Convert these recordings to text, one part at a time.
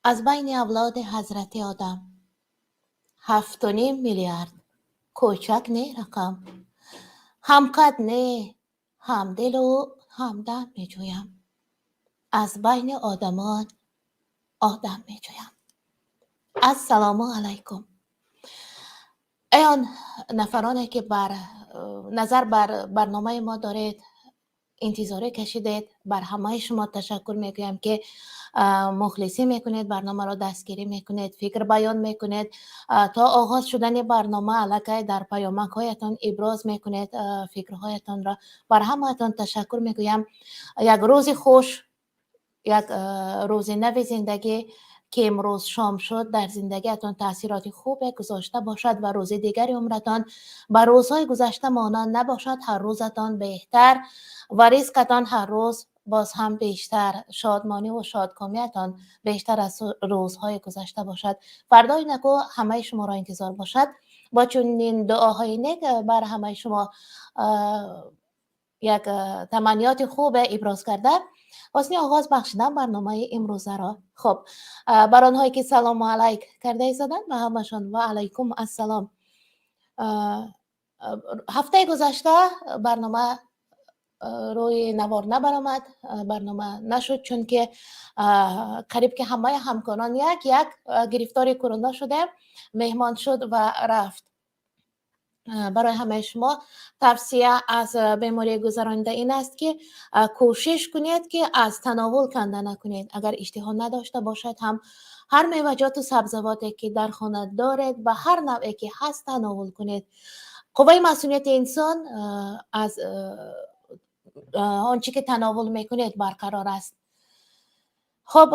Аз байни авлоди ҳазрати Одам 7,5 миллиард кӯчак не рақам, ҳамқад не, ҳамдилу ҳамдам меҷӯям, аз байни одамон одам меҷӯям. Ассалому алайкум, эй он нафароне, ки бар назар бар барномаи мо доред, интизорӣ кашидед. Бар ҳамаи шумо ташаккур мегӯям, ки мухлисӣ мекунед, барномаро дастгирӣ мекунед, фикр баён мекунед. То оғоз шудани барнома аллакай дар паёмакҳоятон иброз мекунед фикрҳоятонро. Бар ҳамаатон ташаккур мегӯям. Як рӯзи хуш, як рӯзи нави зиндагӣ, ки имрӯз шом шуд, дар зиндагиатон таъсироти хубе гузошта бошад ва рӯзи дигари умратон ба рӯзҳои гузашта монанд набошад. Ҳар рӯзатон беҳтар ва ризқатон ҳар рӯз боз ҳам бештар, шодмониву шодкомиятон бештар аз рӯзҳои гузашта бошад. Фардои наку ҳамаи шуморо интизор бошад. Бо чунин дуоҳои нек бар ҳамаи шумо як таманниёти хубе иброз карда, ҳусни оғоз бахшидан барномаи имрӯзаро. Хуб, бар онҳое, ки салому алайк карда истоданд, ба ҳамашон ва алайкум ассалом. Ҳафтаи гузашта барнома рӯи навор набаромад, барнома нашуд, чунки қариб ки ҳамаи ҳамкорон як як гирифтори корона шудем. Меҳмон шуд ва рафт. Барои ҳамаи шумо тавсия аз бемории гузаронида ин аст, ки кӯшиш кунед, ки аз тановул канда накунед. Агар иштиҳо надошта бошад ҳам, ҳар меваҷоту сабзавоте, ки дар хона доред, ба ҳар навъе ки ҳаст, тановул кунед. Қувваи масунияти инсон аз он чӣ ки тановул мекунед барқарор аст. Хуб,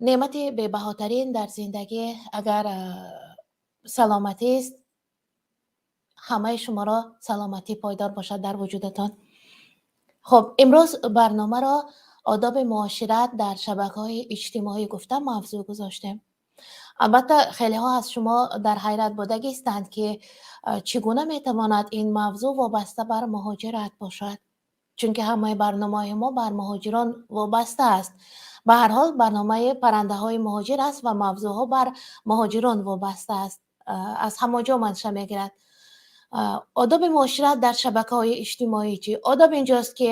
неъмати бебаҳотарин дар зиндагӣ агар саломатист. Ҳамаи шуморо саломатӣ пойдор бошад дар вуҷудатон. Хуб, имрӯз барномаро «Одоби муошират дар шабакаҳои иҷтимоӣ» гуфта мавзӯъ гузоштем. Албатта, хелеҳо аз шумо дар ҳайрат будагистанд, ки чӣ гуна метавонад ин мавзӯъ вобаста бар муҳоҷират бошад, чунки ҳамаи барномаҳои мо бар муҳоҷирон вобаста аст. Ба ҳар ҳол, барномаи «Паррандаҳои муҳоҷир» аст ва мавзӯъҳо бар муҳоҷирон вобаста аст, аз ҳамон ҷо манша мегирад. Одоби муошират дар шабакаҳои иҷтимоӣ чӣ? Одоб инҷост, ки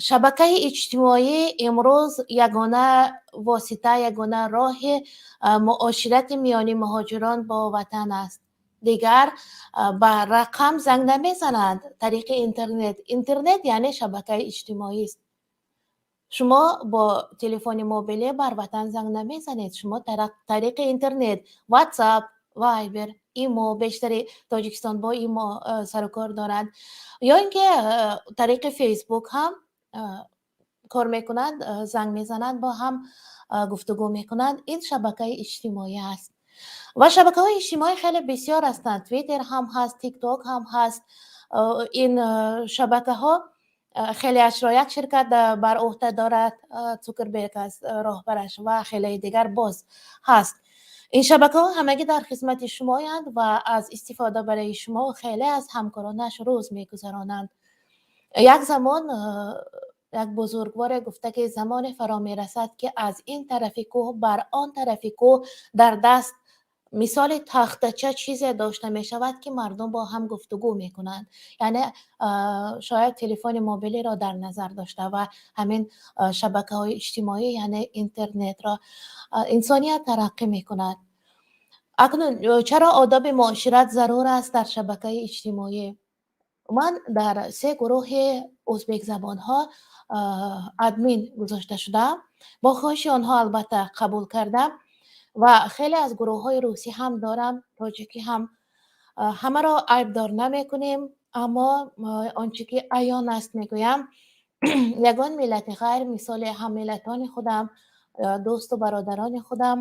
шабакаи иҷтимоӣ имрӯз ягона восита, ягона роҳи муоширати миёни муҳоҷирон бо ватан аст. Дигар ба рақам занг намезананд, тариқи интернет. Интернет яъне шабакаи иҷтимоист. Шумо бо телефони мобилӣ бар ватан занг намезанед, шумо тариқи интернет, WhatsApp, Viber, Имо. Бештари Тоҷикистон бо Имо сарукор доранд ё ин ки тариқи Фейсбук ҳам кор мекунанд, занг мезананд, бо ҳам гуфтугӯ мекунанд. Ин шабакаи иҷтимоӣ аст ва шабакаҳои иҷтимоӣ хеле бисёр ҳастанд. Твиттер ҳам ҳаст, Тикток ҳам ҳаст. Ин шабакаҳо хелеашро як ширкат бар ӯҳда дорад, Цукерберг аст роҳбараш, ва хелеи дигар боз ҳаст. Ин шабакаҳо ҳамагӣ дар хизмати шумоянд ва аз истифода барои шумо хеле аз ҳамкоронаш рӯз мегузаронанд. Як замон як бузургворе гуфта, ки замоне фаро мерасад, ки аз ин тарафи кӯҳ бар он тарафи кӯҳ дар даст мисоли тахтача чизе дошта мешавад, ки мардум бо ҳам гуфтугӯ мекунанд. Яъне шояд телефони мобилиро дар назар дошта ва ҳамин шабакаҳои иҷтимоӣ, яъне интернетро. Инсоният тараққӣ мекунад. Акнун чаро одоби муошират зарур аст дар шабакаи иҷтимоӣ? Ман дар се гурӯҳи ӯзбекзабонҳо админ гузошта шудаам, бо хоҳиши онҳо албатта қабул кардам, ва хеле аз гурӯҳҳои русӣ ҳам дорам, тоҷикӣ ҳам. Ҳамаро айбдор намекунем, аммо он чӣ ки аён аст, мегӯям. Ягон миллати ғайр, мисоли ҳаммиллатони худам, дӯсту бародарони худам,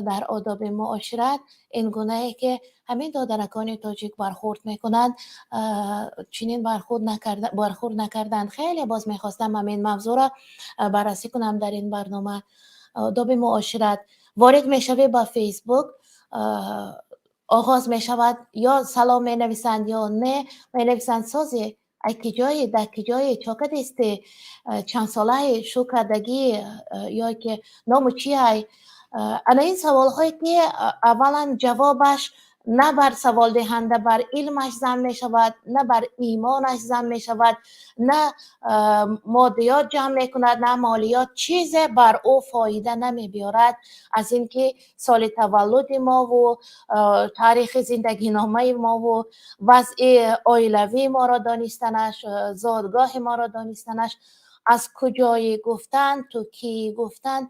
дар одоби муошират ин гунае, ки ҳамин додаракони тоҷик бархӯрд мекунанд, чунин бархӯрд накарданд. Хеле боз мехостам ҳамин мавзӯъро баррасӣ кунам дар ин барнома. Одоби муошират: ворид мешавӣ ба Фейсбук, оғоз мешавад, ё салом менависанд, ё не менависанд. Сози, Ай киҷое, дар киҷое, чо кадесте, чанд солае, шу кардагӣ, ё ки ному чи ай? Ана ин саволҳое, ки аввалан ҷавобаш на бар саволдиҳанда, бар илмаш зам мешавад, на бар имонаш зам мешавад, на моддиёт ҷамъ мекунад, на молиёт, чизе бар ӯ фоида намебиёрад аз ин ки соли таваллуди мову таърихи зиндагиномаи мову вазъи оилавии моро донистанаш, зодгоҳи моро донистанаш, аз куҷои гуфтан, ту кӣ гуфтан,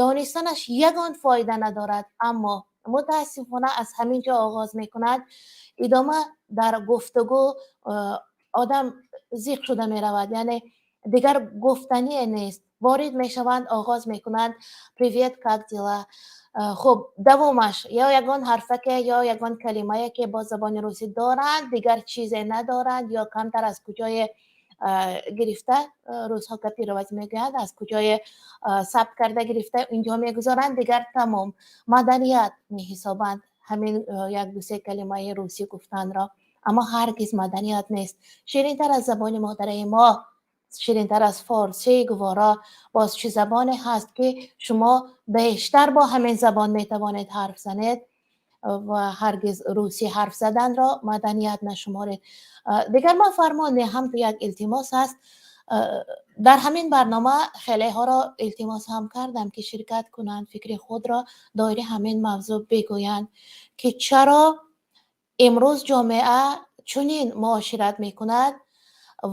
донистанаш ягон фоида надорад. Аммо мутаассифона аз ҳамин ҷо оғоз мекунад, идома дар гуфтугӯ одам зиқ шуда меравад, яъне дигар гуфтание нест. Ворид мешаванд, оғоз мекунанд: «Привет, как дела?» Хуб, давомаш ё ягон ҳарфаке ё ягон калимае, ки бо забони русӣ доранд, дигар чизе надоранд, ё камтар аз куҷое гирифта, русҳо копировать мегӯянд, аз куҷое сабт карда гирифта инҷо мегузоранд, дигар тамом. Маданият меҳисобанд ҳамин як дусе калимаи русӣ гуфтанро, аммо ҳаргиз маданият нест. Ширинтар аз забони модараи мо, ширинтар аз форсии гуворо боз чӣ забоне ҳаст, ки шумо бештар бо ҳамин забон метавонед ҳарф занед? Ва ҳаргиз русӣ ҳарф заданро маданият нашуморед. Дигар ман фармон не, ҳам ту як илтимос аст. Дар ҳамин барнома хелеҳоро илтимос ҳам кардам, ки ширкат кунанд, фикри худро доири ҳамин мавзӯъ бигӯянд, ки чаро имрӯз ҷомеа чунин муошират мекунад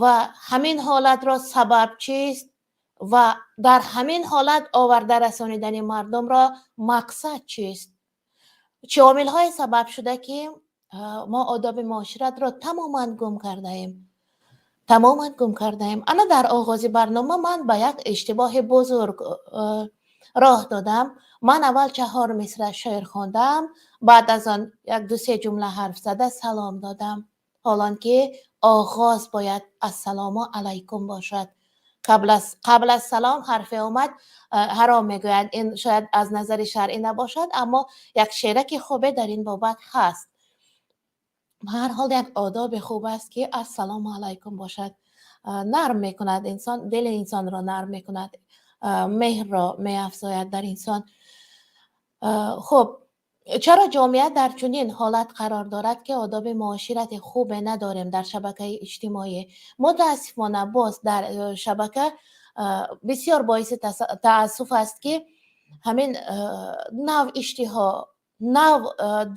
ва ҳамин ҳолатро сабаб чист ва дар ҳамин ҳолат оварда расонидани мардумро мақсад чист, чӣ омилҳое сабаб шуда, ки мо одоби муоширатро тамоман гум кардаем, тамоман гум кардаем. Ана дар оғози барнома ман ба як иштибоҳи бузург роҳ додам. Ман аввал чаҳор мисра шеър хондам, баъд аз он як дусе ҷумла ҳарф зада салом додам, ҳолон ки оғоз бояд ассалому алайкум бошад. Қабл аз салом ҳарфе омад, ҳаром мегӯянд. Ин шояд аз назари шаръӣ набошад, аммо як шераки хубе дар ин бобат ҳаст. Ба ҳар ҳол, як одоби хуб аст, ки ассалому алайкум бошад. Нарм мекунад инсон, дили инсонро нарм мекунад, меҳрро меафзояд дар инсон. Хуб, чаро ҷомеа дар чунин ҳолат қарор дорад, ки одоби муоширати хубе надорем дар шабакаи иҷтимоӣ? Мутаассифона, боз дар шабака бисёр боиси таассуф аст, ки ҳамин нав иштиҳо, нав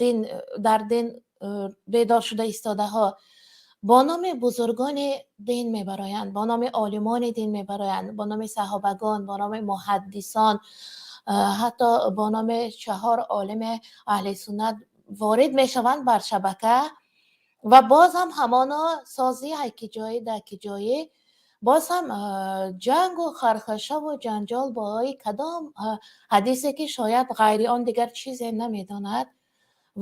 дин, дар дин бедор шуда истодаҳо бо номи бузургони дин мебароянд, бо номи олимони дин мебароянд, бо номи саҳобагон, бо номи муҳаддисон, ҳатто бо номи чаҳор олими аҳли суннат ворид мешаванд бар шабака ва боз ҳам ҳамоно созӣ ҳайкиҷоӣ дар киҷоӣ, боз ҳам ҷангу хархашаву ҷанҷол болои кадом ҳадисе, ки шояд ғайри он дигар чизе намедонад.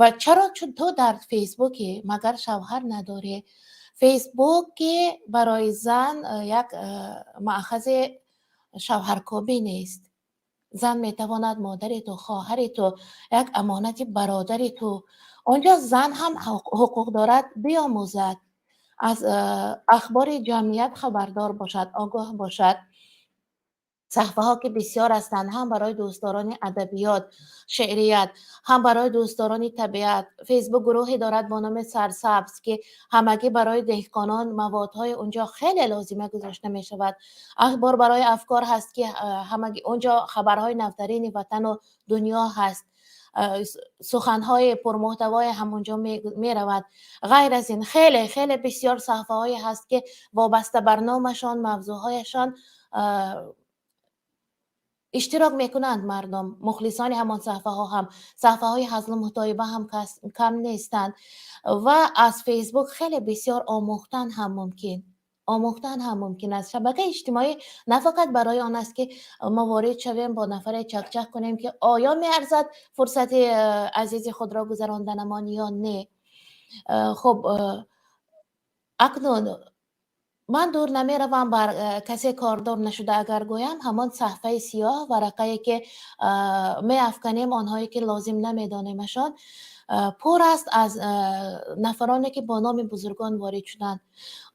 Ва чаро чун ту дар Фейсбуки, магар шавҳар надорӣ? Фейсбук ки барои зан як маъхази шавҳаркобӣ нест. Зан метавонад модари ту, хоҳари ту, як амонати бародари ту. Он ҷо зан ҳам ҳуқуқ дорад биомӯзад, аз ахбори ҷамъият хабардор бошад, огоҳ бошад. Саҳфаҳо ки бисёр ҳастанд, ҳам барои дӯстдорони адабиёт, шеърият, ҳам барои дӯстдорони табиат. Фейсбук гурӯҳе дорад бо номи «Сарсабз», ки ҳамагӣ барои деҳқонон маводҳои унҷо хеле лозима гузошта мешавад. «Ахбор барои афкор» ҳаст, ки ҳамагӣ унҷо хабарҳои навтарини ватану дунё ҳаст, суханҳои пурмуҳтавое ҳамонҷо меравад. Ғайр аз ин, хеле хеле бисёр саҳфаҳое ҳаст, ки вобаста бар номашон, мавзӯъҳояшон иштирок мекунанд мардум, мухлисони ҳамон саҳфаҳо ҳам. Саҳфаҳои ҳазлу мутоиба ҳам кам нестанд ва аз Фейсбук хеле бисёр омӯхтан ҳам мумкин, омӯхтан ҳам мумкин аст. Шабакаи иҷтимоӣ на фақат барои он аст, ки мо ворид шавем, бо нафаре чакчак кунем, ки оё меарзад фурсати азизи худро гузаронданамон ё не. Хуб, акнун Ман дур намеравам, бар касе кордор нашуда агар гӯям, ҳамон саҳфаи сиёҳ, варақае ки меафканем онҳое ки лозим намедонемашон, пур аст аз нафароне ки бо номи бузургон ворид шуданд.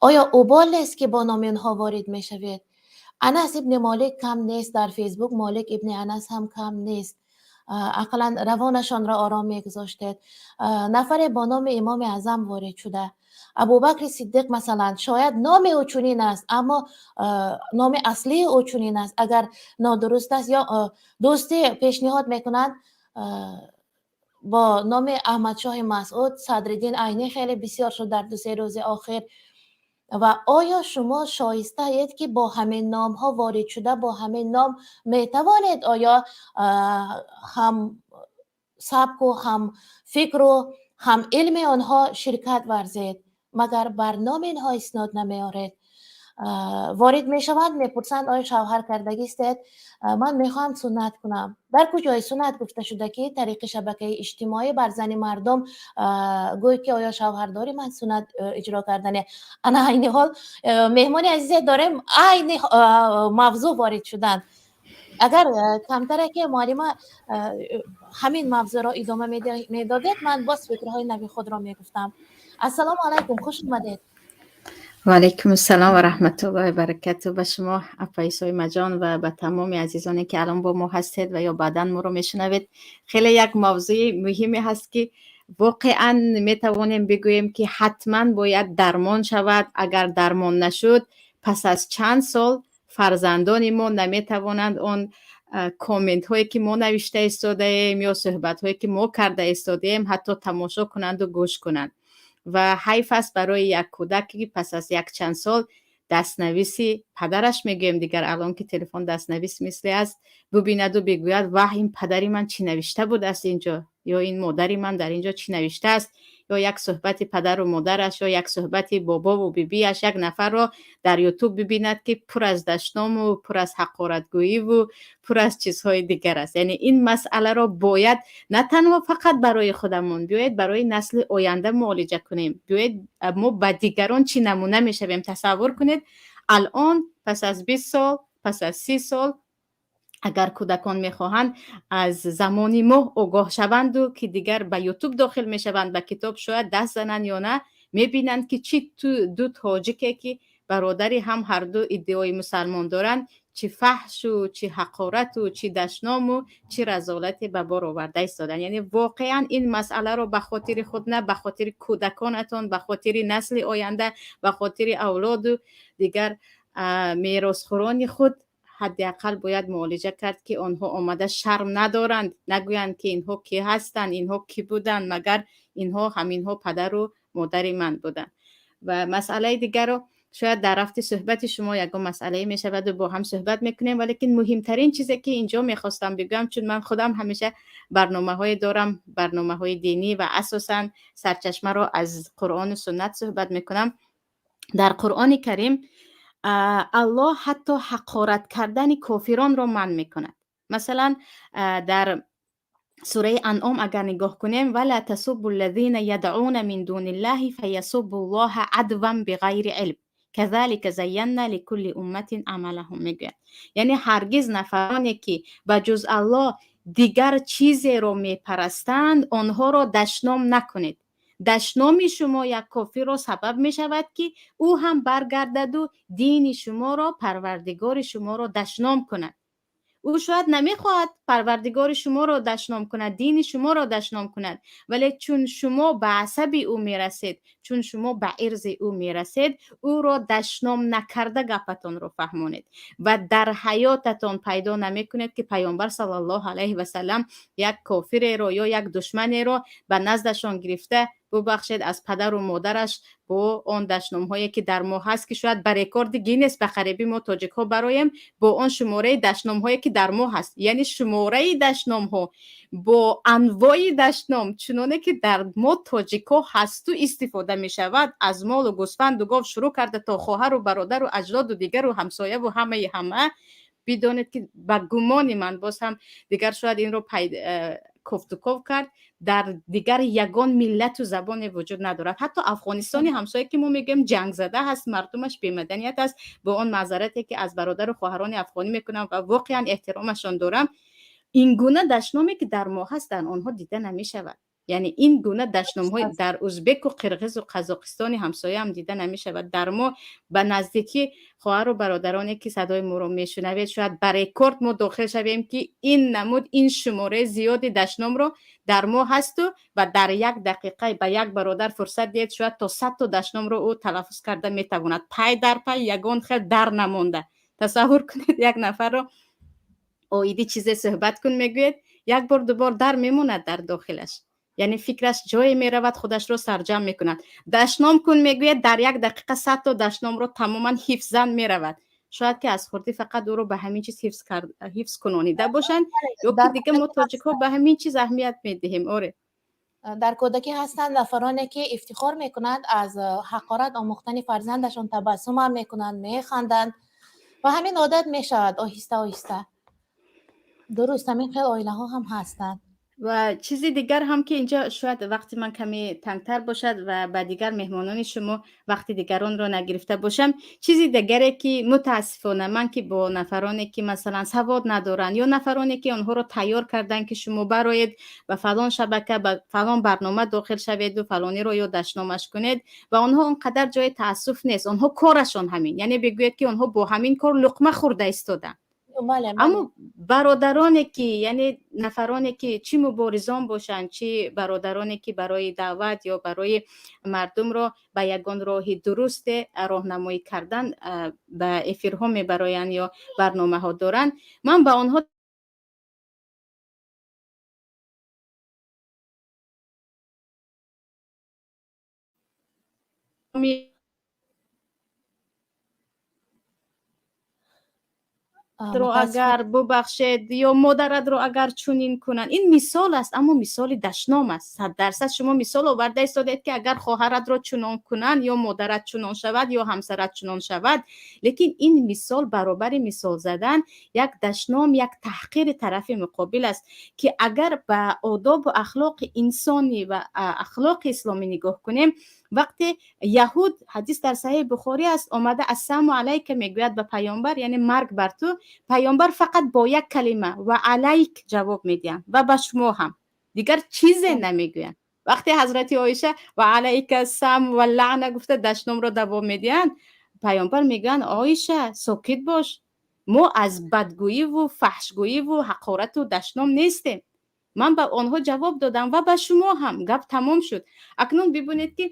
Оё убол нест, ки бо номи онҳо ворид мешавед? Анас ибни Молик кам нест дар Фейсбук, Молик ибни Анас ҳам кам нест. Ақаллан равонашонро ором мегузоштед. Нафаре бо номи Имоми Аъзам ворид шуда, Абубакри Сиддиқ масалан, шояд номи ӯ чунин аст, аммо номи аслии ӯ чунин аст, агар нодуруст аст, ё дӯстӣ пешниҳод мекунанд бо номи Аҳмадшоҳи Масъуд, Садриддин Айнӣ хеле бисёр шуд дар 2-се рӯзи охир. Ва оё шумо шоистаед, ки бо ҳамин номҳо ворид шуда, бо ҳамин ном метавонед оё ҳам сабку ҳам фикру ҳам илми онҳо ширкат варзед? Магар бар номи инҳо иснод намеоред? Ворид мешаванд, мепурсанд: «Оё шавҳар кардагистед? Ман мехоҳам суннат кунам». Дар куҷои суннат гуфта шуда, ки тариқи шабакаи иҷтимоӣ бар зани мардум гӯй, ки оё шавҳар дорӣ, ман суннат иҷро кардане? Ана айни ҳол меҳмони азизе дорем, айни мавзӯъ ворид шуданд. Агар камтаре ки муаллима ҳамин мавзӯъро идома медодед, ман боз фикрҳои нави худро мегуфтам. Ассалому алайкум, хуш омадед. Ва алайкум ассалом ва раҳматуллоҳи баракату ба шумо, апаи Соимаҷон, ва ба тамоми азизоне, ки алон бо мо ҳастед ва ё баъдан моро мешунавед. Хеле як мавзӯи муҳиме ҳаст, ки воқеан метавонем бигӯем, ки ҳатман бояд дармон шавад. Агар дармон нашуд, пас аз чанд сол фарзандони мо наметавонанд он комментҳое, ки мо навишта истодаем, ё суҳбатҳое, ки мо карда истодаем, ҳатто тамошо кунанду гӯш кунанд. Ва ҳайф аст барои як кӯдак, ки пас аз якчанд сол дастнависи падараш, мегӯем дигар алон ки телефон дастнавис мисле аст, бубинаду бигӯяд: «Ваҳ, ин падари ман чӣ навишта будааст инҷо?» ё «Ин модари ман дар инҷо чӣ навиштааст?» Ё як суҳбати падару модараш, ё як суҳбати бобову бибиаш, як нафарро дар Ютуб бибинад, ки пур аз дашному пур аз ҳақоратгӯиву пур аз чизҳои дигар аст. Яъне ин масъаларо бояд на танҳо фақат барои худамон, биёед барои насли оянда муолиҷа кунем. Биёед, мо ба дигарон чӣ намуна мешавем? Тасаввур кунед, алон пас аз 20 сол, пас аз 30 сол, агар кӯдакон мехоҳанд аз замони мо огоҳ шаванду, ки дигар ба Ютуб дохил мешаванд, ба китоб шояд даст зананд ё на, мебинанд, ки чӣ ду тоҷике, ки бародари ҳам ҳарду иддаои мусалмон доранд, чӣ фаҳшу, чӣ ҳақорату, чӣ дашному, чӣ разолате ба бор оварда истоданд. Яъне воқеан ин масъаларо ба хотири худ на, ба хотири кӯдаконатон, ба хотири насли оянда, ба хотири авлоду дигар меросхӯрони худ ҳадди ақал бояд муолиҷа кард, ки онҳо омада шарм надоранд, нагӯянд, ки инҳо кӣ ҳастанд, инҳо кӣ буданд, магар инҳо ҳаминҳо падару модари ман буданд. Ва масъалаи дигарро шояд дар рафти суҳбати шумо ягон масъалае мешаваду бо ҳам суҳбат мекунем. Валекин муҳимтарин чизе, ки инҷо мехостам бигӯям, чун ман худам ҳамеша барномаҳое дорам, барномаҳои динӣ, ва асосан сарчашмаро аз Қуръону суннат суҳбат мекунам. Дар Қуръони Карим Аллоҳ ҳатто ҳақорат кардани кофиронро манъ мекунад. Масалан, дар сураи Анъом агар нигоҳ кунем: «ولا تسبوا الذين يدعون من دون الله فيسبوا الله عدوا بغير علم كذلك زينا لكل أمة عملهم», мегӯяд. Яъне ҳаргиз нафароне, ки ба ҷуз Аллоҳ дигар чизеро мепарастанд, онҳоро дашном накунед. Дашноми шумо як кофирро сабаб мешавад, ки ӯ ҳам баргардаду дини шуморо, парвардигори шуморо дашном кунад. Ӯ шояд намехоҳад парвардигори шуморо дашном кунад, дини шуморо дашном кунад, вале чун шумо ба асаби ӯ мерасед, чун шумо ба ирзи ӯ мерасед, ӯро дашном накарда гапатонро фаҳмонед. Ва дар ҳаётатон пайдо намекунед, ки Паёмбар саллаллоҳу алайҳи васалам як кофиреро ё як душманеро ба наздашон гирифта, бубахшед, аз падару модараш бо он дашномҳое, ки дар мо ҳаст, ки шояд ба рекорди Гиннес ба қариби мо тоҷикҳо бароем бо он шумораи дашномҳое, ки дар мо ҳаст, яъне шумораи дашномҳо бо анвои дашном, чуноне ки дар мо тоҷикҳо ҳасту истифода мешавад, аз молу гӯсфанду гов шурӯъ карда то хоҳару бародару аҷдоду дигару ҳамсояву ҳамаи ҳама. Бидонед, ки ба гумони ман, боз ҳам дигар шояд инро Кофтуков кард, дар дигар ягон миллату забоне вуҷуд надорад. Ҳатто Афғонистони ҳамсоя, ки мо мегӯем ҷангзада ҳаст, мардумаш бемаданият аст, бо он маъзарате ки аз бародару хоҳарони афғонӣ мекунам ва воқеан эҳтиромашон дорам, ин гуна дашноме ки дар мо ҳаст, дар онҳо дида намешавад. Яъне ин гуна дашномҳои дар узбеку, қирғизу, Қазоқистони ҳамсояам дида намешавад. Дар мо ба наздикӣ, хоҳару бародароне ки садои моро мешунавед, шояд ба рекорд мо дохил шавем, ки ин намуд, ин шумораи зиёди дашномро дар мо ҳасту ва дар як дақиқа ба як бародар фурсат диҳед, шояд то 100-то дашномро ӯ талаффуз карда метавонад, пай дар пай, ягон хел дар намонда. Тасаввур кунед, як нафарро оиди чизе суҳбат кун мегӯед, як бор, дубор дар мемонад дар дохилаш, яъне фикраш ҷое меравад, худашро сарҷамъ мекунад. Дашном кун мегӯяд, дар як дақиқа 100-то дашномро тамоман ҳифзан меравад. Шояд ки аз хурдӣ фақат ӯро ба ҳамин чиз ҳифз кунонида бошанд ё ки дига мо тоҷикҳо ба ҳамин чиз аҳамият медиҳем. Оре. Дар кӯдакӣ ҳастанд нафароне, ки ифтихор мекунанд аз ҳақорат омӯхтани фарзандашон, табассумам мекунанд, механданд ва ҳамин одат мешавад оҳиста оҳиста. Дуруст, ҳамин хел оилаҳо ҳам ҳастанд. Ва чизи дигар ҳам, ки инҷо шояд вақти ман каме тангтар бошад ва ба дигар меҳмонони шумо вақти дигаронро нагирифта бошам, чизи дигаре, ки мутаассифона ман ки бо нафароне, ки масалан савод надоранд, ё нафароне, ки онҳоро тайёр карданд, ки шумо бароед, ба фалон шабака, ба фалон барнома дохил шаведу фалониро ё дашномаш кунед, ва онҳо он қадар ҷои таассуф нест, онҳо корашон ҳамин, яъне бигӯед, ки онҳо бо ҳамин кор луқма хӯрда истоданд. Аммо бародароне ки, яъне нафароне ки, чӣ муборизон бошанд, чӣ бародароне ки барои даъват ё барои мардумро ба ягон роҳи дурусте роҳнамоӣ кардан ба эфирҳо мебароянд ё барномаҳо доранд, ман ба онҳо ро агар бубахшед ё модаратро агар чунин кунанд, ин мисол аст, аммо мисоли дашном аст 100%. Шумо мисол оварда истодед, ки агар хоҳаратро чунон кунанд ё модарат чунон шавад ё ҳамсарат чунон шавад, лекин ин мисол баробари мисол задан як дашном, як таҳқири тарафи муқобил аст, ки агар ба одобу ахлоқи инсонӣ ва ахлоқи исломӣ нигоҳ кунем, вақте яҳуд, ҳадис дар Саҳеҳи Бухорӣ аст, омада «Ассалому алайка» мегӯяд ба паёмбар, яъне марг бар ту, паёмбар фақат бо як калима «ва алайк» ҷавоб медиҳанд ва ба шумо ҳам, дигар чизе намегӯянд. Вақте ҳазрати Оиша «ва алайка сам ва лаъна» гуфта дашномро давом медиҳанд, паёмбар мегӯянд: «Оиша, сокит бош, мо аз бадгӯиву фаҳшгӯиву ҳақорату дашном нестем. Ман ба онҳо ҷавоб додам ва ба шумо ҳам». Гап тамом шуд. Акнун бибинед, ки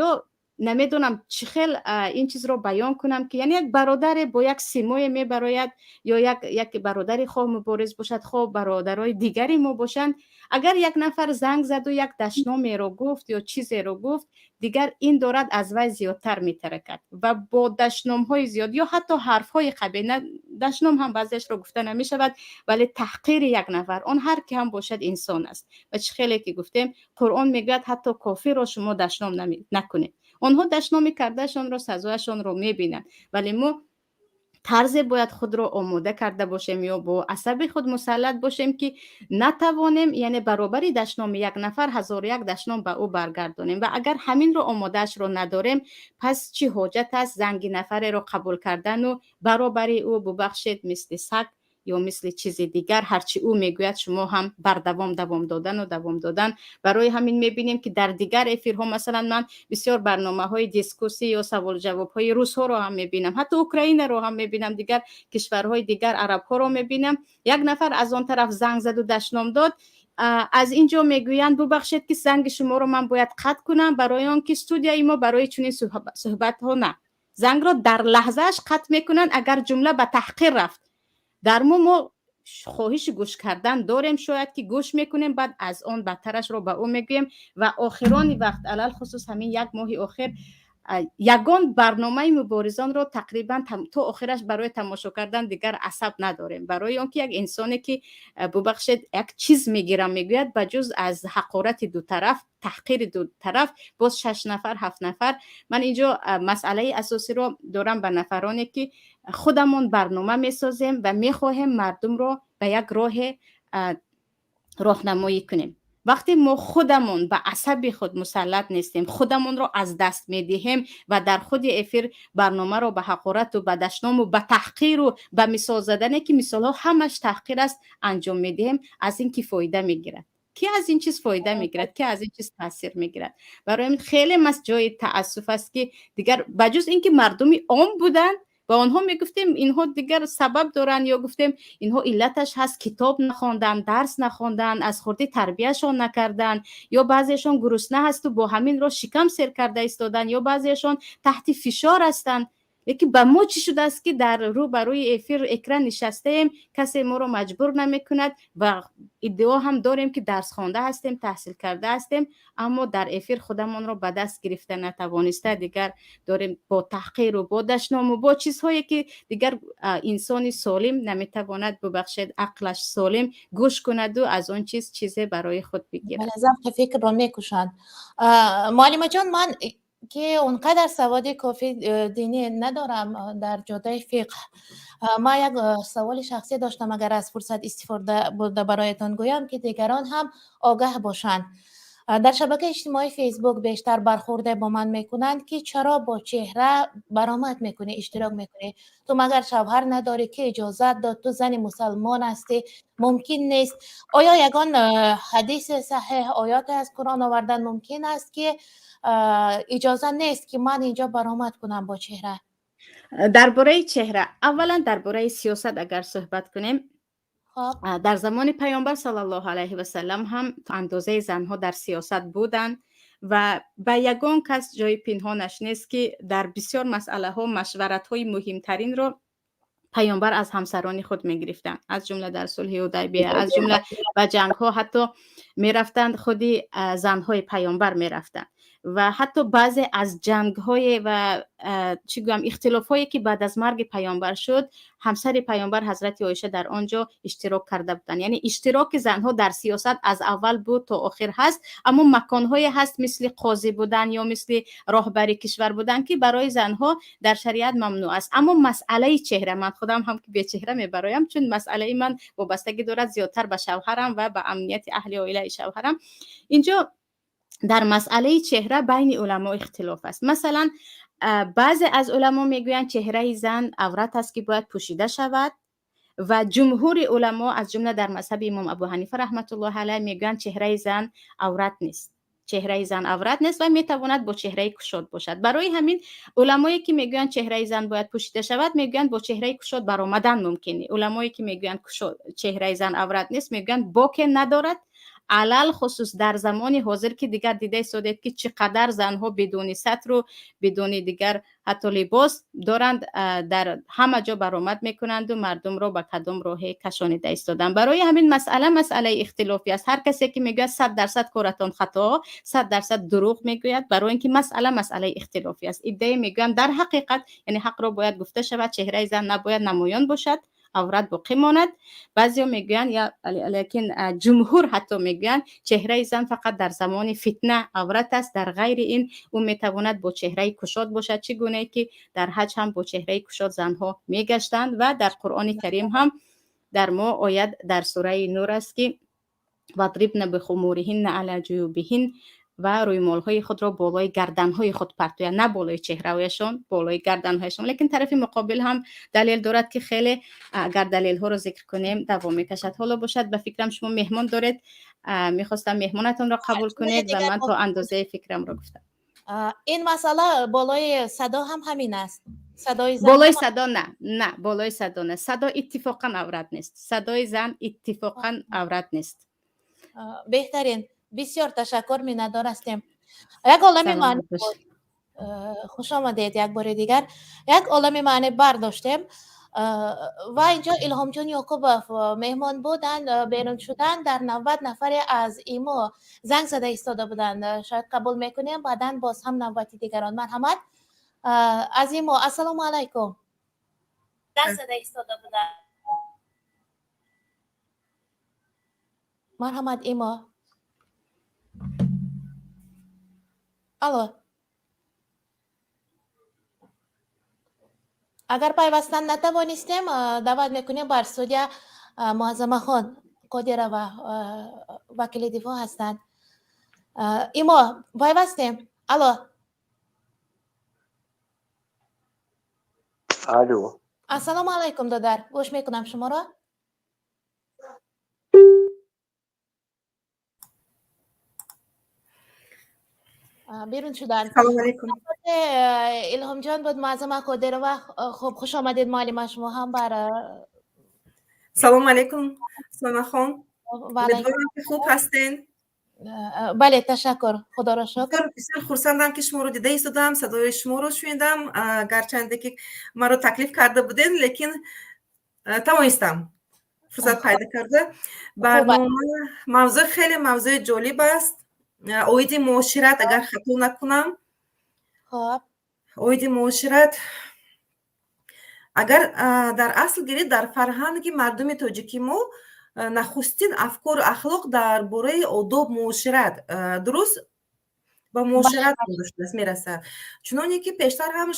ё намедонам чӣ хел ин чизро баён кунам, ки яъне як бародаре бо як симое мебарояд ё як бародари хоҳ мубориз бошад, хоҳ бародарои дигари мо бошанд, агар як нафар занг заду як дашномеро гуфт ё чизеро гуфт, дигар ин дорад аз вай зиёдтар метаракад ва бо дашномҳои зиёд ё ҳатто ҳарфҳои қабеҳ, дашном ҳам баъзеашро гуфта намешавад, вале таҳқири як нафар, он ҳар ки ҳам бошад, инсон аст ва чӣ хеле ки гуфтем, Қуръон мегӯяд, ҳатто кофирро шумо дашном накунед. Онҳо дашноми кардаашонро сазояшонро мебинанд, вале мо тарзе бояд худро омода карда бошем ё бо асаби худ мусаллат бошем, ки натавонем, яъне баробари дашноми як нафар ҳазору як дашном ба ӯ баргардонем. Ва агар ҳаминро омодаашро надорем, пас чӣ ҳоҷат аст занги нафареро қабул кардану баробари ӯ, бубахшед, мисли саг ё мисли чизи дигар, ҳарчи ӯ мегӯяд, шумо ҳам бардавом давом додану давом додан? Барои ҳамин мебинем, ки дар дигар эфирҳо, масалан, ман бисёр барномаҳои дискуссӣ ё саволҷавобҳои русҳоро ҳам мебинам, ҳатто Украинаро ҳам мебинам, дигар кишварҳои дигар, арабҳоро мебинам, як нафар аз он тараф занг заду дашном дод, аз ин ҷо мегӯянд: «Бубахшед, ки занги шуморо ман бояд қатъ кунам, барои он ки студияи мо барои чунин суҳбатҳо на». Зангро дар лаҳзааш қатъ мекунанд, агар ҷумла ба таҳқир рафт. Дар мо хоҳиши гӯш кардан дорем, шояд ки гӯш мекунем, баъд аз он бадтарашро ба ӯ мегӯем. Ва охирони вақт, алалхусус ҳамин як моҳи охир, ягон барномаи муборизонро тақрибан то охираш барои тамошо кардан дигар асаб надорем, барои он ки як инсоне ки, бубахшед, як чиз мегирам мегӯяд, ба ҷуз аз ҳақорати дутараф, таҳқири дутараф, боз шаш нафар, ҳафт нафар. Ман инҷо масъалаи асосиро дорам ба нафароне, ки худамон барнома месозем ва мехоҳем мардумро ба як роҳе Роҳнамоӣ кунем. Вақте мо худамон ба асаби худ мусаллат нестем, худамонро аз даст медиҳем ва дар худи эфир барномаро ба ҳақорату ба дашному ба таҳқиру ба мисол задане, ки мисолҳо ҳамаш таҳқир аст, анҷом медиҳем, аз ин ки фоида мегирад? Ки аз ин чиз фоида мегирад, ки аз ин чиз таъсир мегирад? Барои ҳамин хеле мас ҷои таассуф аст, ки дигар ба ҷуз ин ки мардуми ом буданд, ба онҳо мегуфтем, инҳо дигар сабаб доранд, ё гуфтем, инҳо иллаташ ҳаст, китоб нахондан, дарс нахондан, аз хурдӣ тарбияшон накардан, ё баъзеашон гурусна ҳасту бо ҳамин роҳ шикам сер карда истодан, ё баъзеашон таҳти фишор ҳастанд. Лекин ба мо чӣ шудааст, ки дар рӯ ба рӯи эфир, экран нишастаем, касе моро маҷбур намекунад ва иддао ҳам дорем, ки дарсхонда ҳастем, таҳсил карда ҳастем, аммо дар эфир худамонро ба даст гирифта натавониста, дигар дорем бо таҳқиру бо дашному бо чизҳое, ки дигар инсони солим наметавонад, бубахшед, ақлаш солим гӯш кунаду аз он чиз чизе барои худ бигирад. Завқи фикрро мекушанд. Муаллимаҷон, ман ки он қадар саводи кофӣ динӣ надорам дар ҷодаи фиқҳ, ман як саволи шахсӣ доштам, агар аз фурсат истифода бурда бароятон гӯям, ки дигарон ҳам огаҳ бошанд. Дар шабакаи иҷтимоии Фейсбук бештар бархӯрде бо ман мекунанд, ки чаро бо чеҳра баромад мекунӣ, иштирок мекунӣ, ту магар шавҳар надорӣ, ки иҷозат дод, ту зани мусалмон ҳастӣ, мумкин нест. Оё ягон ҳадиси саҳеҳ, оёте аз Қуръон овардан мумкин аст, ки иҷоза нест, ки ман инҷо баромад кунам бо чеҳра? Дар бораи чеҳра, аввалан дар бораи сиёсат агар суҳбат кунем, дар замони Паёмбар саллаллоҳу алайҳи васаллам ҳам то андозаи занҳо дар сиёсат буданд ва ба ягон кас ҷои пинҳонаш нест, ки дар бисёр масъалаҳо машваратҳои муҳимтаринро Паёмбар аз ҳамсарони худ мегирифтанд, аз ҷумла дар сулҳи Ҳудайбия, аз ҷумла ба ҷангҳо ҳатто мерафтанд, худи занҳои Паёмбар мерафтанд ва ҳатто баъзе аз ҷангҳое ва, чӣ гӯям, ихтилофҳое, ки баъд аз марги Паёмбар шуд, ҳамсари Паёмбар, ҳазрати Оиша, дар он ҷо иштирок карда буданд. Яъне иштироки занҳо дар сиёсат аз аввал буд, то охир ҳаст, аммо маконҳое ҳаст, мисли қозӣ будан ё мисли роҳбари кишвар будан, ки барои занҳо дар шариат мамнӯъ аст. Аммо масъалаи чеҳра, ман худам ҳам ки бечеҳра мебароям, чун масъалаи ман вобастагӣ дорад зиёдтар ба шавҳарам ва ба амнияти аҳли оилаи шавҳарам. Инҷо дар масъалаи чеҳра байни уламо ихтилоф аст. Масалан, баъзе аз уламо мегӯянд, чеҳраи зан аврат аст, ки бояд пӯшида шавад, ва ҷумҳури уламо, аз ҷумла дар мазҳаби имом Абу Ҳанифа раҳматуллоҳи алайҳ, мегӯянд, чеҳраи зан аврат нест, чеҳраи зан аврат нест ва метавонад бо чеҳраи кушод бошад. Барои ҳамин уламое, ки мегӯянд, чеҳраи зан бояд пӯшида шавад, мегӯянд, бо чеҳраи кушод баромадан мумкин. Уламое, ки мегӯянд, чеҳраи зан аврат нест, мегӯянд, боке надорад, алалхусус дар замони ҳозир, ки дигар дида истодед, ки чӣ қадар занҳо бидуни сатру бидуни дигар ҳатто либос доранд, дар ҳама ҷо баромад мекунанду мардумро ба кадом роҳе кашонида истоданд. Барои ҳамин масъала масъалаи ихтилофӣ аст. Ҳар касе, ки мегӯяд 100% коратон хато, 100% дурӯғ мегӯяд, барои ин ки масъала масъалаи ихтилофӣ аст. Иддае мегӯянд, дар ҳақиқат, яъне ҳақро бояд гуфта шавад, чеҳраи зан набояд намоён бошад, аврат боқӣ монад. Баъзеҳо мегӯянд, лекин ҷумҳур ҳатто мегӯянд, чеҳраи зан фақат дар замони фитна аврат аст, дар ғайри ин ӯ метавонад бо чеҳраи кушод бошад, чӣ гунае ки дар ҳаҷ ҳам бо чеҳраи кушод занҳо мегаштанд ва дар Қуръони Карим ҳам дар мо оят дар сураи Нур аст, ки вадрибна бихумуриҳинна ала ҷуюбиҳин, ва рӯймолҳои худро болои гарданҳои худ партоянд, на болои чеҳраҳояшон, болои гарданҳояшон. Лекин тарафи муқобил ҳам далел дорад, ки хеле агар далелҳоро зикр кунем, давом мекашад. Ҳоло бошад, ба фикрам, шумо меҳмон доред, мехостам меҳмонатонро қабул кунед ва ман то андозаи фикрамро гуфтам. Ин масъала болои садо ҳам ҳамин аст? Садои зан? Болои садо на, болои садо на. Садо иттифоқан аврат нест, садои зан иттифоқан аврат нест. Беҳтарин, бисёр ташаккур, миннатдор ҳастем. Як олами маъни, хуш омадед як бори дигар. Як олами маъни бардоштем ва инҷо Илҳомҷон Ёқубов меҳмон буданд, берун шуданд. Дар навбат нафаре аз имо занг зада истода буданд, шояд қабул мекунем, баъдан боз ҳам навбати дигарон. Марҳамат, аз имо. Ассалому алайкум. Занг зада истода буданд. Марҳамат, имо. Алло. Агар пайвастан натавонистем, даъват мекунем бар студия Муаззамахон Қодирова вакили дифоъ ҳастанд. Имо пайвастем. Алло. Алло. Ассалому алайкум, додар. Гӯш мекунам шуморо. Берун шуданд. Салом алайкум. Илҳомҷон буд, Муаззама Қодирова. Хуб, хуш омадед, муаллима, шумо ҳам бар. Салом алайкум, Сонахон. Умедворам, ки хуб ҳастен. Бале, ташаккур, худоро шукр. Бисёр хурсандам, ки шуморо дида истодам, садои шуморо шунидам. Гарчанде ки маро таклиф карда будед, лекин тавонистам фурсат пайдо карда. Барнома мавзӯъ хеле мавзӯи ҷолиб аст. Оиди муошират, агар хато накунам. Хоб. Оиди муошират, агар дар асл гиред, дар фарҳанги мардуми тоҷики мо нахустин афкору ахлоқ дар бораи одоб муошират, дуруст, ба муошират мерасад. Чуноне ки пештар ҳам,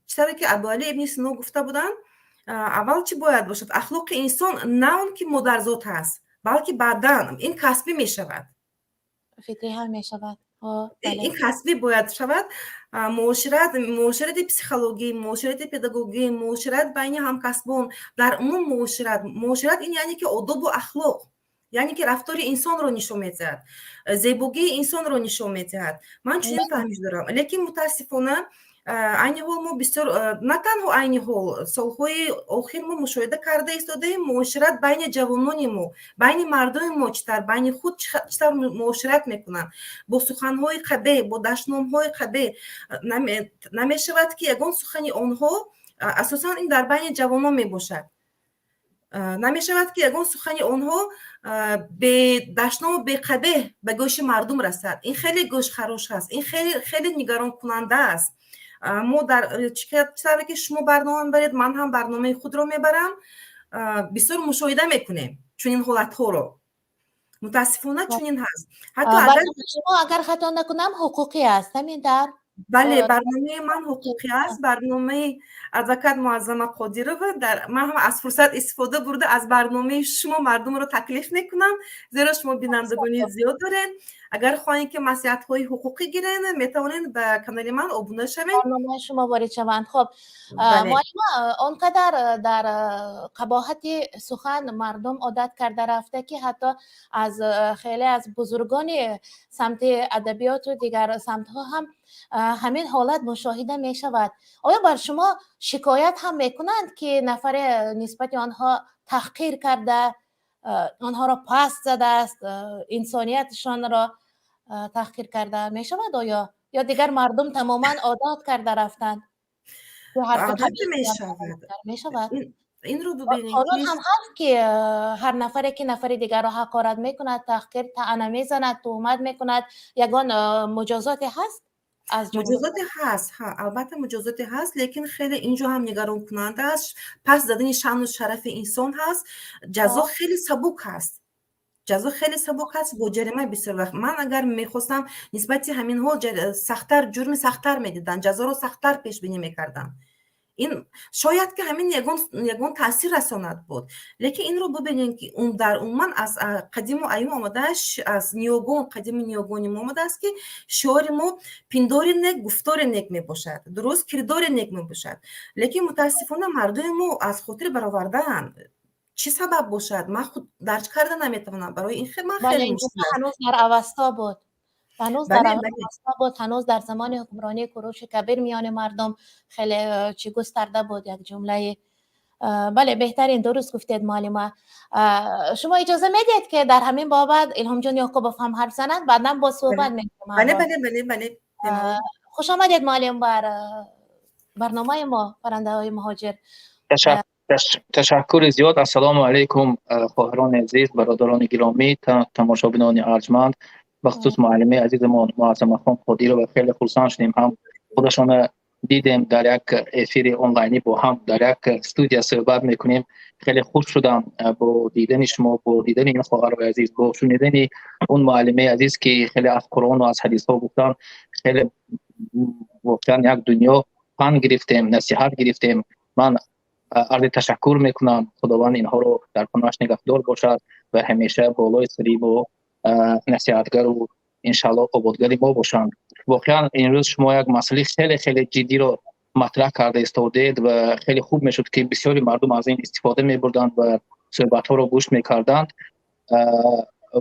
чӣ тавре ки Абуалӣ ибни Сино гуфта буданд, аввал чӣ бояд бошад? Ахлоқи инсон на он ки модарзод ҳаст, балки баъдан ин касбӣ мешавад. Фитрӣ ҳам мешавад. Ин касбӣ бояд шавад. Муошират, муоширати психологӣ, муоширати педагогӣ, муошират байни ҳамкасбон, дар умум муошират. Муошират ин яъне ки одобу ахлоқ, яъне ки рафтори инсонро нишон медиҳад, зебогии инсонро нишон медиҳад. Ман чунин фаҳмиш дорам, лекин мутаассифона, айни ҳол мо бисёр, на танҳо айни ҳол, солҳои охир мо мушоҳида карда истодаем муошират байни ҷавонони мо, байни мардуми мо чӣ тавр, байни худ чӣ тавр муошират мекунанд, бо суханҳои қабеҳ, бо дашномҳои қабеҳ. Намешавад, ки ягон сухани онҳо, асосан ин дар байни ҷавонон мебошад, намешавад, ки ягон сухани онҳо бедашному беқабеҳ ба гӯши мардум расад. Ин хеле гӯшхарош аст, ин хеле хеле нигаронкунанда аст. Мо дар чӣ тавре ки шумо барнома мебаред, ман ҳам барномаи худро мебарам, бисёр мушоҳида мекунем чунин ҳолатҳоро. Мутаассифона, чунин ҳаст. Ҳатто шумо, агар хато накунам, ҳуқуқӣ аст, ҳамин тавр? Бале, барномаи ман ҳуқуқӣ аст, барномаи адвокат Муаззама Қодирова. Дар ман ҳам аз фурсат истифода бурда, аз барномаи шумо мардумро таклиф мекунам, зеро шумо бинандагони зиёд доред. Агар хоҳем, ки маслиҳатҳои ҳуқуқӣ гирен, метавонед ба канали ман обуна шавед. Барномаи шумо ворид шаванд. Хуб, муаллима, он қадар дар қабоҳати сухан мардум одат карда рафта, ки ҳатто аз хеле аз бузургони самти адабиёту дигар самтҳо ҳам ҳамин ҳолат мушоҳида мешавад. Оё бар шумо шикоят ҳам мекунанд, ки нафаре нисбати онҳо таҳқир карда, онҳоро паст задааст, инсониятшонро таҳқир карда мешавад оё? Ё дигар мардум тамоман одат карда рафтанд? Албатта мешавад. Мешавад. Инро бубинед. Қонун ҳам ҳаст, ки ҳар нафаре ки нафари дигарро ҳақорат мекунад, таҳқир, таъна мезанад, туҳмат мекунад, ягон муҷозоте ҳаст? Муҷозоте ҳаст, албатта муҷозоте ҳаст, лекин хеле инҷо ҳам нигаронкунанда аст. Пас задани шаъну шарафи инсон ҳаст. Ҷазо хеле сабук ҳаст, ҷазо хеле сабук аст, бо ҷарима бисёр вақт. Ман агар мехостам, нисбати ҳаминҳо сахттар, ҷурми сахттар медиданд, ҷазоро сахттар пешбинӣ мекарданд. Ин шояд ки ҳамин ягон таъсир расонад буд, лекин инро бубинем, ки дар умуман аз қадиму айём омадааст, аз ниёгон, қадими ниёгони мо омадааст, ки шиори мо пиндори нек, гуфтори нек мебошад, дуруст, кирдори нек мебошад. Лекин мутаассифона, мардуми мо аз хотир баровардаанд. Чӣ сабаб бошад, ман худ дарк карда наметавонам. Барои ин ман хеле ҳанӯз дар Авасто буд, ҳанӯз дар Авасто буд, ҳанӯз дар замони ҳукмронии Куруши Кабир миёни мардум хеле чӣ густарда буд як ҷумлаи. Бале, беҳтарин, дуруст гуфтед, муаллима. Шумо иҷоза медиҳед, ки дар ҳамин бобат Илҳомҷон Ёқубов ҳам ҳарф занад, баъдан боз суҳбат мекунем? Бале. Хуш омадед, муаллим, бар барномаи мо «Паррандаҳои муҳоҷир». Ташаккури зиёд. Ассалому алайкум, хоҳарони азиз, бародарони гиромӣ, тамошобинони арҷманд, бахусус муаллимаи азизамон Муаззамахон Қодирова. Хеле хурсанд шудем, ҳам худашона дидем, дар як эфири онлайнӣ бо ҳам дар як студия суҳбат мекунем. Хеле хуш шудам бо дидани шумо, бо дидани ин хоҳарои азиз, бо шунидани он муаллимаи азиз, ки хеле аз Қуръону аз ҳадисҳо гуфтанд. Хеле воқеан як дунё панд гирифтем, насиҳат гирифтем. Ман Арзи ташаккур мекунам. Худованд инҳоро дар паноҳаш нигаҳдор бошад ва ҳамеша болои сари мо насиҳатгару иншааллоҳ ободгари мо бошанд. Воқеан, имрӯз шумо як масъалаи хеле хеле ҷиддиро матраҳ карда истодед ва хеле хуб мешуд, ки бисёри мардум аз ин истифода мебурданд ва суҳбатҳоро гӯш мекарданд.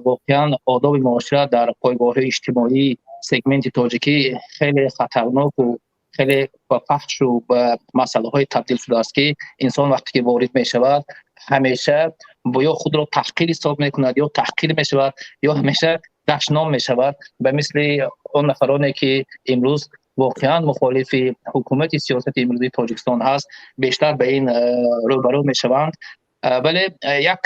Воқеан, одоби муошират дар пойгоҳҳои иҷтимоӣ сегменти тоҷикӣ хеле хатарноку хеле ба фаҳшу ба масъалаҳое табдил шудааст, ки инсон вақте ки ворид мешавад, ҳамеша ё худро таҳқир ҳисоб мекунад, ё таҳқир мешавад, ё ҳамеша дашном мешавад, ба мисли он нафароне, ки имрӯз воқеан мухолифи ҳукумати сиёсати имрӯзии Тоҷикистон ҳаст, бештар ба ин рӯбарӯ мешаванд. Вале як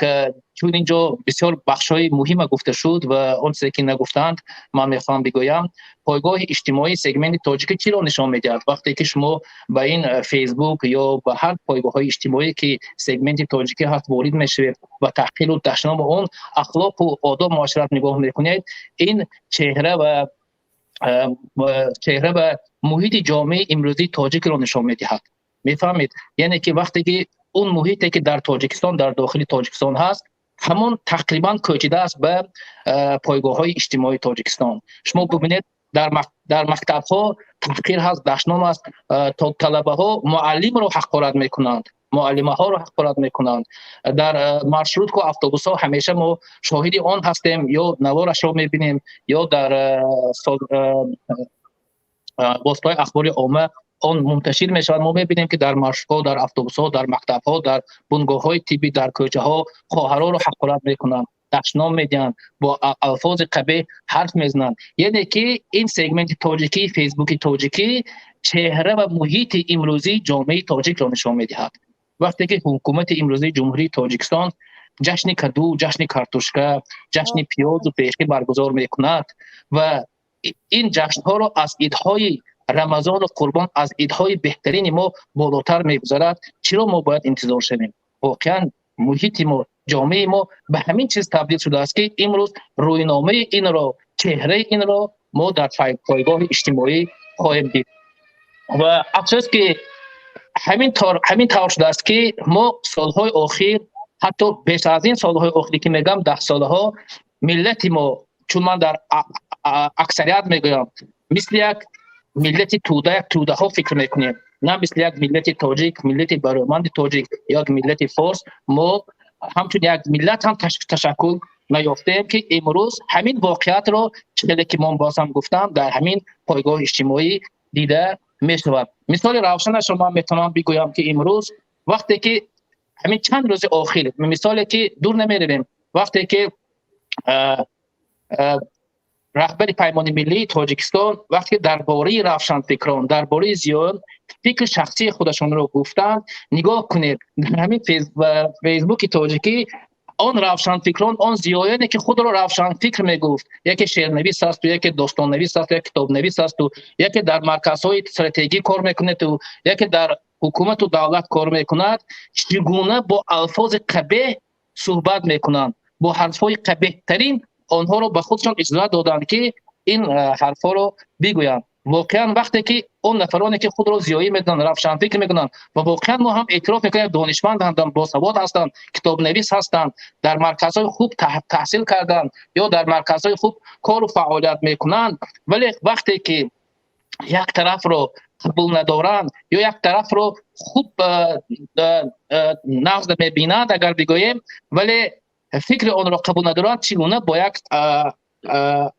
чун инҷо бисёр бахшҳои муҳима гуфта шуд ва он чизе, ки нагуфтанд, ман мехоҳам бигӯям. Пойгоҳи иҷтимоии сегменти тоҷикӣ чиро нишон медиҳад? Вақте ки шумо ба ин Фейсбук ё ба ҳар пойгоҳҳои иҷтимоӣ, ки сегменти тоҷикӣ ҳаст, ворид мешавед ва таҳқиру дашному он ахлоқу одоб муошират нигоҳ мекунед, ин чеҳра ва муҳити ҷомеаи имрӯзии тоҷикро нишон медиҳад. Мефаҳмед, яъне ки вақте ки он муҳите, ки дар Тоҷикистон, дар дохили Тоҷикистон ҳаст, ҳамон тақрибан кӯчидааст ба пойгоҳҳои иҷтимоии Тоҷикистон. Шумо бубинед, дар мактабҳо таҳқир ҳаст, дашном аст, то талабаҳо муаллимро ҳақорат мекунанд, муаллимаҳоро ҳақорат мекунанд. Дар маршрутку автобусҳо ҳамеша мо шоҳиди он ҳастем, ё наворашро мебинем, ё дар воситаҳои ахбори омма он мунташир мешавад. Мо мебинем, ки дар маршрутҳо, дар автобусҳо, дар мактабҳо, дар бунгоҳҳои тиббӣ, дар кӯчаҳо хоҳароро ҳақорат мекунанд, дашном медиҳанд, бо алфози қабеҳ ҳарф мезананд. Яъне ки ин сегменти тоҷикӣ, Фейсбуки тоҷикӣ чеҳра ва муҳити имрӯзии ҷомеаи тоҷикро нишон медиҳад. Вақте ки ҳукумати имрӯзии Ҷумҳурии Тоҷикистон ҷашни каду, ҷашни картошка, ҷашни пиёзу бехӣ баргузор мекунад ва ин ҷашнҳоро аз идҳои Рамазону Қурбон, аз идҳои беҳтарини мо болотар мегузарад, чиро мо бояд интизор шавем? Воқеан, муҳити мо, ҷомеаи мо ба ҳамин чиз табдил шудааст, ки имрӯз рӯйномаи инро, чеҳраи инро мо дар пойгоҳи иҷтимоӣ хоҳем дид. Ва афсӯс, ки ҳамин тавр шудааст, ки мо солҳои охир, ҳатто беш аз ин солҳои охире, ки мегӯям, даҳсолаҳо, миллати мо, чун ман дар аксарият мегӯям, мисли як миллати тӯда, як тӯдаҳо фикр мекунем, на мисли як миллати тоҷик, миллати бароманди тоҷик ё як миллати форс. Мо ҳамчун як миллат ҳам ташаккул наёфтаем, ки имрӯз ҳамин воқеиятро, чӣ ки мо боз ҳам гуфтам, дар ҳамин пойгоҳи иҷтимоӣ дида мешавад. Мисоли равшанашро ман метавонам бигӯям, ки имрӯз вақте ки ҳамин чанд рӯзи охир, мисоле ки дур намеравем, вақте ки раҳбари Паймони миллии Тоҷикистон вақте ки дар бораи равшанфикрон, дар бораи зиён фикри шахсии худашонро гуфтанд, нигоҳ кунед, дар ҳамин Фейсбуки тоҷикӣ он равшанфикрон, он зиёяне, ки худро равшанфикр мегуфт, яке шеърнавис асту, яке достоннавис асту, яке китобнавис асту, яке дар марказҳои стратегӣ кор мекунаду, яке дар ҳукумату давлат кор мекунад, чӣ гуна бо алфози қабеҳ суҳбат мекунанд, бо ҳарфҳои қабеҳтарин онҳоро ба худшон иҷозат доданд, ки ин ҳарфҳоро бигӯянд. Воқеан, вақте ки он нафароне, ки худро зиёӣ медонанд, равшанфикр мекунанд ва воқеан мо ҳам эътироф мекунем, донишманд ҳастанд, босавод ҳастанд, китобнавис ҳастанд, дар марказҳои хуб таҳсил карданд ё дар марказҳои хуб кору фаъолият мекунанд, вале вақте ки як тарафро қабул надоранд ё як тарафро хуб нағз мебинанд, агар бигӯем, вале фикри онро қабул надоранд, чӣ гуна бо як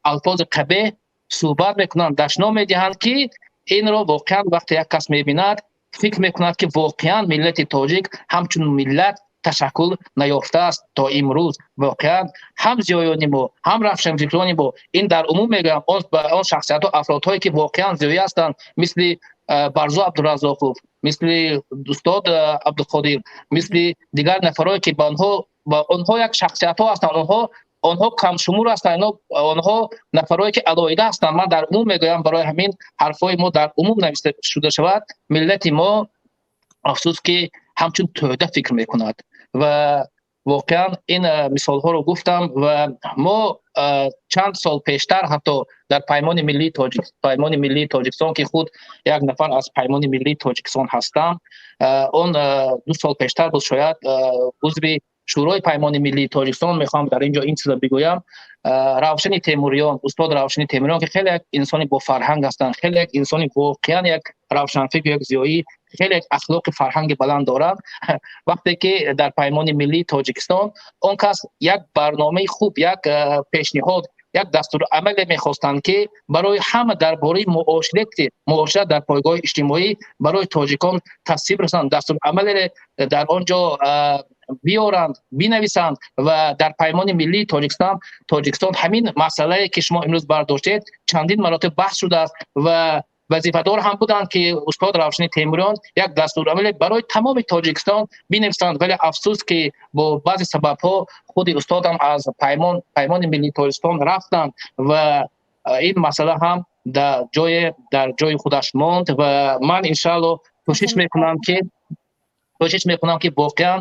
алфози қабеҳ суҳбат мекунанд, дашном медиҳанд, ки инро воқеан вақте як кас мебинад, фикр мекунад, ки воқеан миллати тоҷик ҳамчун миллат ташаккул наёфтааст то имрӯз. Воқеан, ҳам зиёёни мо, ҳам равшанфикрони мо, ин дар умум мегӯям, он шахсиятҳо, афродҳое, ки воқеан зиёӣ ҳастанд, мисли Барзу Абдуразоқов, мисли устод Абдуқодир, мисли дигар нафарое, ки ба онҳо як шахсиятҳо ҳастанд, онҳо камшумур ҳастанд, онҳо нафарое, ки алоҳида ҳастанд. Ман дар умум мегӯям, барои ҳамин ҳарфҳои мо дар умум нависта шуда шавад. Миллати мо, афсӯс, ки ҳамчун тӯда фикр мекунад ва Воқеан, ин мисолҳоро гуфтам ва мо чанд сол пештар ҳатто дар Паймони миллии Тоҷикистон, ки худ як нафар аз Паймони миллии Тоҷикистон ҳастам, он 2 сол пештар буд шояд, узви Шӯрои Паймони миллии Тоҷикистон, мехоҳам дар ин ҷо ин чизро бигӯям, Равшани Темуриён, устод Равшани Темуриён, ки хеле як инсони бофарҳанг ҳастанд, хеле як инсони воқеан як равшанфикр, як зиёӣ, хеле як ахлоқи фарҳанги баланд доранд, вақте ки дар Паймони миллии Тоҷикистон он кас як барномаи хуб, як пешниҳод, як дастурамале мехостанд, ки барои ҳама дар бораи муошират дар пойгоҳи иҷтимоӣ барои тоҷикон тасвиб расонанд, дастурамале дар он ҷо биёранд, бинависанд ва дар Паймони миллии Тоҷикистон ҳамин масъалае, ки шумо имрӯз бардоштед, чандин маротиб баҳс шудааст ва вазифадор ҳам буданд, ки устод Равшани Темуриён як дастурамале барои тамоми Тоҷикистон бинависанд. Вале афсӯс, ки бо баъзе сабабҳо худи устодам аз Паймони миллии Тоҷикистон рафтанд ва ин масъала ҳам дар ҷои худаш монд. Ва ман, иншаалло, кӯшиш мекунам, ки воқеан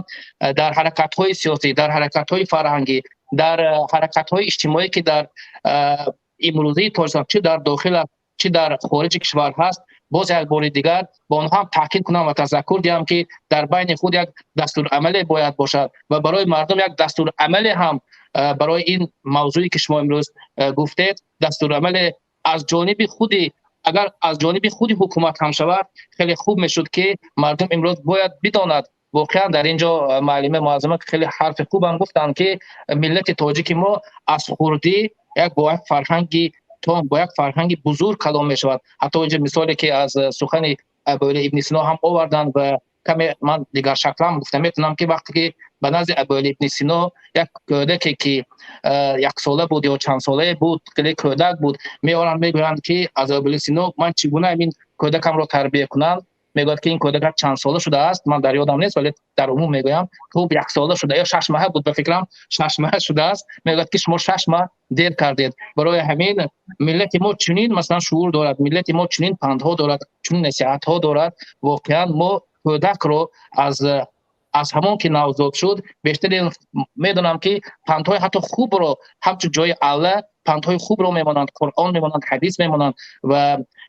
дар ҳаракатҳои сиёсӣ, дар ҳаракатҳои фарҳангӣ, дар ҳаракатҳои иҷтимоӣ, ки дар имрӯзии Тоҷикистон, чӣ дар дохил аст, чӣ дар хориҷи кишвар ҳаст, боз як бори дигар ба онҳо ҳам таъкид кунам ва тазаккур диҳам, ки дар байни худ як дастурамале бояд бошад ва барои мардум як дастурамале ҳам барои ин мавзӯе, ки шумо имрӯз гуфтед, дастурамале аз ҷониби худи, агар аз ҷониби худи ҳукумат ҳам шавад, хеле хуб мешуд, ки мардум имрӯз бояд бидонад. Воқеан, дар ин ҷо муаллима Муаззама хеле ҳарфи хубам гуфтанд, ки миллати тоҷики мо аз хурдӣ бо як фарҳанги том, бо як фарҳанги бузург калон мешавад. Ҳатто инҷо мисоле, ки аз сухани Абуали ибни Сино ҳам оварданд ва каме ман дигар шаклам гуфта метавонам, ки вақте ки ба назди Абуали ибни Сино як кӯдаке, ки яксола буд ё чандсолае буд, хеле кӯдак буд, меоранд, мегӯянд, ки аз Абуали Сино: «Ман чӣ гуна ин кӯдакамро тарбия кунам?» Мегӯяд, ки ин кӯдакак чанд сола шудааст, ман дар ёдам нест, вале дар умум мегӯям, хуб, яксола шуда ё 6 моҳа буд, ба фикрам, 6 моҳа шудааст. Мегӯяд, ки шумо 6 моҳ дер кардед. Барои ҳамин миллати мо чунин, масалан, шуур дорад, миллати мо чунин пандҳо дорад, чунин насиҳатҳо дорад. Воқеан, мо кӯдакро аз ҳамон ки навзод шуд, бештари медонам, ки пандҳои ҳатто хубро, ҳамчун ҷои алла пандҳои хубро мемонанд, Қуръон мемонанд, ҳадис мемонанд ва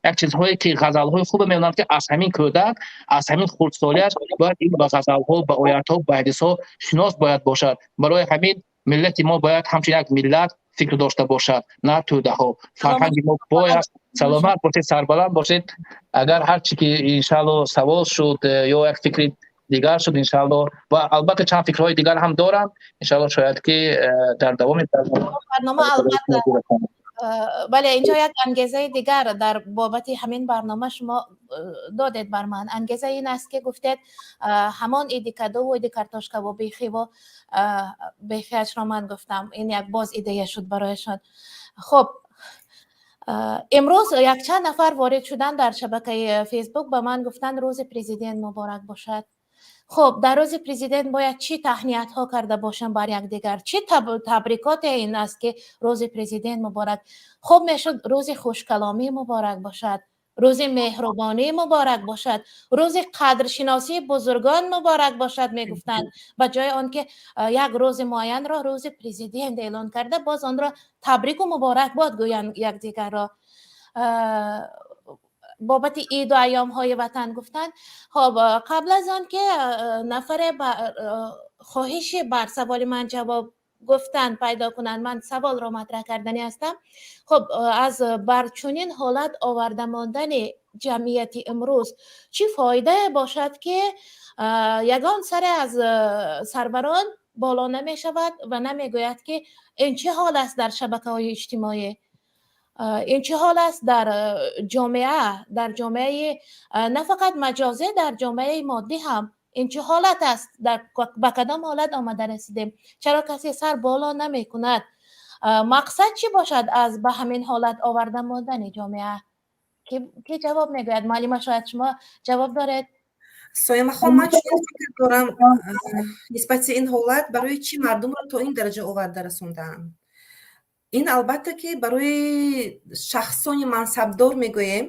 як чизҳое, ки ғазалҳои хубе мемонанд, ки аз ҳамин кӯдак, аз ҳамин хурдсолиаш бояд ин ба ғазалҳо, ба оятҳо, ба ҳадисҳо шинос бояд бошад. Барои ҳамин миллати мо бояд ҳамчун як миллат фикр дошта бошад, на тӯдаҳо. Фарҳанги мо бояд. Саломат бошед, сарбаланд бошед. Агар ҳар чи ки, иншаалло, савол шуд ё як фикри дигар шуд, иншаалло, ва албатта чанд фикрҳои дигар ҳам дорам, иншаалло, шояд ки дар давоми барнома. Албатта, бале, инҷо як ангезаи дигар дар бобати ҳамин барнома шумо додед бар ман. Ангеза ин аст, ки гуфтед ҳамон иди кадову иди картошкаву бехиву бехиашро ман гуфтам, ин як боз идея шуд барояшон. Хуб, имрӯз якчанд нафар ворид шудан дар шабакаи Фейсбук, ба ман гуфтанд: «Рӯзи Президент муборак бошад». Хуб, дар рӯзи Президент бояд чӣ таҳниятҳо карда бошам бар якдигар? Чӣ табрикоте ин аст, ки рӯзи Президент муборак? Хуб мешуд: рӯзи хушкаломӣ муборак бошад, рӯзи меҳрубонӣ муборак бошад, рӯзи қадршиносии бузургон муборак бошад мегуфтанд, ба ҷои он ки як рӯзи муайянро рӯзи Президент эълон карда, боз онро табрику муборакбод гӯянд якдигарро. Бобати иду айёмҳои ватан гуфтанд. Хоб, қабл аз он ки нафаре хоҳиши бар саволи ман ҷавоб гуфтан пайдо кунанд, ман саволро матраҳ карданӣ ҳастам. Хуб, аз бар чунин ҳолат оварда мондани ҷамъияти имрӯз чӣ фоидае бошад, ки ягон саре аз сарварон боло намешавад ва намегӯяд, ки ин чӣ ҳол аст дар шабакаҳои иҷтимоӣ, ин чӣ ҳол аст дар ҷомеа, дар ҷомеаи на фақат маҷозӣ, дар ҷомеаи моддӣ ҳам ин чӣ ҳолат аст, ба кадом ҳолат омада расидем, чаро касе сар боло намекунад? Мақсад чӣ бошад аз ба ҳамин ҳолат оварда мондани ҷомеа? Ки ҷавоб мегӯяд? Муаллима, шояд шумо ҷавоб доред? Соимахон, ман чунин фикр дорам нисбати ин ҳолат: барои чӣ мардумро то ин дараҷа оварда расондаанд? Ин, албатта, ки барои шахсони мансабдор мегӯем,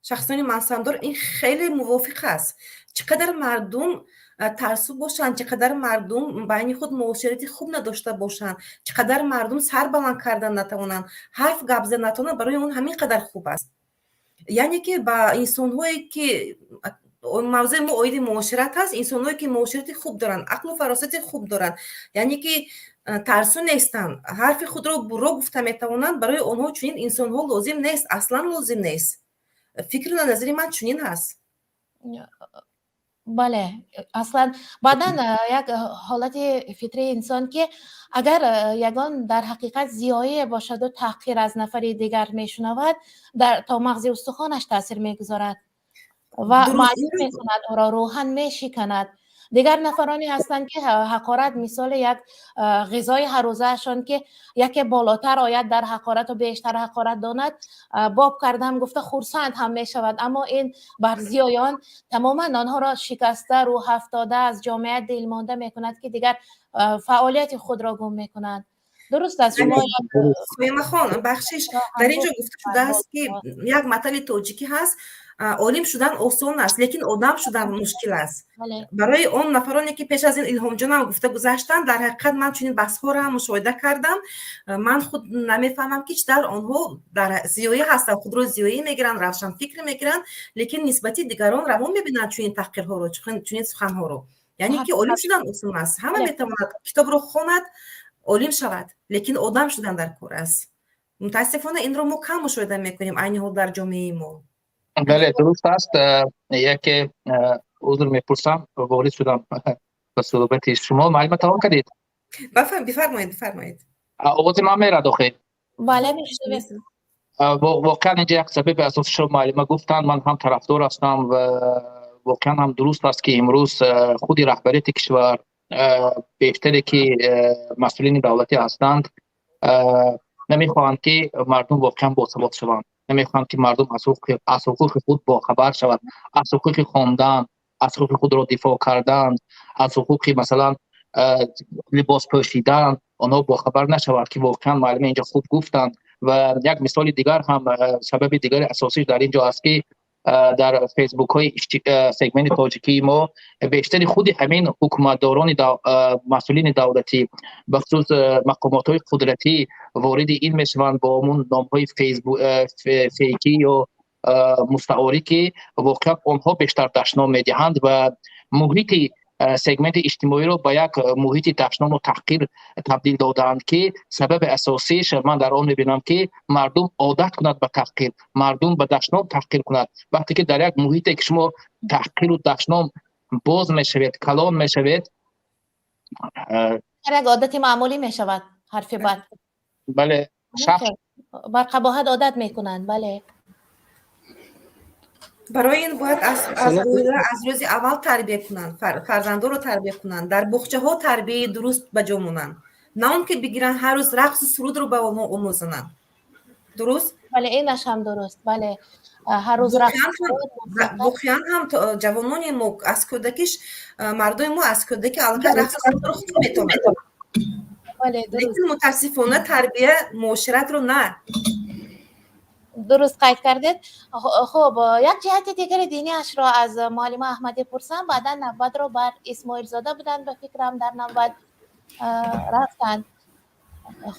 шахсони мансабдор ин хеле мувофиқ аст. Чӣ қадар мардум Тарсу бошанд, чӣ қадар мардум байни худ муоширати хуб надошта бошанд, чӣ қадар мардум сар баланд кардан натавонанд, ҳарф гап зада натавонанд, барои он ҳамин қадар хуб аст. Яъне ки ба инсонҳое ки мавзӯи мо оиди муошират аст, инсонҳое ки муоширати хуб доранд, ақлу фаросати хуб доранд, яъне ки тарсу нестанд, ҳарфи худро бурро гуфта метавонанд, барои онҳо чунин инсонҳо лозим нест, аслан лозим нест. Фикру назари ман чунин ҳаст. Бале, аслан баъдан як ҳолати фитрии инсон, ки агар ягон дар ҳақиқат зиёие бошаду таҳқир аз нафари дигар мешунавад, то мағзи устухонаш таъсир мегузорад ва маъюб мекунад ӯро, рӯҳан мешиканад. Дигар нафароне ҳастанд, ки ҳақорат мисоли як ғизои ҳаррӯзаашон, ки яке болотар ояд дар ҳақорату бештар ҳақорат донад, боб кардам гуфта хурсанд ҳам мешавад. Аммо ин бар зиёён тамоман онҳоро шикаста, рӯҳафтода, аз ҷомеа дилмонда мекунад, ки дигар фаъолияти худро гум мекунанд. Дуруст аст, шумо. Соимахон, бахшиш, дар ин ҷо гуфта шудааст, ки як матали тоҷикӣ ҳаст: олим шудан осон аст, лекин одам шудан мушкил аст. Барои он нафароне ки пеш аз ин Илҳомҷонам гуфта гузаштанд, дар ҳақиқат ман чунин баҳсҳоро ҳам мушоҳида кардам. Ман худ намефаҳмам, ки чӣ тавр онҳо дар зиёӣ ҳастанд, худро зиёӣ мегиранд, равшанфикр мегиранд, лекин нисбати дигарон раво мебинанд чунин таҳқирҳоро, чунин суханҳоро. Яъне ки олим шудан осон аст, ҳама метавонад китобро хонад, олим шавад, лекин одам шудан дар кор аст. Мутаассифона, инро мо кам мушоҳида мекунем айни ҳол дар ҷомеаи мо. Бале, дуруст аст. Яке узр мепурсам, ворид шудам ба суҳбати шумо. Муаллима, тамом кардед? Бифармоед, бифармоед. Овози ман мерад охе? Бале, мешунавем. Воқеан инҷа як сабаби асосишро муаллима гуфтанд, ман ҳам тарафдор ҳастам ва воқеан ҳам дуруст аст, ки имрӯз худи раҳбарияти кишвар, бештаре ки масъулини давлатӣ ҳастанд, намехоҳанд, ки мардум воқеан босавод шаванд, намехоҳанд, ки мардум аз ҳуқуқи худ бохабар шавад, аз ҳуқуқи хондан, аз ҳуқуқи худро дифоъ кардан, аз ҳуқуқи, масалан, либос пӯшидан онҳо бохабар нашавад, ки воқеан муаллима инҷо хуб гуфтанд. Ва як мисоли дигар ҳам, сабаби дигари асосиш дар ин ҷо аст, ки дар фейсбукҳои сегменти тоҷикии мо бештари худи ҳамин ҳукуматдорони, масъулини давлатӣ, бахусус мақомотҳои қудратӣ вориди ин мешаванд бо ҳамун номҳои фейкӣ ё мустаорӣ, ки воқеан онҳо бештар дашном медиҳанд ва муҳити сегменти иҷтимоиро ба як муҳити дашному таҳқир табдил додаанд, ки сабаби асосиш ман дар он мебинам, ки мардум одат кунад ба таҳқир, мардум ба дашном таҳқир кунад. Вақте ки дар як муҳите ки шумо таҳқиру дашном боз мешавед, калон мешавед. Як одати маъмулӣ мешавад ҳарфи бад. Бале, шахс. Бар қабоҳат одат мекунанд, бале. Барои ин бояд аз оила, аз рӯзи аввал тарбия кунанд, фарзандонро тарбия кунанд, дар боғчаҳо тарбияи дуруст ба ҷо монанд, на он ки бигиранд, ҳар рӯз рақсу сурудро ба онҳо омӯзонанд. Дуруст. Бале, инаш ҳам дуруст, бале, ҳар рӯз. Воқеан ҳам ҷавонони мо аз кӯдакиш, мардои мо аз кӯдаки аллакай рақсу сурудро хуб метавонанд, лекин мутаассифона тарбия, муоширатро на. Дуруст қайд кардед. Хуб, як ҷиҳати дигари диниашро аз муаллима Аҳмадӣ пурсам, баъдан навбатро бар Исмоилзода буданд, ба фикрам, дар навбат рафтанд.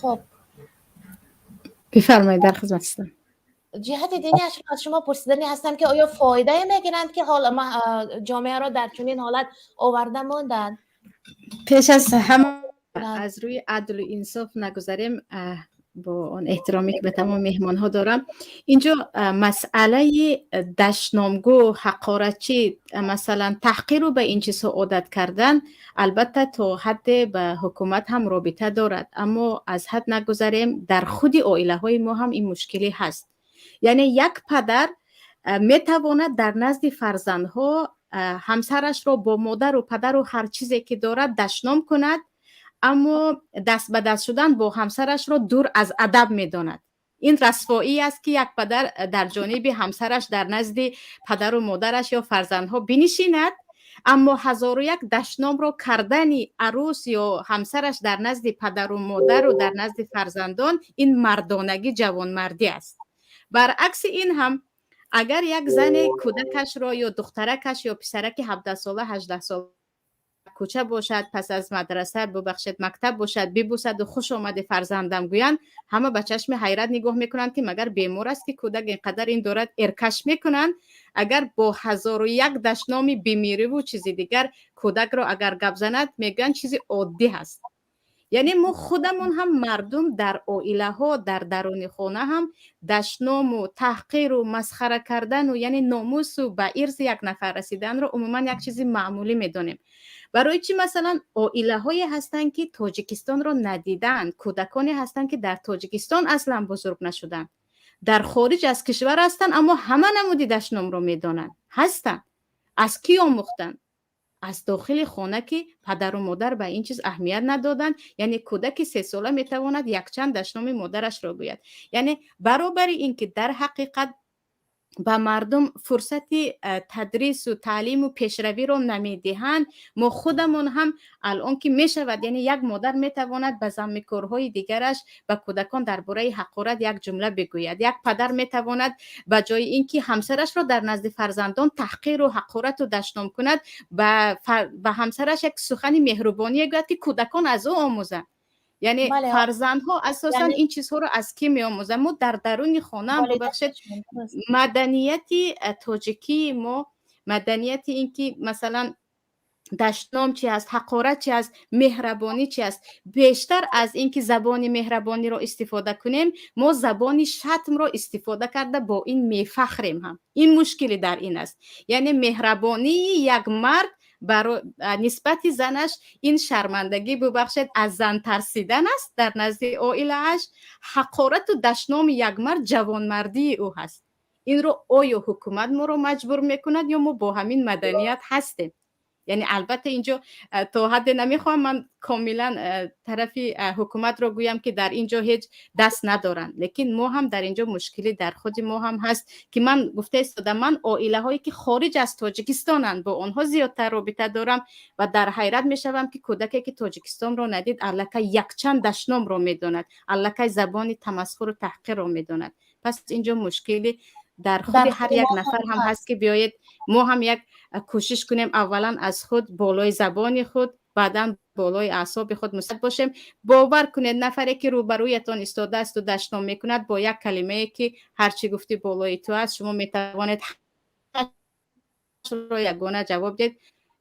Хуб. Бифармоед, дар хизмат ҳастам. Ҷиҳати диниашро аз шумо пурсиданӣ ҳастам, ки оё фоидае мегиранд, ки ҳол ҷомеаро дар чунин ҳолат оварда монданд? Пеш аз ҳама, аз рӯи адлу инсоф нагузарем, бо он эҳтироме ки ба тамоми меҳмонҳо дорам, инҷо масъалаи дашномгӯ, ҳақоратчӣ, масалан, таҳқиру ба ин чизҳо одат кардан, албатта, то ҳадде ба ҳукумат ҳам робита дорад, аммо аз ҳад нагузарем. Дар худи оилаҳои мо ҳам ин мушкилӣ ҳаст. Яъне як падар метавонад дар назди фарзандҳо ҳамсарашро бо модару падару ҳар чизе ки дорад дашном кунад, аммо даст ба даст шудан бо ҳамсарашро дур аз адаб медонад. Ин расвоӣ аст, ки як падар дар ҷониби ҳамсараш дар назди падару модараш ё фарзандҳо бинишинад, аммо ҳазору як дашномро кардани арӯс ё ҳамсараш дар назди падару модару дар назди фарзандон, ин мардонагӣ, ҷавонмардӣ аст. Баръакси ин ҳам, агар як зане кӯдакашро ё духтаракаш ё писараки 17-сола, 18-сола Кӯча бошад, пас аз мадраса, бубахшед, мактаб бошад, бибусаду «Хуш омадӣ, фарзандам» гӯянд, ҳама ба чашми ҳайрат нигоҳ мекунанд, ки магар бемор аст, ки кӯдак инқадар ин дорад, эркаш мекунанд. Агар бо ҳазору як дашноми бемириву чизи дигар кӯдакро агар гап занад, мегӯянд, чизи оддӣ ҳаст. Яъне мо худамон ҳам, мардум дар оилаҳо, дар даруни хона ҳам дашному таҳқиру масхара кардану, яъне номусу ба ирзи як нафар расиданро умуман як чизи маъмулӣ медонем. Барои чӣ, масалан, оилаҳое ҳастанд, ки Тоҷикистонро надидаанд, кӯдаконе ҳастанд, ки дар Тоҷикистон аслан бузург нашуданд, дар хориҷ аз кишвар ҳастанд, аммо ҳама намуди дашномро медонанд, ҳастанд? Аз кӣ омӯхтанд? Аз дохили хона, ки падару модар ба ин чиз аҳамият надоданд. Яъне кӯдаки 3 сола метавонад якчанд дашноми модарашро гӯяд. Яъне баробари ин ки дар ҳақиқат ба мардум фурсати тадрису таълиму пешравиро намедиҳанд, мо худамон ҳам алон ки мешавад, яъне як модар метавонад ба замми корҳои дигараш ба кӯдакон дар бораи ҳақорат як ҷумла бигӯяд, як падар метавонад ба ҷои ин ки ҳамсарашро дар назди фарзандон таҳқиру ҳақорату дашном кунад, ба ҳамсараш як сухани меҳрубоние гӯяд, ки кӯдакон аз ӯ омӯзанд. Яъне фарзандҳо асосан ин чизҳоро аз кӣ меомӯзанд? Мо дар даруни хонаам, бубахшед, маданияти тоҷикии мо, маданияти ин ки, масалан, дашном чи аст, ҳақорат чи аст, меҳрабонӣ чи аст, бештар аз ин ки забони меҳрабониро истифода кунем, мо забони шатмро истифода карда, бо ин мефахрем ҳам. Ин мушкилӣ дар ин аст. Яъне меҳрабонии як мард нисбати занаш ин шармандагӣ, бубахшед, аз зан тарсидан аст дар назди оилааш. Ҳақорату дашноми як мард ҷавонмардии ӯ ҳаст. Инро оё ҳукумат моро маҷбур мекунад ё мо бо ҳамин маданият ҳастем? Яъне, албатта, инҷо то ҳадде намехоҳам ман комилан тарафи ҳукуматро гӯям, ки дар ин ҷо ҳеҷ даст надоранд, лекин мо ҳам дар инҷо мушкилӣ дар худи мо ҳам ҳаст, ки ман гуфта истодам, ман оилаҳое ки хориҷ аз Тоҷикистонанд, бо онҳо зиёдтар робита дорам ва дар ҳайрат мешавам, ки кӯдаке ки Тоҷикистонро надид, аллакай якчанд дашномро медонад, аллакай забони тамасхуру таҳқирро медонад. Пас инҷо мушкилӣ дар худи ҳар як нафар ҳам ҳаст, ки биёед, мо ҳам як кӯшиш кунем, аввалан аз худ, болои забони худ, баъдан болои аъсоби худ мусаллат бошем. Бовар кунед, нафаре ки рӯбарӯятон истодаасту дашном мекунад, бо як калимае ки «Ҳарчӣ гуфтӣ болои ту аст», шумо метавонед ягона ҷавоб диҳед.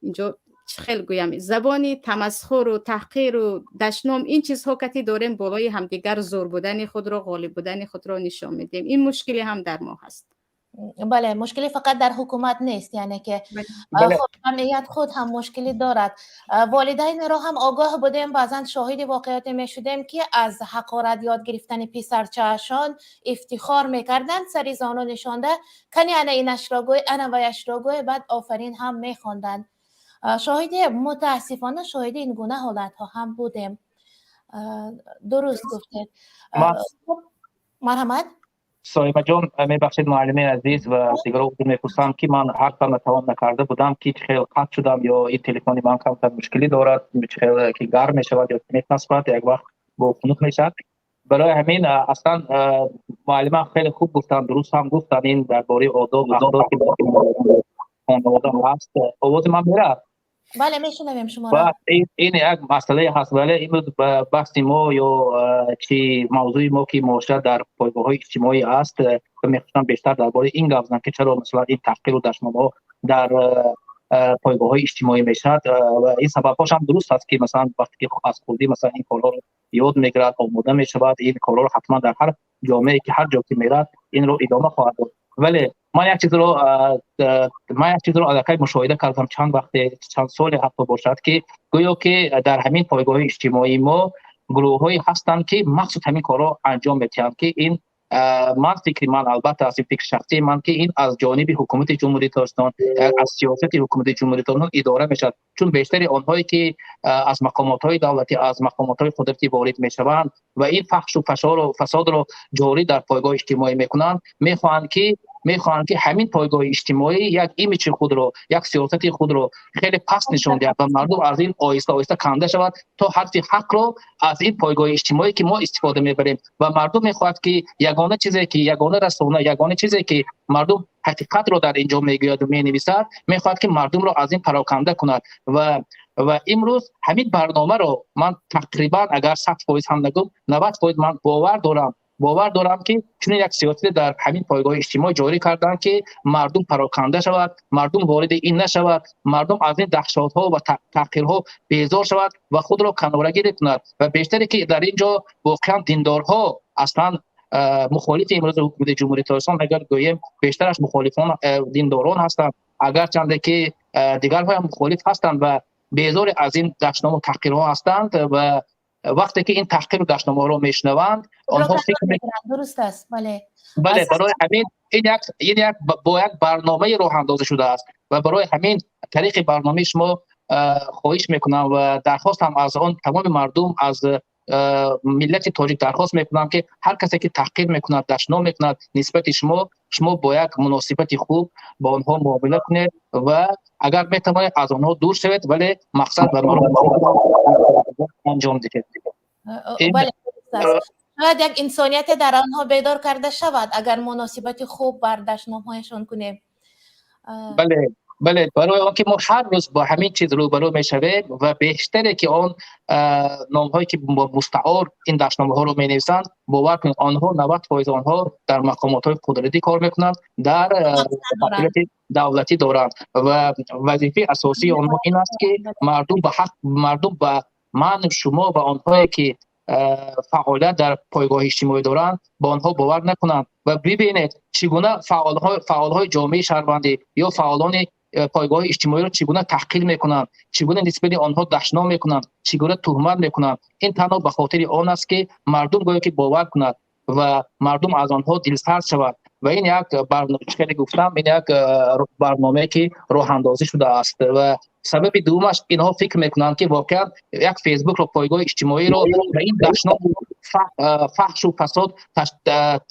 Инҷо чӣ хел гӯям, забони тамасхуру таҳқиру дашном, ин чизҳо кати дорем, болои ҳамдигар зӯр будани худро, ғолиб будани худро нишон медиҳем. Ин мушкиле ҳам дар мо ҳаст. Бале, мушкилӣ фақат дар ҳукумат нест, яъне ки хуб, ҷамъият худ ҳам мушкилӣ дорад. Волидайнро ҳам огоҳ будем, баъзан шоҳиди воқеоте мешудем, ки аз ҳақорат ёд гирифтани писарчаашон ифтихор мекарданд, сари зону нишонда, «Кани, ана инашро гӯй, ана ваяшро гӯй», баъд офарин ҳам мехонданд. Шоҳиди, мутаассифона, шоҳиди ин гуна ҳолатҳо ҳам будем. Дуруст гуфтед. Марҳамат. Соимаҷон, мебахшед, муаллими азиз ва дигарро мепурсам, ки ман ҳарфамро тамом накарда будам, ки хел қатъ шудам ё ин телефони ман камтар мушкилӣ дорад, хел ки гарм мешавад ё метаспад, як вақт бо хунук мешавад. Барои ҳамин, аслан, муаллима хеле хуб гуфтанд, дуруст ҳам гуфтанд, ин дар бораи одоб, ахлоқи хонавода ҳаст. Овози ман меравад? Бале, мешунавем шуморо. Ин як масъалае ҳаст, вале имрӯз баҳси мо ё чи мавзӯи мо, ки муошират дар пойгоҳҳои иҷтимоӣ аст, мехостам бештар дар бораи ин гап занам, ки чаро, масалан, ин таҳқиру дашномҳо дар пойгоҳҳои иҷтимоӣ мешавад. Ва ин сабабҳош ҳам дуруст аст, ки, масалан, вақте ки аз хурдӣ, масалан, ин корҳоро ёд мегирад, омода мешавад, ин корҳоро ҳатман дар ҳар ҷомеае ки ҳар ҷо ки меравад, инро идома хоҳад дод. Вале ман як чизро аллакай мушоҳида кардам чанд вақте, чанд соле ҳатто бошад, ки гӯё ки дар ҳамин пойгоҳи иҷтимоии мо гурӯҳҳое ҳастанд, ки махсус ҳамин корро анҷом медиҳанд, ки ин, ман фикри ман, албатта, аз фикри шахсии ман, ки ин аз ҷониби ҳукумати Ҷумҳурии Тоҷикистон, аз сиёсати ҳукумати Ҷумҳурии Тоҷикистон идора мешавад, чун бештари онҳое ки аз мақомотҳои давлатӣ, аз мақомотҳои қудратӣ ворид мешаванд ва ин фаҳшу фасодро ҷорӣ дар пойгоҳи иҷтимоӣ мекунанд, мехоҳанд, ки ҳамин пойгоҳи иҷтимоӣ як имиҷи худро, як сиёсати худро хеле паст нишон диҳад ва мардум аз ин оҳиста оҳиста канда шавад, то ҳарфи ҳақро аз ин пойгоҳи иҷтимоӣ ки мо истифода мебарем. Ва мардум мехоҳад, ки ягона чизе ки, ягона расона, ягона чизе ки мардум ҳақиқатро дар ин ҷо мегӯяду менависад, мехоҳад, ки мардумро аз ин пароканда кунад ва Ва имрӯз ҳамин барномаро ман тақрибан, агар 100% ҳам нагӯм, 90% ман бовар дорам, ки чунин як сиёсате дар ҳамин пойгоҳи иҷтимоӣ ҷорӣ карданд, ки мардум пароканда шавад, мардум вориди ин нашавад, мардум аз ин даҳшатҳо ва таҳқирҳо безор шавад ва худро канорагирӣ кунад. Ва бештаре ки дар ин ҷо воқеан диндорҳо аслан мухолифи имрӯзи ҳукумати Ҷумҳурии Тоҷикистон, агар гӯем, бештараш мухолифон диндорон ҳастанд, агарчанде ки дигарҳоям мухолиф ҳастанд ва безори аз ин дашному таҳқирҳо ҳастанд. Ва вақте ки ин таҳқиру дашномҳоро мешунаванд, онҳо фикр Дуруст аст, бале. Бале, барои ҳамин ин як бо як барномаи роҳандозӣ шудааст. Ва барои ҳамин тариқи барномаи шумо хоҳиш мекунам ва дархостам аз он тамоми мардум, аз миллати тоҷик дархост мекунам, ки ҳар касе ки таҳқир мекунад, дашном мекунад нисбати шумо, шумо бо як муносибати хуб бо онҳо муомила кунед ва агар метавонед, аз онҳо дур шавед, вале мақсад ва анҷом диҳед. Шояд як инсонияте дар онҳо бедор карда шавад, агар муносибати хуб бар дашномҳояшон кунем. Бале, барои он ки мо ҳар рӯз бо ҳамин чиз рӯбарӯ мешавем ва бештаре ки он номҳое ки бо мустаор ин дашномҳоро менависанд, бовар кунед, онҳо, 90% онҳо дар мақомотҳои қудратӣ кор мекунанд, дар фаъолияти давлатӣ доранд ва вазифаи асосии онҳо ин аст, ки мардум ба ҳақ, мардум ба ман, шумо ва онҳое ки фаъолият дар пойгоҳи иҷтимоӣ доранд, ба онҳо бовар накунанд. Ва бибинед, чӣ гуна фаъолҳои ҷомеаи шаҳрвандӣ ё фаъолони пойгоҳи иҷтимоиро чӣ гуна таҳқир мекунанд, чӣ гуна нисбати онҳо дашном мекунанд, чӣ гуна туҳмат мекунанд. Ин танҳо ба хотири он аст, ки мардум гӯё ки бовар кунад ва мардум аз онҳо дилсард шавад. Ва ин як, хеле гуфтам, ин як барномае ки роҳандозӣ шудааст. Ва сабаби дуввумаш, инҳо фикр мекунанд, ки воқеан як Фейсбукро, пойгоҳи иҷтимоиро ба ин дашному фаҳшу фасод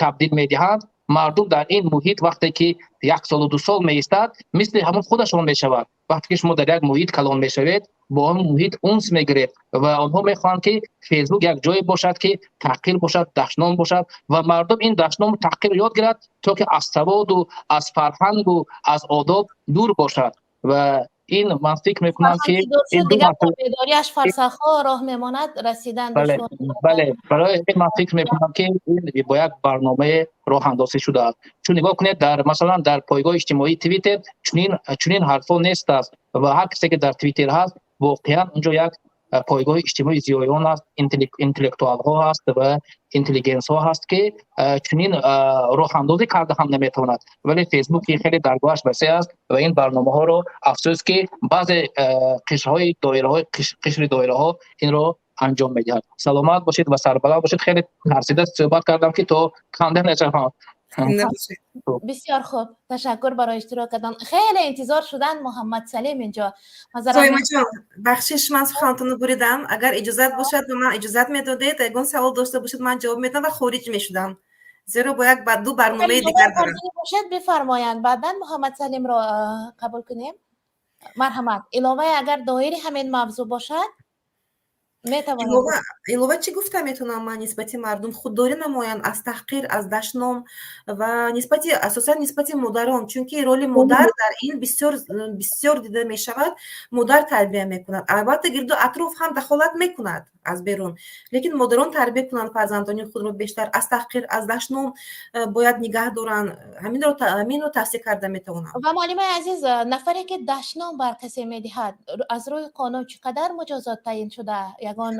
табдил медиҳанд. Мардум дар ин муҳит вақте ки як солу 2 сол меистад, мисли ҳамон худашон мешавад. Вақте ки шумо дар як муҳит калон мешавед, бо он муҳит унс мегиред. Ва онҳо мехоҳанд, ки Фейсбук як ҷое бошад, ки таҳқир бошад, дашном бошад ва мардум ин дашному таҳқирро ёд гирад, то ки аз саводу аз фарҳангу аз одоб дур бошад. Ва ин ман фикр мекунам, ки бедориаш фарсахҳо роҳ мемонад, расидан. Бале, барои ин ман фикр мекунам, ки ин бо як барномаи роҳандозӣ шудааст. Чун нигоҳ кунед, дар масалан дар пойгоҳи иҷтимоии Твиттер чунин ҳарфҳо нест аст. Ва ҳар касе ки дар Твиттер ҳаст, воқеан унҷо як пойгоҳи иҷтимоии зиёиён аст, интеллектуалҳо ҳаст ва интеллигенсҳо ҳаст, ки чунин роҳандозӣ карда ҳам наметавонад. Вале Фейсбук ки хеле даргоҳаш васеъ аст ва ин барномаҳоро, афсӯс ки, баъзе қишрҳои доираҳои, қишри доираҳо инро анҷом медиҳад. Саломат бошед ва сарбаланд бошед. Хеле тарсида суҳбат кардам, ки то канда нашавам. Бисёр хуб, ташаккур барои иштирок кардан. Хеле интизор шудан Муҳаммад Салим инҷо. Соимаҷон, бахшиш, ман сухантонро буридам. Агар иҷозат бошад, ба ман иҷозат медодед, ягон савол дошта бошед, ман ҷавоб медам ва хориҷ мешудам, зеро бо як ду барномаи дигар дорам. Бошад, бифармоянд, баъдан Муҳаммад Салимро қабул кунем. Марҳамат, иловае агар доири ҳамин мавзӯъ бошад, метавонед. Илова чӣ гуфта метавонам ман? Нисбати мардум худдорӣ намоянд аз таҳқир, аз дашном ва нисбати, асосан нисбати модарон, чунки роли модар дар ин бисёр бисёр дида мешавад. Модар тарбия мекунад. Албатта, гирду атроф ҳам дахолат мекунад аз берун, лекин модарон тарбия кунанд фарзандони худро, бештар аз таҳқир, аз дашном бояд нигаҳ доранд. Ҳаминро тавсия карда метавонам. Ва муаллимаи азиз, нафаре ки дашном бар касе медиҳад, аз рӯи қонун чӣ қадар муҷозот таъин шуда? Ягон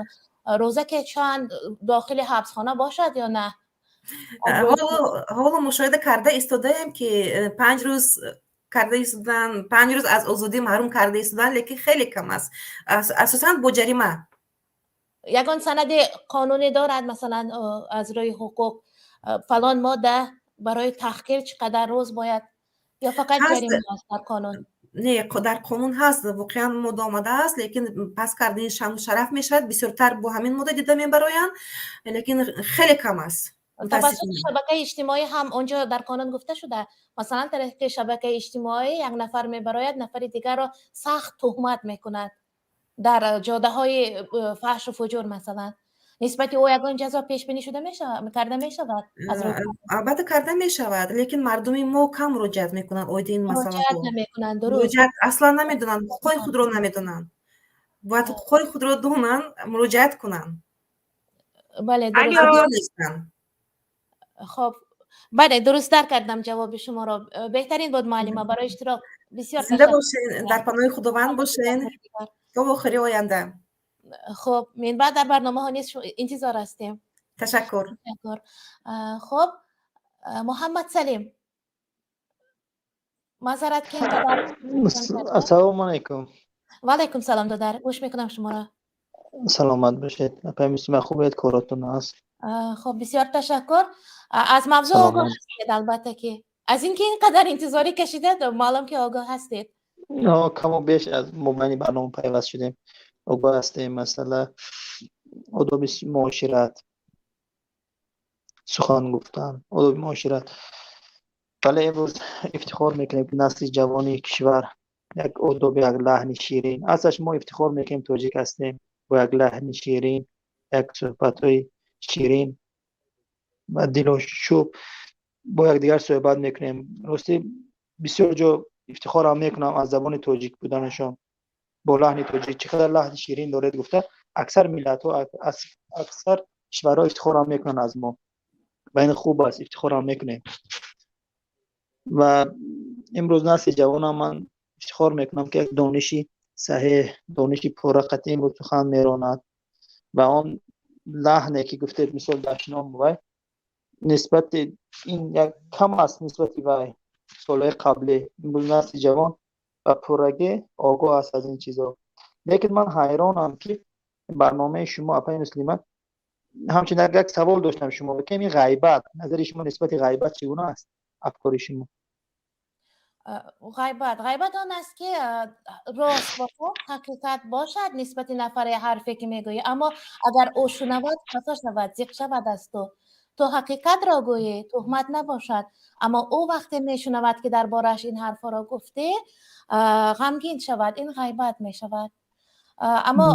рӯза ки чанд дохили ҳабсхона бошад ё на? Ҳоло мушоҳида карда истодаем, ки 5 рӯз карда истодан, 5 рӯз аз озодӣ маҳрум карда истодан, лекин хеле кам аст, асосан бо ҷарима. Ягон санади қонунӣ дорад, масалан, аз рӯи ҳуқуқ фалон модда барои таҳқир чӣ қадар рӯз бояд ё фақат ҷарима аст дар қонун? Не, дар қонун ҳаст, воқеан модда омадааст, лекин паст кардани шаъну шараф мешавад, бисёртар бо ҳамин модда дида мебароянд, лекин хеле кам аст. Тавассути шабакаи иҷтимоӣ ҳам онҷо дар қонун гуфта шуда? Масалан, тариқи шабакаи иҷтимоӣ як нафар мебарояд, нафари дигарро сахт туҳмат мекунад дар ҷодаҳои фаҳшу фуҷур, масалан, нисбати ӯ ягон ҷазо пешбинӣ шуда мешавад, карда мешавад аз рӯи Албатта, карда мешавад, лекин мардуми мо кам муроҷиат мекунанд оиди ин Муроҷиат масъалаҳо. намекунанд, дуруст. Муроҷиат аслан намедонанд, ҳуқуқҳои худро намедонанд. Бояд ҳуқуқҳои худро донанд, муроҷиат кунанд. Бале, дуруст. Хоб, бале, дуруст дарк кардам ҷавоби шуморо. Беҳтарин буд, муаллима, барои иштирок бисёр. Зинда бошен, дар паноҳи Худованд бошен, то вохӯри оянда. Хуб, минбаъд дар барномаҳо низ интизор ҳастем. Ташаккур. Ташаккур. Хуб, Муҳаммад Салим, маъзарат, ки инқадар. Ассалому алайкум. Ва алайкум салом, додар, гӯш мекунам шуморо. Саломат бошед, апай Муслима, хубед, коротон аст? Хуб, бисёр ташаккур. Аз мавзӯъ огоҳ ҳастед, албатта, ки аз ин ки ин қадар интизорӣ кашидед, маълум ки огоҳ ҳастед. Каму беш аз мобайни барнома пайваст шудем, огоҳ ҳастем. Масъала одоби муошират, сухан гуфтан, одоби муошират. Бале, имрӯз ифтихор мекунем, ки насли ҷавони кишвар як одоб, як лаҳни ширин. Аслаш мо ифтихор мекунем, тоҷик ҳастем, бо як лаҳни ширин, як суҳбатҳои ширин ва дилошӯб бо якдигар суҳбат мекунем. Ростӣ, бисёр ҷо ифтихорам мекунам аз забони тоҷик буданашон, бо лаҳни тоҷик чӣ қадар лаҳни ширин доред гуфта, аксар миллатҳо, аксар кишварҳо ифтихорам мекунанд аз мо ва ин хуб аст, ифтихорам мекунем. Ва имрӯз насли ҷавонам, ман ифтихор мекунам, ки як дониши саҳеҳ, дониши пурра қатъи имрӯз сухан меронад ва он лаҳне, ки гуфтед, мисол дашном, вай нисбати ин як кам аст нисбати вай солҳои қаблӣ. Имрӯз насли ҷавон ба пуррагӣ огоҳ аст аз ин чизҳо. Лекин ман ҳайронам, ки барномаи шумо, апаи Муслима, ҳамчунин як савол доштам шумо, ки ин ғайбат, назари шумо нисбати ғайбат чӣ гуна аст, афкори шумо? Ғайбат он аст, ки рост бошад, ҳақиқат бошад нисбати нафаре ҳарфе ки мегӯӣ, аммо агар ӯ шунавад, хафа шавад, зиқ шавад аз ту. Ту ҳақиқатро гӯӣ, туҳмат набошад, аммо ӯ вақте мешунавад, ки дар борааш ин ҳарфҳоро гуфтӣ, ғамгин шавад, ин ғайбат мешавад. Аммо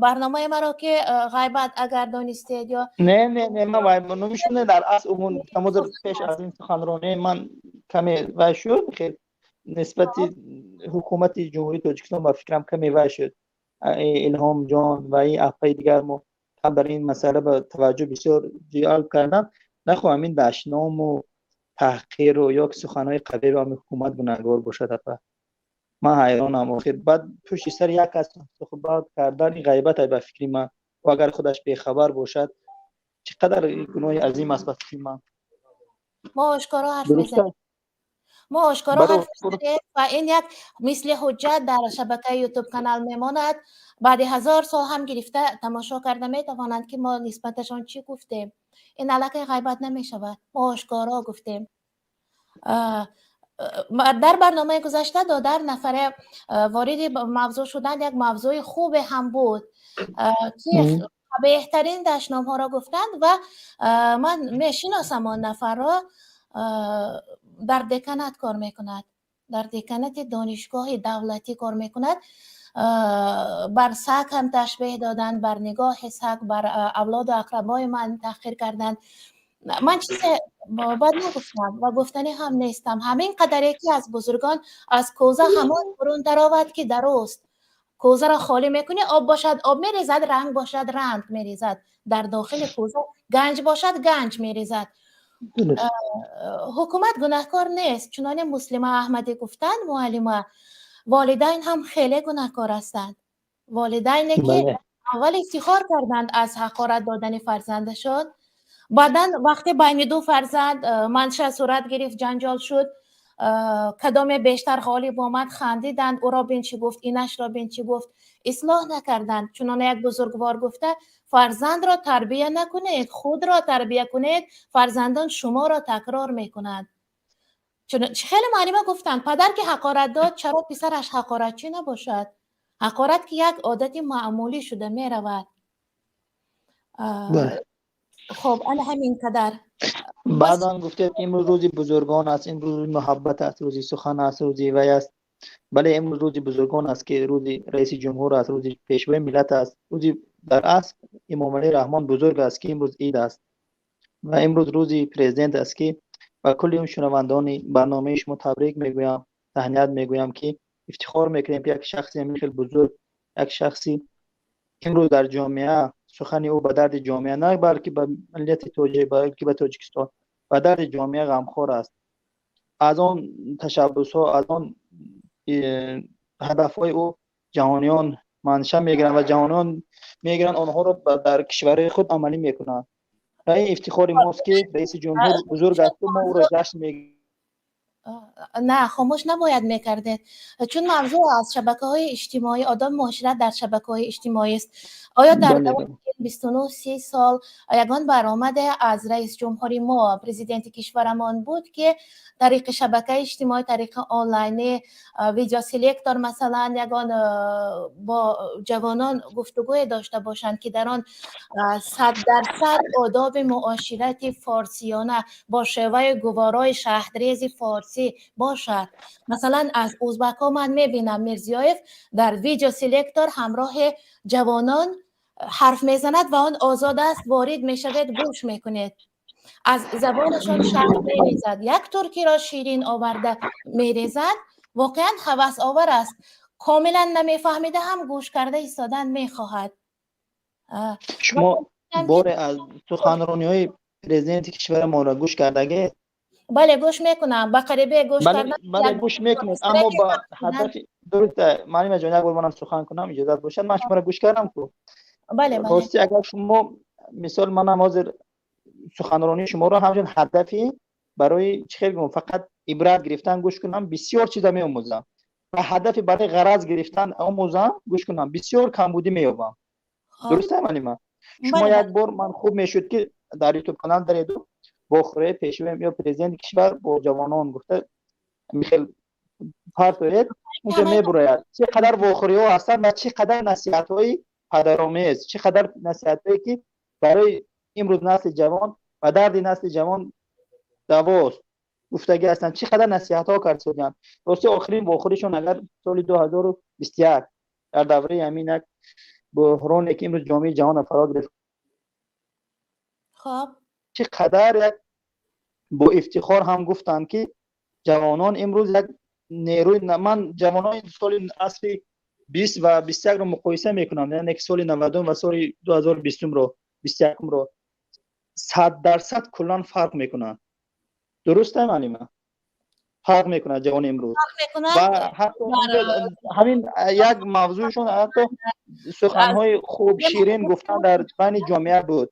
барномаи маро, ки ғайбат агар донистед ё Не, не, не, ман вай номишон дар асл умун пеш аз ин суханронии ман каме вай шуд, хел нисбати ҳукумати Ҷумҳурии Тоҷикистон ба фикрам каме вай шуд. Илҳом ҷон ва ин апаи дигар мо кам дар ин масъала ба таваҷҷӯҳ бисёр ҷалб кардам. Нахоҳам ин дашному таҳқиру ё суханҳои қабеҳро ҳами ҳукумат гунаҳгор бошад, апа. Ман ҳайронам, охир баъд пушти сари як кас суҳбат кардан, ин ғайбат ба фикри ман. Ӯ агар худаш бехабар бошад, чӣ қадар гуноҳи азим аст ба фикри ман. Мо ошкоро ҳарф мезанем, мо ошкоро ҳарф мезанем ва ин як мисли ҳуҷҷат дар шабакаи Ютуб канал мемонад. Баъди 1000 сол ҳам гирифта тамошо карда метавонанд, ки мо нисбаташон чӣ гуфтем. Ин аллакай ғайбат намешавад, мо ошкоро гуфтем. Дар барномаи гузашта, додар, нафаре вориди мавзӯъ шуданд, як мавзӯи хубе ҳам буд, ки беҳтарин дашномҳоро гуфтанд ва ман мешиносам он нафарро, дар деканат кор мекунад, дар деканати донишгоҳи давлатӣ кор мекунад. Бар саг ҳам ташбеҳ доданд, бар нигоҳи саг, бар авлоду ақрабои ман таҳқир карданд. Ман чизе бад нагуфтам ва гуфтанӣ ҳам нестам. Ҳамин қадаре, ки аз бузургон: аз кӯза ҳамон берун даровад, ки даруст. Кӯзаро холӣ мекунӣ, об бошад, об мерезад, ранг бошад, ранг мерезад. Дар дохили кӯза ганҷ бошад, ганҷ мерезад. Ҳукумат гунаҳкор нест. Чуноне Муслима Аҳмадӣ гуфтанд, муаллима, волидайн ҳам хеле гунаҳкор ҳастанд. Волидайне, ки аввал ифтихор карданд аз ҳақорат додани фарзандашон, баъдан вақте байни ду фарзанд манша сурат гирифт, ҷанҷол шуд, кадоме бештар ғолиб омад, хандиданд: ӯро бин, чӣ гуфт, инашро бин, чӣ гуфт. Ислоҳ накарданд. Чуноне як бузургвор гуфта: фарзандро тарбия накунед, худро тарбия кунед, фарзандон шуморо такрор мекунанд. Хеле муаллима гуфтанд, падар ки ҳақорат дод, чаро писараш ҳақоратчӣ набошад? Ҳақорат ки як одати маъмулӣ шуда меравад. Хоб, ана ҳамин қадар. Баъдан гуфтед, ки имрӯз рӯзи бузургон аст, имрӯз рӯзи муҳаббат аст, рӯзи сухан аст, рӯзи вай аст. Бале, имрӯз рӯзи бузургон аст, ки рӯзи раиси ҷумҳур аст, рӯзи пешвои миллат аст, рӯзи дар асл Эмомалӣ Раҳмон бузург аст, ки имрӯз ид аст ва имрӯз рӯзи президент аст, ки ба кулли он шунавандони барномаи шумо табрик мегӯям, таҳният мегӯям, ки ифтихор мекунем, ки як шахси ҳамин хел бузург. Як шахси имрӯз дар ҷомеа сухани ӯ ба дарди ҷомеа, на балки ба миллати тоҷик, балки ба Тоҷикистон, ба дарди ҷомеа ғамхор аст. Аз он ташаббусҳо, аз он ҳадафҳои ӯ ҷаҳониён манша мегиранд ва ҷаҳониён мегиранд, онҳоро дар кишварҳои худ амалӣ мекунанд. Ва ин ифтихори мост, ки раиси ҷумҳур бузург аст, мо ӯро ҷашн мегирем. На, хомӯш набояд мекардед, чун мавзӯъ аз шабакаҳои иҷтимоӣ, одоби муошират дар шабакаҳои иҷтимоӣ аст. Оё дар давоми 29-30 сол ягон баромаде аз раисҷумҳури мо, президенти кишварамон буд, ки тариқи шабакаи иҷтимоӣ, тариқи онлайни видеоселектор, масалан, ягон бо ҷавонон гуфтугӯе дошта бошанд, ки дар он 100% одоби муоширати форсиёна бо шеваи гуворои шаҳдрези форсӣ бошад? Масалан, аз узбакҳо ман мебинам, Мирзиёев дар видеоселектор ҳамроҳи ҷавонон ҳарф мезанад ва он озод аст, ворид мешавед, гӯш мекунед, аз забонашон шаҳд мерезад, як туркиро ширин оварда мерезад. Воқеан ҳавасовар аст, комилан намефаҳмида ҳам гӯш карда истодан мехоҳад. Шумо боре аз суханрониҳои президенти кишварамонро гӯш кардагед? Бале, гӯш мекунам, ба қарибе гӯш кардам. Бале, гӯш мекунед, аммо ба ҳадафи дуруст. Маълима ҷон, як бор манам сухан кунам, иҷозат бошад. Ман шуморо гӯш кардам ку. Бале. Рости, агар шумо мисол, манам ҳозир суханронии шуморо ҳамчун ҳадафи барои чӣ хел гум, фақат ибрат гирифтан гӯш кунам, бисёр чиза меомӯзам. Ва ҳадафи барои ғараз гирифтан омӯзам, гӯш кунам, бисёр камбудӣ меёбам. Дуруст, малима? Шумо як бор ман хуб мешуд, ки дар Ютуб канал дареду вохӯрии пешвои ё президенти кишвар бо ҷавонон гуфта михел партоед, унҷо мебурояд, чӣ қадар вохӯриҳо ҳастанд ва чӣ қадар насиҳатҳои падаромез, чӣ қадар насиҳатҳое, ки барои имрӯз насли ҷавон, ба дарди насли ҷавон давост гуфтагӣ ҳастанд, чӣ қадар насиҳатҳо кард. Рости, охирин вохӯришон агар соли 2021 дар давраи ҳамин як буҳроне, ки имрӯз ҷомеаи ҷаҳонро фаро гирифт, чӣ қадар як бо ифтихор ҳам гуфтанд, ки ҷавонон имрӯз як нерӯи. Ман ҷавонони соли асри 20 ва 21-ро муқоиса мекунам, яъне ки соли 90 ва соли 2020-ро, 21-ро, 100% куллан фарқ мекунанд. Дуруст, малима? Фарқ мекунад ҷавони имрӯз. Ва ҳатто ҳамин як мавзӯъшон, ҳатто суханҳои хуб, ширин гуфтан дар байни ҷомеа буд.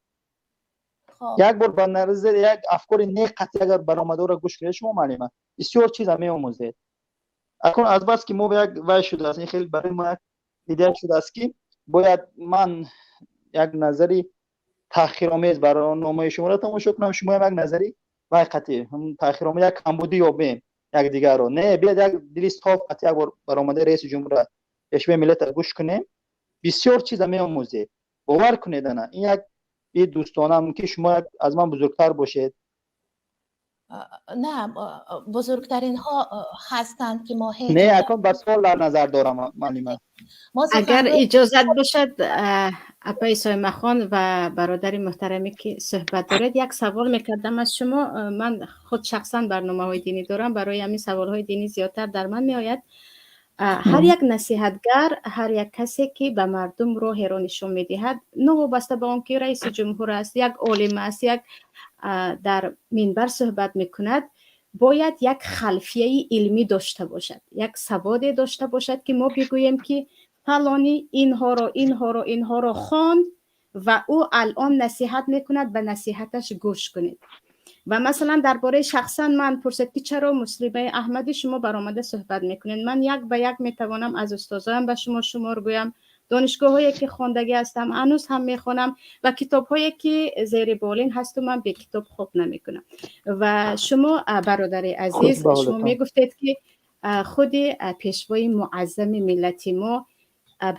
Як бор ба назар як афкори нек қатъи агар баромадоро гӯш кунед шумо, малима, бисёр чиза меомӯзед. Акун аз бас ки мо як вай шудааст, ин хеле барои мо як идея шудааст, ки бояд ман як назари таъхиромез барномаи шуморо тамошо кунам, шумоям як назари вай қатъи таъхиромез, як камбудӣ ёбем якдигарро. Не, биёд як дили соф қатъи як бор баромадаи раиси ҷумҳура, пешвои миллата гӯш кунем, бисёр чиза меомӯзед, бовар кунед. Ана ин як и дӯстона, мумкин шумо аз ман бузургтар бошед. На, бузургтаринҳо ҳастанд, ки мо ҳеҷ Не, акон ба суол дар назар дорам, малима. Агар иҷозат бошад, апаи Соимахон ва бародари муҳтараме, ки суҳбат доред, як савол мекардам аз шумо. Ман худ шахсан барномаҳои динӣ дорам, барои ҳамин саволҳои динӣ зиёдтар дар ман меояд. Ҳар як насиҳатгар, ҳар як касе, ки ба мардум роҳеро нишон медиҳад, новобаста ба он ки раиси ҷумҳур аст, як олим аст, як дар минбар суҳбат мекунад, бояд як халфияи илмӣ дошта бошад, як саводе дошта бошад, ки мо бигӯем, ки фалонӣ инҳоро, инҳоро, инҳоро хонд ва ӯ алон насиҳат мекунад, ба насиҳаташ гӯш кунед. Ва масалан, дар бораи шахсан ман пурсед, ки чаро Муслимаи Аҳмадӣ шумо баромада суҳбат мекунед, ман як ба як метавонам аз устозоям ба шумо шумор гӯям, донишгоҳҳое ки хондагӣ ҳастам, ҳанӯз ҳам мехонам ва китобҳое ки зери болин ҳасту ман бекитоб хоб намекунам. Ва шумо, бародари азиз, шумо мегуфтед, ки худи пешвои муаззами миллати мо,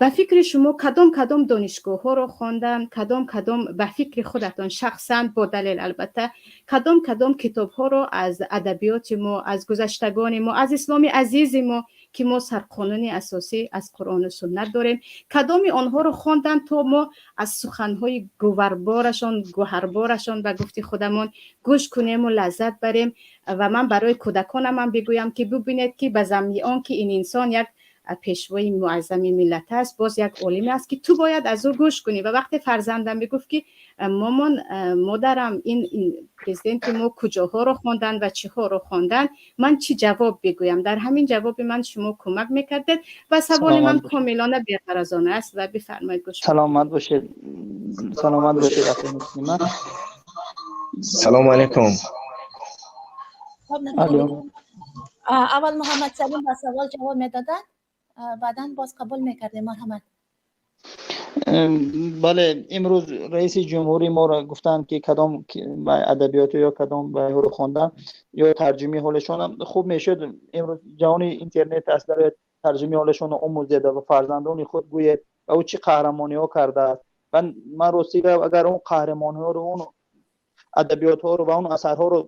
ба фикри шумо, кадом кадом донишгоҳҳоро хондан, кадом кадом, ба фикри худатон шахсан, бо далел албатта, кадом кадом китобҳоро аз адабиёти мо, аз гузаштагони мо, аз исломи азизи мо, ки мо сарқонуни асосӣ аз Қуръону суннат дорем, кадоми онҳоро хондан, то мо аз суханҳои гуварборашон, гӯҳарборашон, ба гуфти худамон, гӯш кунему лаззат барем? Ва ман барои кӯдаконамам бигӯям, ки бибинед, ки ба замми он ки ин инсон як Пешвои муаззами миллат аст, боз як олиме аст, ки ту бояд аз ӯ гӯш кунӣ. Ва вақте фарзандам мегуфт, ки момон, модарам, ин президенти мо куҷоҳоро хонданд ва чиҳоро хонданд, ман чӣ ҷавоб бигӯям? Дар ҳамин ҷавоби ман шумо кӯмак мекардед. Ва саволи ман комилона беғаразона аст ва бифармоед, гӯш. Саломат бошед, саломат бошед. Салому алайкум. Аввал Муҳаммад Салим ба савол ҷавоб медоданд, баъдан боз қабул мекардем. Марҳамат. Бале, имрӯз раиси ҷумҳурӣ моро гуфтанд, ки кадом адабиёту ё кадом ро хондан ё тарҷумаи ҳолашон хуб мешуд. Имрӯз ҷаҳони интернет аст, дар тарҷумаи ҳолашонро омӯзед ва фарзандони худ гӯед ва ӯ чӣ қаҳрамониҳо кардааст. Ва ман рости агар он қаҳрамониҳоро, он адабиётҳоро ва он асарҳоро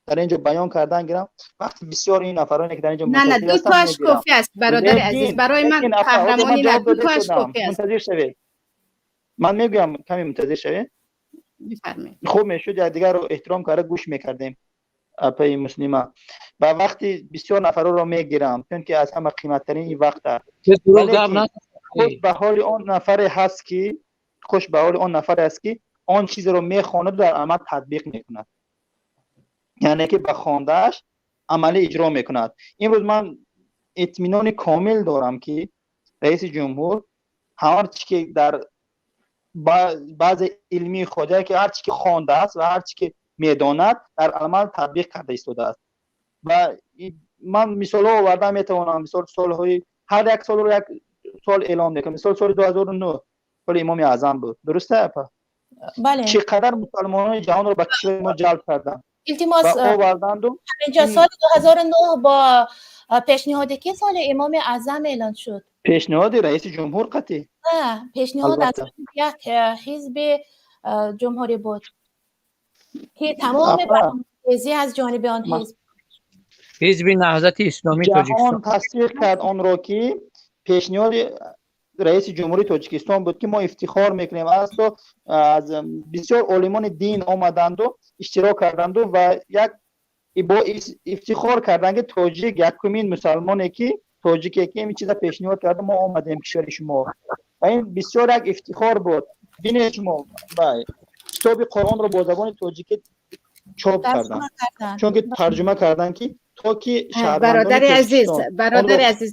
дар инҷо баён кардан гирам, вақти бисёр ин нафароне ки дар инҷо На, на, ду тоаш кофӣ аст, бародари азиз, барои ман қаҳрамонӣ на, ду тоаш кофӣ аст. Мунтазир шавед, ман мегӯям, каме мунтазир шавед. Бифармоед. Хуб мешуд, якдигарро эҳтиром карда гӯш мекардем, апаи Муслима. Ва вақти бисёр нафарро мегирам, чунки аз ҳама қиматтарин ин вақт аст. Хуш ба ҳоли он нафаре ҳаст ки, хуш ба ҳоли он нафаре аст, ки он чизеро мехонаду дар амал татбиқ мекунад, яъне ки ба хондааш амалӣ иҷро мекунад. Имрӯз ман итминони комил дорам, ки раиси ҷумҳур ҳар чи ки дар баъзе илмии худ, ки ҳар чи ки хондааст ва ҳар чи ки медонад, дар амал татбиқ карда истодааст. Ва ман мисолҳо оварда метавонам. Мисол, солҳои ҳар як солро як сол эълон мекунам. Мисол, соли 2009 соли Имоми Аъзам буд, дуруста, апа? Бале. Чӣ қадар мусалмонони ҷаҳонро ба кишвари мо ҷалб карданд Илтимос, ва оварданду. Инҷо соли 2009 бо пешниҳоди ки соли Имоми Аъзам эълон шуд? Пешниҳоди раиси ҷумҳур қатъӣ. На, пешниҳод аз як ҳизби ҷумҳурӣ буд, ки тамоми барномарезӣ аз ҷониби он ҳизб. Ҳизби Наҳзати Исломии Тоҷикистон тасдиқ кард онро, ки пешниҳоди раиси ҷумҳурии Тоҷикистон буд, ки мо ифтихор мекунем. Ҳатто аз бисёр олимони дин омаданду, иштирок карданду ва як бо ифтихор карданд, ки тоҷик якумин мусалмоне, ки тоҷике, ки ин чиза пешниҳод карда, мо омадем кишвари шумо. Ва ин бисёр як ифтихор буд. Бинед, шумо китоби Қуръонро бо забони тоҷикӣ чоп карданд, чунки тарҷума карданд, ки то ки Бародари азиз, бародари азиз,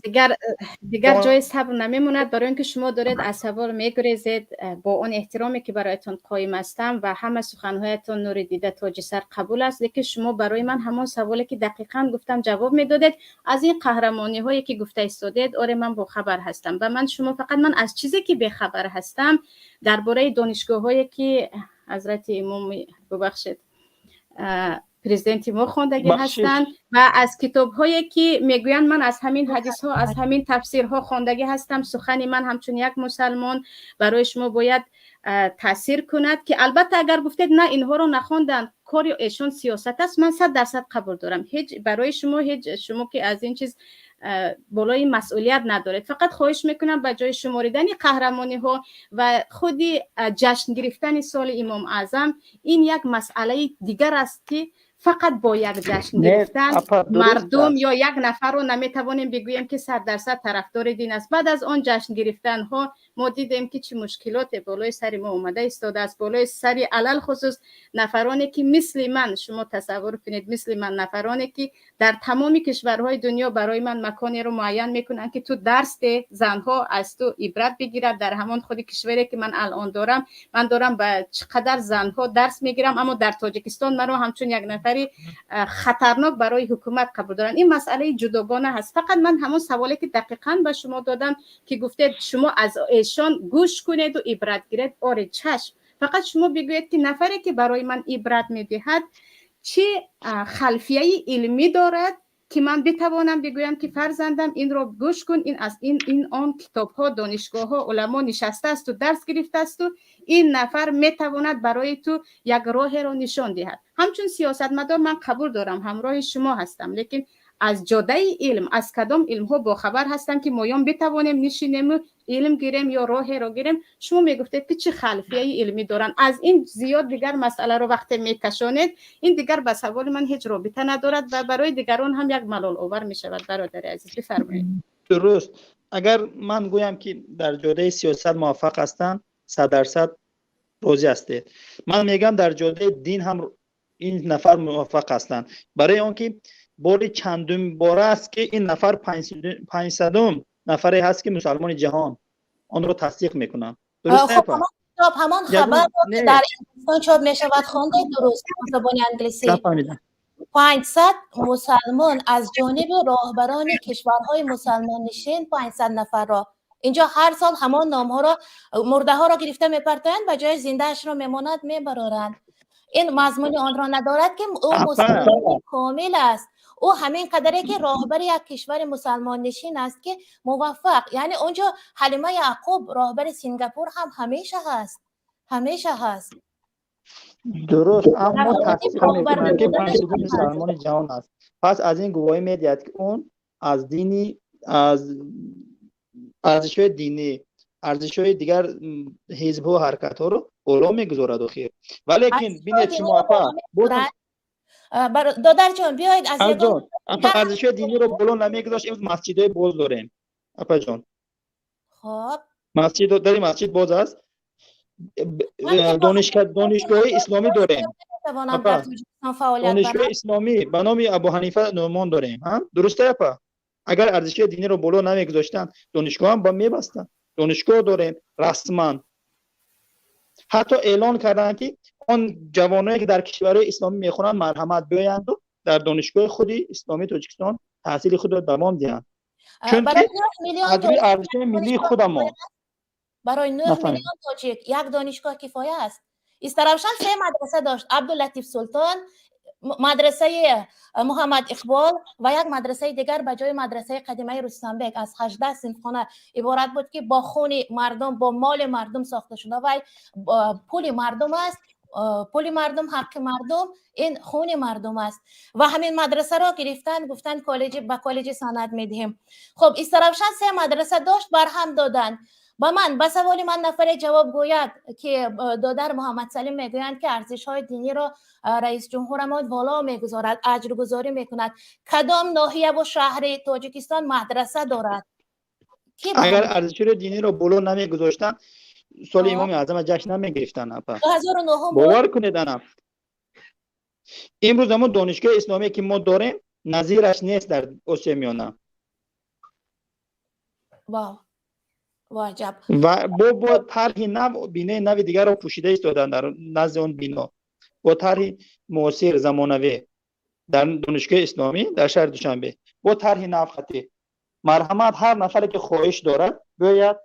дигар ҷои сабр намемонад, барои ин ки шумо доред аз савол мегурезед. Бо он эҳтироме ки бароятон қоим ҳастам ва ҳама суханҳоятон нури дида, тоҷи сар қабул аст, лекин шумо барои ман ҳамон саволе ки дақиқан гуфтам, ҷавоб медодед. Аз ин қаҳрамониҳое ки гуфта истодед, оре, ман бохабар ҳастам. Ва ман шумо фақат ман аз чизе ки бехабар ҳастам, дар бораи донишгоҳҳое ки ҳазрати имоми, бубахшед, президенти мо хондагӣ ҳастанд ва аз китобҳое ки мегӯянд, ман аз ҳамин ҳадисҳо, аз ҳамин тафсирҳо хондагӣ ҳастам. Сухани ман ҳамчун як мусалмон барои шумо бояд таъсир кунад, ки албатта агар гуфтед, на, инҳоро нахонданд, кори эшон сиёсат аст, ман 100% қабул дорам. Ҳеҷ барои шумо ҳеҷ, шумо ки аз ин чиз болои масъулият надоред. Фақат хоҳиш мекунам, ба ҷои шуморидани қаҳрамониҳо ва худи ҷашн гирифтани соли Имом Аъзам, ин як масъалаи дигар аст, ки фақат бо як ҷашн гирифтан мардум ё як нафарро наметавонем бигӯем, ки 100% тарафдори дин аст. Баъд аз он ҷашн гирифтанҳо мо дидем, ки чӣ мушкилоте болои сари мо омада истодааст, болои сари алалхусус нафароне ки мисли ман, шумо тасаввур кунед, мисли ман нафароне ки дар тамоми кишварҳои дунё барои ман маконеро муайян мекунанд, ки ту дарс деҳ, занҳо аз ту ибрат бигирад. Дар ҳамон худи кишваре ки ман алон дорам, ман дорам ба чӣ қадар занҳо дарс мегирам, аммо дар Тоҷикистон маро ҳамчун як нафари хатарнок барои ҳукумат қабул доранд. Ин масъалаи ҷудогона ҳаст. Фақат ман ҳамон саволе ки дақиқан ба шумо додам, ки гуфтед шумо аз эшон гӯш кунеду ибрат гиред, оре, чашм, фақат шумо бигӯед, ки нафаре ки барои ман ибрат медиҳад, чӣ халфияи илмӣ дорад, ки ман битавонам бигӯям, ки фарзандам, инро гӯш кун, ин аз ин он китобҳо, донишгоҳҳо, уламо нишастаасту дарс гирифтаасту ин нафар метавонад барои ту як роҳеро нишон диҳад. Ҳамчун сиёсатмадор ман қабул дорам, ҳамроҳи шумо ҳастам, лекин аз ҷодаи илм, аз кадом илмҳо бохабар ҳастам, ки моён битавонем нишинему илм гирем ё роҳеро гирем? Шумо мегуфтед, ки чӣ халфияи илмӣ доранд. Аз ин зиёд дигар масъаларо вақте мекашонед, ин дигар ба саволи ман ҳеҷ робита надорад ва барои дигарон ҳам як малоловар мешавад. Бародари азиз, бифармоед. Дуруст. Агар ман гӯям, ки дар ҷодаи сиёсат муваффақ ҳастанд, 100% розӣ ҳастед. Ман мегӯям, дар ҷодаи дин ҳам ин нафар муваффақ ҳастанд, барои он ки бори чандум бора аст, ки ин нафар 500-ум нафаре ҳаст, ки мусалмони ҷаҳон онро тасдиқ мекунанд. Дуруст? Хуб, китоб, ҳамон хабар, ки дар Инглистон чоп мешавад, хондед, дуруст, бо забони англисӣ? Нафаҳмидам. 500 мусалмон аз ҷониби роҳбарони кишварҳои мусалмоннишин, 500 нафарро. Инҷо ҳар сол ҳамон номҳоро, мурдаҳоро гирифта мепартоянд, ба ҷои зиндаашро мемонад, мебароранд. Ин мазмуни онро надорад, ки ӯ мусалмони комил аст. Ӯ ҳамин қадаре, ки роҳбари як кишвари мусалмоннишин аст, ки муваффақ. Яъне онҷо Ҳалима Яъқуб, роҳбари Сингапур, ҳам ҳамеша ҳаст, ҳамеша ҳаст. Дуруст, аммо тасдиқ мекунанд, ки 500 мусалмони ҷаҳон аст. Пас аз ин гувоҳӣ медиҳад, ки он аз дини, аз арзишҳои динӣ, арзишҳои дигар ҳизбҳо, ҳаракатҳоро боло мегузорад охир. Валекин бинед шумо, апа. Додарҷон, биёед аз ягон апа, арзишҳои диниро боло намегузошт, имрӯз масҷидҳои боз дорем, апаҷон. Хоб. Масҷид, дари масҷид боз аст, донишгоҳи исломӣ дорем, донишгоҳи исломӣ ба номи Абу Ҳанифа Нӯъмон дорем. Дуруста, апа? Агар арзишҳои диниро боло намегузоштанд, донишгоҳам ба мебастанд. Донишгоҳ дорем расман. Ҳатто эълон карданд, ки он ҷавоное, ки дар кишварҳои исломӣ мехонанд, марҳамат, биёянду дар донишгоҳи худи исломии Тоҷикистон таҳсили худро давом диҳанд, чунки аз рӯи арзишҳои миллии худамон. Барои 9 миллион тоҷик як донишгоҳ кифоя аст. Истаравшан се мадраса дошт: Абдулатиф Султон, мадрасаи Муҳаммад Иқбол ва як мадрасаи дигар ба ҷои мадрасаи қадимаи Рустамбек, аз 18 синфхона иборат буд, ки бо хуни мардум, бо моли мардум сохта шуда. Вай пули мардум аст, пули мардум, ҳаққи мардум, ин хуни мардум аст. Ва ҳамин мадрасаро гирифтанд, гуфтанд, коллеҷи, ба коллеҷи санъат медиҳем. Хуб, Истаравшан се мадраса дошт, барҳам доданд. Ба ман, ба саволи ман нафаре ҷавоб гӯяд, ки додар Муҳаммадсалим мегӯянд, ки арзишҳои диниро раисҷумҳурамон боло мегузорад, аҷргузорӣ мекунад. Кадом ноҳияву шаҳри Тоҷикистон мадраса дорад? Агар арзишҳои диниро боло намегузоштанд, соли Имоми Аъзама ҷашн намегирифтанд, апа. Бовар кунед, ана имрӯз ҳамон донишгоҳи исломие, ки мо дорем, назираш нест дар Осиёи Миёна. Ваҷаб! Ва бо тарҳи нав, бинои нави дигарро пӯшида истоданд. Дар назди он бино бо тарҳи муосир, замонавӣ, дар донишгоҳи исломӣ дар шаҳри Душанбе бо тарҳи нав хатӣ. Марҳамат, ҳар нафаре, ки хоҳиш дорад, биёяд,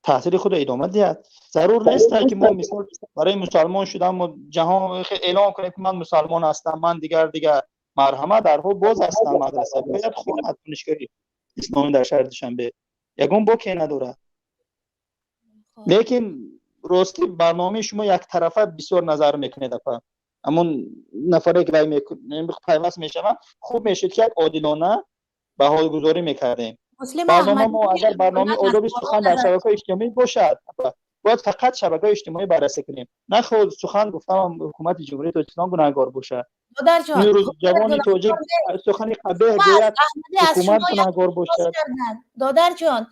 таҳсили худро идома диҳад. Зарур нест, ки мо, мисол, барои мусалмон шудан мо ҷаҳон эълон кунем, ки ман мусалмон ҳастам, ман дигар, дигар. Марҳамат, дарҳо боз ҳастанд, мадраса биёяд, хонад. Донишгоҳи исломӣ дар шаҳри Душанбе ягон боке надорад. Лекин ростӣ, барномаи шумо яктарафа бисёр назар мекунед, апа. Ҳамон нафаре, ки вай пайваст мешаванд, хуб мешуд, ки як одилона баҳогузорӣ мекардем. Барнома мо агар барномаи одоби сухан дар шабакаҳои иҷтимоӣ бошад, бояд фақат шабакаҳои иҷтимоӣ баррасӣ кунем, на худ сухан гуфтам ҳукумати Ҷумҳурии Тоҷикистон гунаҳгор бошад. Имрӯз ҷавони тоҷик сухани қабеҳ гӯяд, ҳукумат гунаҳгор бошад. Додарҷон,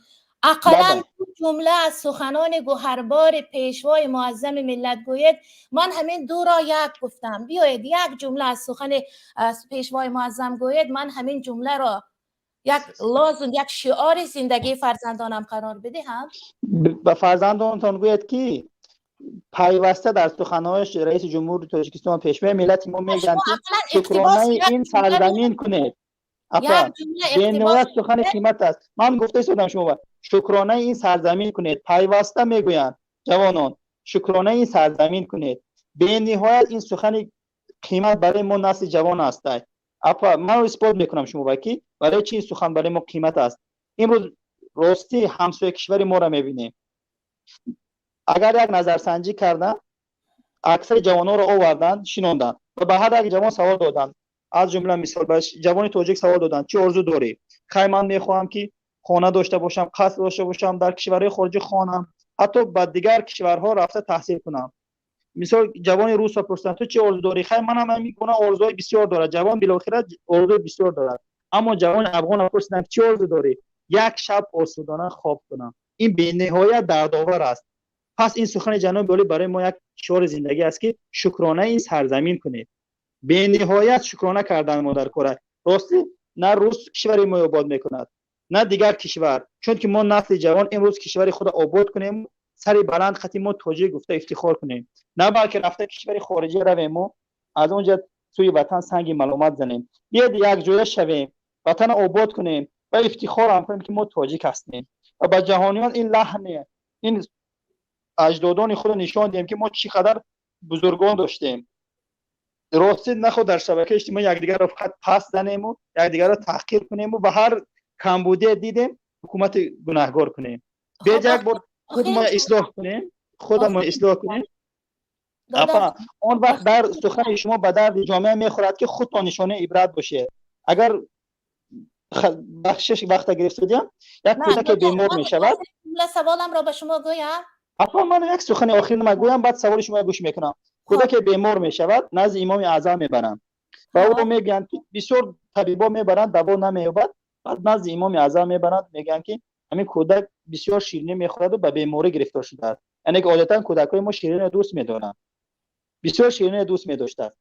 ақаллан ду ҷумла аз суханони гӯҳарбори пешвои муаззами миллат гӯед. Ман ҳамин дуро як гуфтам. Биёед, як ҷумла аз сухани пешвои муаззам гӯед. Ман ҳамин ҷумларо як лозунг, як шиори зиндагии фарзандонам қарор бидиҳам. Ба фарзандонтон гӯед, ки пайваста дар суханҳояш раиси ҷумҳури Тоҷикистон, пешвои миллати мо мегӯянд, ки шукронаи ин сарзамин кунед. Апа, бениҳоят сухани қимат аст. Ман гуфта истодам шумо, шукронаи ин сарзамин кунед. Пайваста мегӯянд: ҷавонон, шукронаи ин сарзамин кунед. Бениҳоят ин сухани қимат барои мо, насли ҷавон аст. Апа, ман исбот мекунам шумо, ки барои чи ин сухан барои мо қимат аст. Имрӯз ростӣ, ҳамсоя кишвари моро мебинем. Агар як назарсанҷӣ карданд, аксари ҷавононро оварданд, шинонданд ва ба ҳар як ҷавон савол доданд, аз ҷумла, мисол, ба ҷавони тоҷик савол доданд: чӣ орзу дорӣ? Хай, ман мехоҳам, ки хона дошта бошам, қаср дошта бошам, дар кишварҳои хориҷӣ хонам, ҳатто ба дигар кишварҳо рафта таҳсил кунам. Мисол, ҷавони русро пурсиданд: ту чӣ орзу дорӣ? Хай, манам ҳамин гуна орзуҳои бисёр дорад. Ҷавон билохира орзуи бисёр дорад. Аммо ҷавони афғонро пурсиданд, чӣ орзу дорӣ? Як шаб осудона хоб кунам. Ин бениҳоят дардовар аст. Пас ин сухани ҷаноби олӣ барои мо як шиори зиндагӣ аст, ки шукронаи ин сарзамин кунед. Бениҳоят шукрона кардан мо дар кор аст. Ростӣ на рус кишвари мо обод мекунад, на дигар кишвар, чунки мо насли ҷавон имрӯз кишвари худро обод кунем, сари баланд хати мо тоҷик гуфта ифтихор кунем, на балки рафта кишвари хориҷӣ равем мо аз он ҷо сӯи ватан санги маломат занем. Биёед якҷоя шавем, ватанро обод кунем ва ифтихор ҳам кунем, ки мо тоҷик ҳастем ва ба ҷаҳониён ин лаҳне, ин аҷдодони худро нишон диҳем, ки мо чӣ қадар бузургон доштем. Ростӣ наход дар шабакаи иҷтимоӣ якдигарро фақат пас занему якдигарро таҳқир кунему ва ҳар камбудие дидем, ҳукумати гунаҳгор кунем. Биёед як бор худмо ислоҳ кунем, худмо ислоҳ кунем. Апа, он вақт дар сухани шумо ба дарди ҷомеа мехӯрад, ки худтон нишонаи ибрат бошед. Агар бахшиш вақта гирифтудиям, як кӯдаке бемор мешавад. Саволамро ба шумо гӯям. Апа, ман як сухани охиринама гӯям, баъд саволи шумо гӯш мекунам. Кӯдаке бемор мешавад, назди Имоми Аъзам мебаранд ва ӯро мегӯянд, ки бисёр табибо мебаранд, даво намеёбад. Баъд назди Имоми Аъзам мебаранд, мегӯянд, ки ҳамин кӯдак бисёр ширинӣ мехӯраду ба беморӣ гирифтор шудааст. Яъне ки одатан кӯдакҳои мо шириниро дӯст медоранд, бисёр шириниро дӯст медоштааст.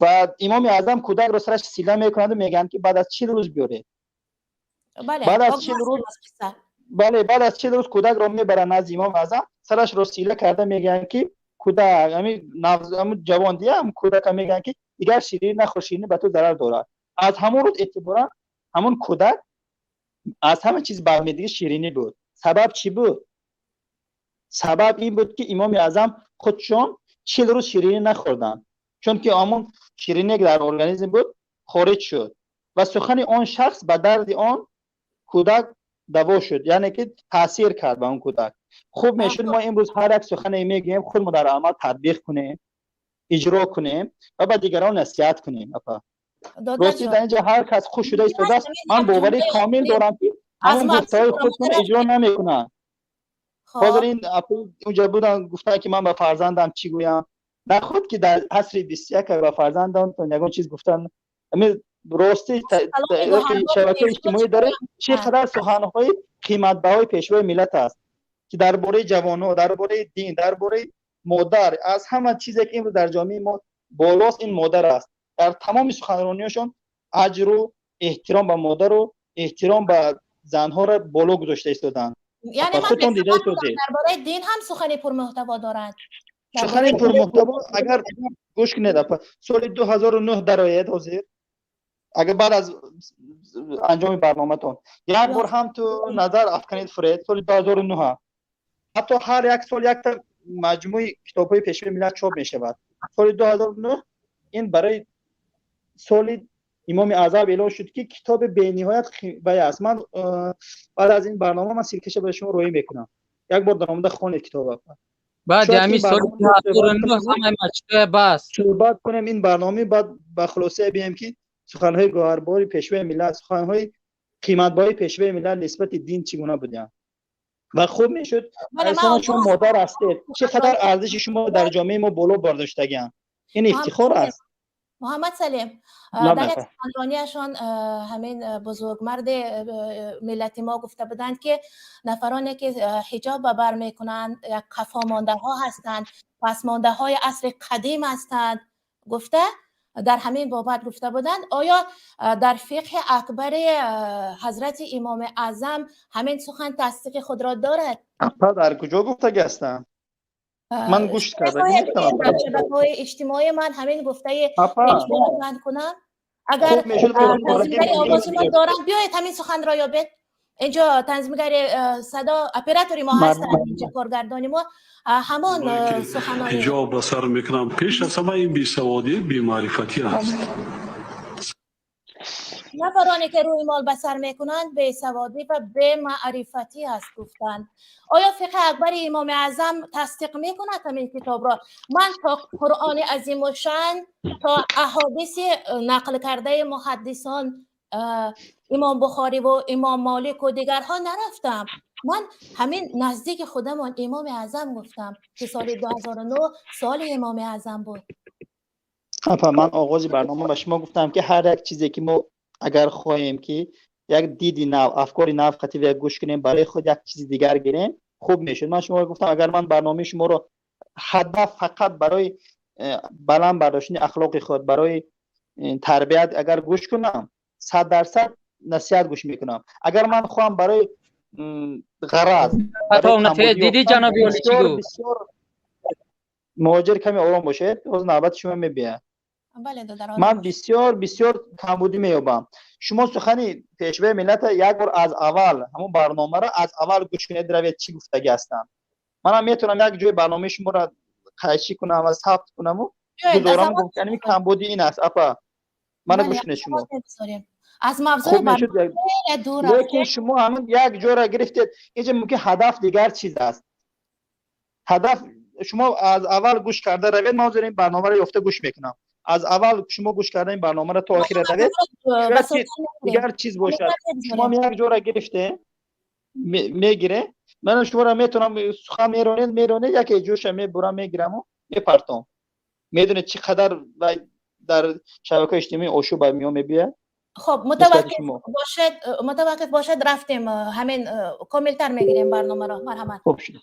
Ва Имоми Аъзам кӯдакро сараш сила мекунанду мегӯянд, ки баъд аз 40 рӯз биёред. Баъд аз 40 рӯз, бале, баъд аз 40 рӯз кӯдакро мебаранд назди Имоми Аъзам, сарашро сила карда мегӯянд, ки кӯдак, ҳамин ҷавон диям, кӯдака мегӯянд, ки дигар ширинӣ нахӯр, ширинӣ ба ту зарар дорад. Аз ҳамон рӯз эътиборан ҳамон кӯдак аз ҳама чиз бармедиги ширинӣ буд. Сабаб чӣ буд? Сабаб ин буд, ки Имоми Аъзам худшон 40 рӯз ширинӣ нахӯрданд, чунки ҳамон шириние, ки дар организм буд, хориҷ шуд ва сухани он шахс ба дарди он кӯдак даво шуд, яъне ки таъсир кард ба он кӯдак. Хуб мешуд, мо имрӯз ҳар як сухане мегӯем, худмо дар амал татбиқ кунем, иҷро кунем ва ба дигарон насиҳат кунем. Апа, ростӣ дар инҷа ҳар кас хуш шуда истодааст. Ман боварии комил дорам, ки ҳамон гуфтаҳои худшон иҷро намекунанд. Ҳозир ин унҷа будан, гуфтанд, ки ман ба фарзандам чӣ гӯям. Наход ки дар асри 21 ба фарзандонтон ягон чиз гуфтан. Ростӣ шабакаи иҷтимоӣ дорем, чӣ қадар суханҳои қиматбаҳои Пешвои миллат аст, ки дар бораи ҷавонҳо, дар бораи дин, дар бораи модар. Аз ҳама чизе, ки имрӯз дар ҷомеаи мо болост, ин модар аст. Дар тамоми суханрониёшон аҷру эҳтиром ба модару эҳтиром ба занҳоро боло гузошта истоданд. Худтон дида истодед. Дар бораи дин ҳам сухани пурмуҳтаво доранд. Сухани пурмуҳтаво, агар гӯш кунед, апа, соли 2009 дарояд. Ҳозир агар баъд аз анҷоми барноматон як бор ҳам ту назар афканед, фуред соли 2009. Ҳатто ҳар як сол якта маҷмӯи китобҳои Пешвои миллат чоп мешавад. Соли 2009 ин барои соли Имоми Аъзам эълон шуд, ки китоби бениҳоят вай аст. Ман баъд аз ин барнома ман ссылка ша ба шумо роҳӣ мекунам, як бор даромада хонед китоба. Баъди ҳамин соли 2009 ҳамаи мачтоя бас. Суҳбат кунем ин барнома, баъд ба хулосае бием, ки суханҳои гавҳарбори Пешвои миллат, суханҳои қиматбаҳои Пешвои миллат нисбати дин чӣ гуна буданд. Ва хуб мешуд, шумо модар ҳастед, чӣ қадар арзиши шумо дар ҷомеаи мо боло бардоштагианд. Ин ифтихор аст. Муҳаммад Салим, дар як суханрониашон ҳамин бузургмарди миллати мо гуфта буданд, ки нафароне, ки ҳиҷоб ба бар мекунанд, як қафомондаҳо ҳастанд, пасмондаҳои асри қадим ҳастанд, гуфта, дар ҳамин бобат гуфта буданд. Оё дар фиқҳи акбари ҳазрати Имоми Аъзам ҳамин сухан тасдиқи худро дорад? Апа, дар куҷо гуфтагӣ ҳастанд? Ман гӯш кардам. Шабакаҳои иҷтимоӣ ман ҳамин гуфтаи ман кунам. Агар танзимгари овози мо доранд, биёед, ҳамин суханро ёбед. Инҷо танзимгари садо, оператори мо ҳастанд, инҷо коргардони мо ҳамон суханони ҳиҷоб ба сар мекунам, пеш аз ҳама ин бесаводӣ, бемаърифатӣ аст. Нафароне, ки рӯймол ба сар мекунанд, бесаводӣ ва бемаърифатӣ аст, гуфтанд. Оё фиқҳи акбари Имоми Аъзам тасдиқ мекунад ҳамин китобро? Ман то Қуръони азимушшаън, то аҳодиси нақл кардаи муҳаддисон, Имом Бухориву Имом Молику дигарҳо нарафтам. Ман ҳамин наздики худамон Имоми Аъзам гуфтам, ки соли 2009 соли Имоми Аъзам буд. Апа, ман оғози барнома ба шумо гуфтам, ки ҳар як чизе, ки мо Агар хоҳем, ки як диди нав, афкори нав қатӣ як гӯш кунем, барои худ як чизи дигар гирем, хуб мешуд. Ман шуморо гуфтам, агар ман барномаи шуморо ҳадаф фақат барои баланд бардоштани ахлоқи худ, барои тарбият агар гӯш кунам, 100% насиҳат гӯш мекунам. Агар ман хоҳам барои ғараз, диди ҷаноби олӣ чӣ гуфт? Бисёр муҳоҷир, каме ором бошед, ҳозир навбати шумо мебиёяд. Ман бисёр бисёр камбудӣ меёбам. Шумо сухани пешвои миллата як бор аз аввал, ҳамон барномаро аз аввал гӯш кунед, равед, чӣ гуфтагӣ ҳастанд. Манам метавонам як ҷои барномаи шуморо қайчӣ кунам ва сабт кунаму гузорам. Гуфтани камбудӣ ин аст, апа, мана гӯш кунед шумо. Аз мавзӯи лекин шумо ҳамин як ҷоро гирифтед. Инҷа мумкин ҳадаф дигар чиз аст. Ҳадаф шумо аз аввал гӯш карда равед. Ман ҳозир ин барномаро ёфта гӯш мекунам. Аз аввал шумо гӯш карда ин барномаро то охира равед, дигар чиз бошад. Шумо як ҷоро гирифте мегире, ман шуморо метавонам сухан меронед, меронед, яке ҷоша мебурам, мегираму мепартом. Медонед, чӣ қадар дар шабакаи иҷтимоӣ ошӯб ба миён мебиёяд? Хоб, мутаваққиф бошед, мутаваққиф бошед. Рафтем, ҳамин комилтар мегирем барномаро. Марҳамат. Хуб шуд.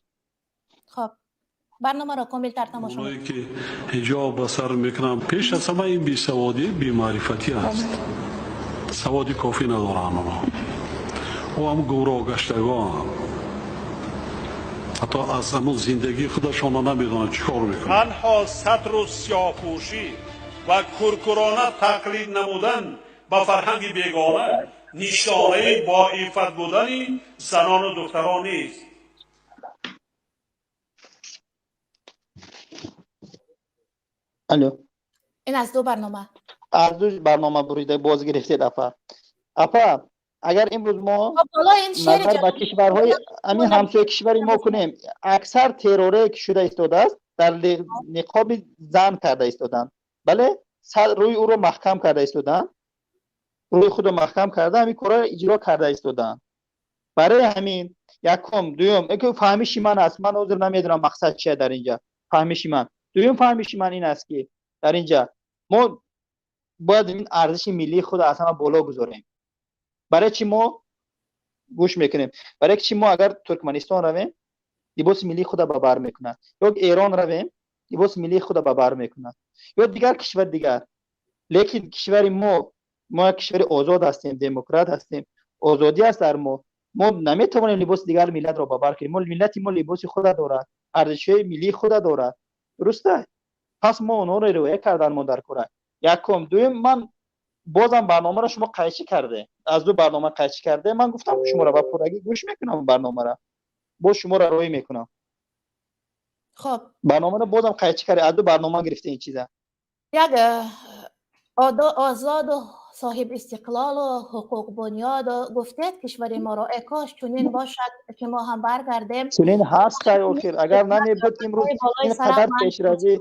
Хоб, барномаро комилтар тамошо. Оное ки ҳиҷоб ба сар мекунанд, пеш аз ҳама ин бесаводӣ, бемаърифатӣ аст. Саводи кофӣ надоранд онҳо. Ӯ ҳам гумроҳ гаштагон, ҳатто аз ҳамон зиндагии худашонро намедонанд, чӣ кор мекунанд. Танҳо сатру сиёҳпӯшӣ ва куркурона тақлид намудан ба фарҳанги бегона нишонаи боиффат будани занону духтарон нест. Алло. Ин аз ду барнома. Аз ду барнома бурида боз гирифтед, апа. Апа, агар имрӯз мо назар ба кишварҳои ҳамин ҳамсоя кишвари мо кунем, аксар террорие ки шуда истодааст, дар ниқоби зан карда истоданд. Бале, рӯи ӯро маҳкам карда истоданд, рӯи худро маҳкам карда, ҳамин корҳоро иҷро карда истоданд. Барои ҳамин якум, дуюм, фаҳмиши ман аст, ман ҳозир намедонам мақсад чия дар инҷа. Фаҳмиши ман, дуюм, фаҳмиши ман ин аст, ки дар инҷа мо бояд ин арзиши миллии худро аз ҳама боло гузорем. Барои чӣ мо гӯш мекунем? Барои чӣ мо агар Туркманистон равем, либоси миллии худро ба бар мекунад, ё Эрон равем, либоси миллии худро ба бар мекунад, ё дигар кишвар дигар. Лекин кишвари мо, мо як кишвари озод ҳастем, демократ ҳастем, озодӣ аст дар мо. Мо наметавонем либоси дигар миллатро ба бар кунем. Мо миллати мо либоси худа дорад, арзишҳои миллии худа дорад, дуруст аст? Пас мо онҳоро риоя кардан мо дар кора. Якум. Дуюм, ман бозам барномаро шумо қайчӣ карде, аз ду барнома қайчӣ карде. Ман гуфтам, шуморо ба пуррагӣ гӯш мекунам барномаро, боз шуморо роӣ мекунам. Хоб. Барномаро бозам қайчӣ карде, аз ду барнома гирифте ин чиза. Як озоду соҳиб истиқлолу ҳуқуқбунёду гуфтед кишвари моро. Э кош чунин бошад, ки мо ҳам баргардем. Чунин ҳаст, охир агар намебуд, имрӯз ин қадар пешравӣ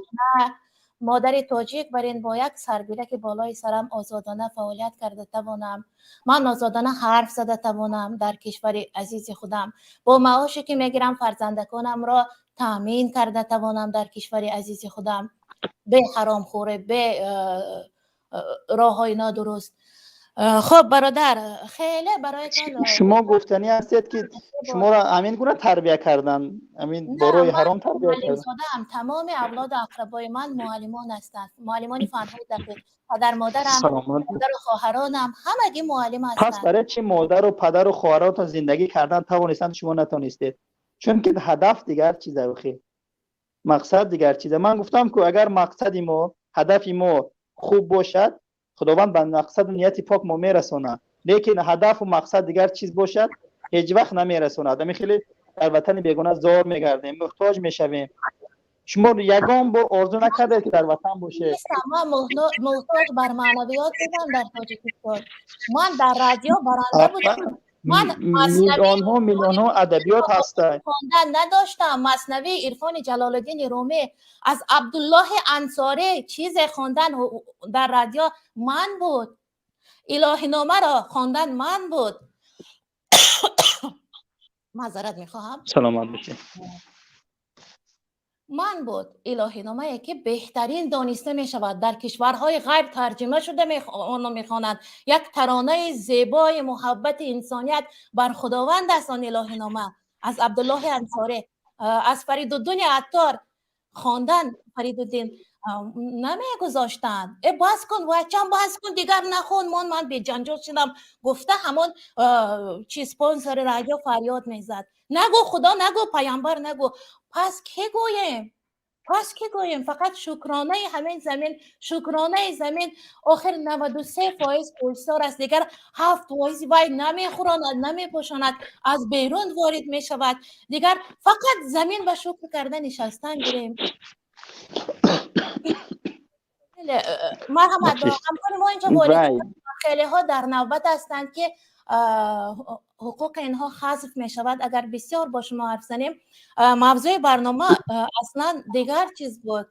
Модари тоҷик бар ин бо як саргираки болои сарам озодона фаъолият карда тавонам, ман озодона ҳарф зада тавонам дар кишвари азизи худам, бо маоше ки мегирам фарзандаконамро таъмин карда тавонам дар кишвари азизи худам, бе ҳаромхӯрӣ, бе роҳҳои нодуруст. Хуб, бародар, хеле бароятон Шумо гуфтанӣ ҳастед, ки шуморо ҳамин гуна тарбия кардан, ҳамин бо роҳи ҳаром тарбия кардан? Муаллимзодаам. Тамоми авлоду ақрабои ман муаллимон ҳастанд, муаллимони фанҳои дақиқ. Падар, модарам, модару хоҳаронам ҳамагӣ муаллим Пас ҳастанд. барои чӣ модару падару хоҳаротон зиндагӣ кардан тавонистанд, шумо натонистед? Чунки ҳадаф дигар чиза, охир мақсад дигар чиза. Ман гуфтам, ку агар мақсади мо, ҳадафи мо хуб бошад, Худованд ба мақсаду нияти пок мо мерасонад. Лекин ҳадафу мақсад дигар чиз бошад, ҳеҷ вақт намерасонад. Ами хеле дар ватани бегона зор мегардем, муҳтоҷ мешавем. Шумо ягон бор орзу накардед, ки дар ватан бошед? Ман муҳтоҷ бар маънавиёт будам дар Тоҷикистон. Ман дар радио баранда будам. Ман Миллионҳо, миллионҳо адабиёт ҳастанд. Хондан надоштам. Маснавии Ирфони Ҷалолуддини Румӣ, аз Абдуллоҳи Ансорӣ чизе хондан дар радио ман буд, Илоҳиномаро хондан ман буд. Маъзарат мехоҳам. Саломат бошед. Ман буд илоҳиномае, ки беҳтарин дониста мешавад, дар кишварҳои ғарб тарҷима шуда, онро мехонанд. Як таронаи зебои муҳаббати инсоният бар Худованд аст он илоҳинома аз Абдуллоҳи Ансорӣ, аз Фаридуддуни Аттор. Хондан Фаридуддин намегузоштанд: «Э, бас кун, вачам, бас кун, дигар нахон, мон, ман беҷанҷол шудам», гуфта ҳамон чи спонсори радио фарёд мезад: «Нагӯ Худо, нагӯ паямбар, нагӯ». Пас ки гӯем? Пас ки гӯем? Фақат шукронаи ҳамин замин, шукронаи замин. Охир 93% кӯҳсор аст, дигар 7 фоизи вай намехӯронад, намепӯшонад, аз берун ворид мешавад. Дигар фақат замин ба шукр карда нишастан гирем. Марҳамат, ҳамкори мо инҷо ворид. Хелеҳо дар навбат ҳастанд, ки ҳуқуқи инҳо ҳазф мешавад, агар бисёр бо шумо ҳарф занем. Мавзӯи барнома аслан дигар чиз буд,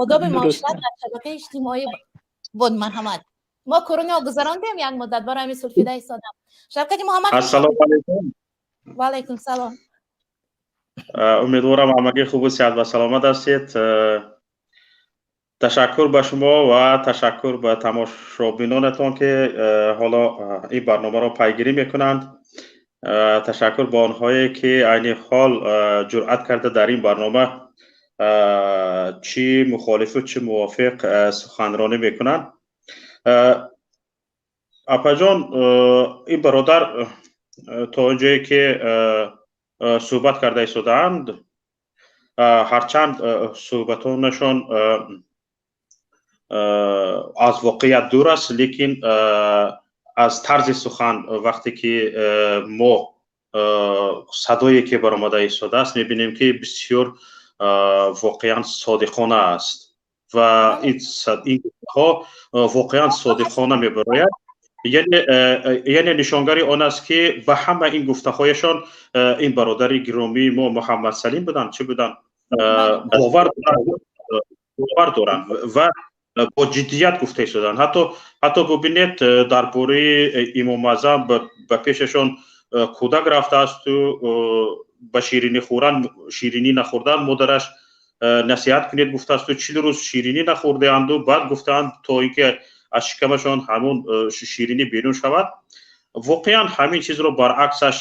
одоби муошират дар шабакаи иҷтимоӣ буд. Марҳамат, мо коронио гузарондем як муддат, барои ҳамин сулфида истодам. Шавкати Муҳаммад. Ассалому алайкум. Ва алайкум салом. Умедворам, ҳамагӣ хубу сиҳат ва саломат ҳастед. Ташаккур ба шумо ва ташаккур ба тамошобинонатон, ки ҳоло ин барномаро пайгирӣ мекунанд. Ташаккур ба онҳое, ки айни ҳол ҷуръат карда дар ин барнома чӣ мухолифу чӣ мувофиқ суханронӣ мекунанд. Апаҷон, ин бародар то он ҷое ки суҳбат карда истодаанд, ҳарчанд суҳбатонашон аз воқеият дур аст, лекин аз тарзи сухан, вақте ки мо садое ки баромада истодааст мебинем, ки бисёр воқеан содиқона аст ва ин гуфтаҳо воқеан содиқона мебарояд, яъне нишонгари он аст, ки ба ҳама ин гуфтаҳояшон ин бародари гиромии мо, Муҳаммад Салим буданд, чӣ буданд, бовар доранд ва бо ҷиддият гуфта истоданд. Ҳатто бубинед, дар бораи Имом Аъзам ба пешашон кӯдак рафтаасту ба ширинӣ хӯран, ширинӣ нахӯрдан модараш насиҳат кунед гуфтаасту 40 рӯз ширинӣ нахӯрдаанду баъд гуфтаанд, то ин ки аз шикамашон ҳамон ширинӣ берун шавад. Воқеан ҳамин чизро баръаксаш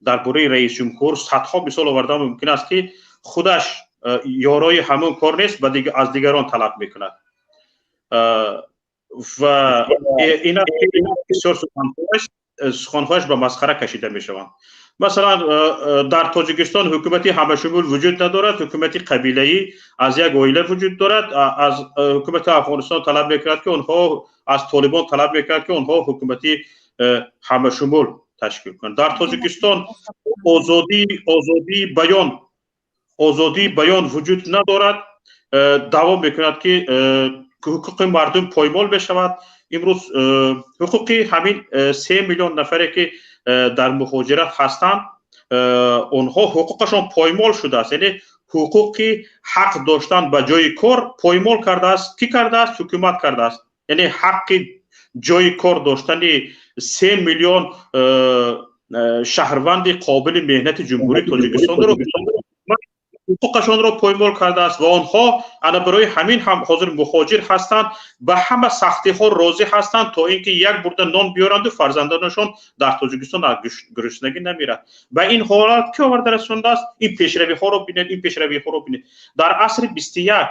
дар бораи раисҷумҳур садҳо мисол овардан мумкин аст, ки худаш ёрои ҳамон кор нест, аз дигарон талаб мекунад. Ва ин аст, ки бисёр суханҳояш ба масхара кашида мешаванд. Масалан, дар Тоҷикистон ҳукумати ҳамашумул вуҷуд надорад, ҳукумати қабилаӣ аз як оила вуҷуд дорад. Аз ҳукумати Афғонистон талаб мекунад, ки онҳо, аз Толибон талаб мекунад, ки онҳо ҳукумати ҳамашумул ташкил кунанд. Дар Тоҷикистон озодии баён вуҷуд надорад. Даъво мекунад, ки ҳуқуқи мардум поймол мешавад. Имрӯз ҳуқуқи ҳамин 3 миллион нафаре, ки дар муҳоҷират ҳастанд, онҳо ҳуқуқашон поймол шудааст, яъне ҳуқуқи ҳақ доштан ба ҷои кор поймол кардааст. Кӣ кардааст? Ҳукумат кардааст. Яъне ҳаққи ҷои кор доштани 3 миллион шаҳрванди қобили меҳнати Ҷумҳурии Тоҷикистонро, ҳуқуқашонро поймол кардааст ва онҳо ана барои ҳамин ҳам ҳозир муҳоҷир ҳастанд, ба ҳама сахтиҳо розӣ ҳастанд, то ин ки як бурда нон биёранду фарзандонашон дар Тоҷикистон аз гуруснагӣ намирад. Ба ин ҳолат ки оварда расондааст? Ин пешравиҳоро бинед, ин пешравиҳоро бинед. Дар асри 21,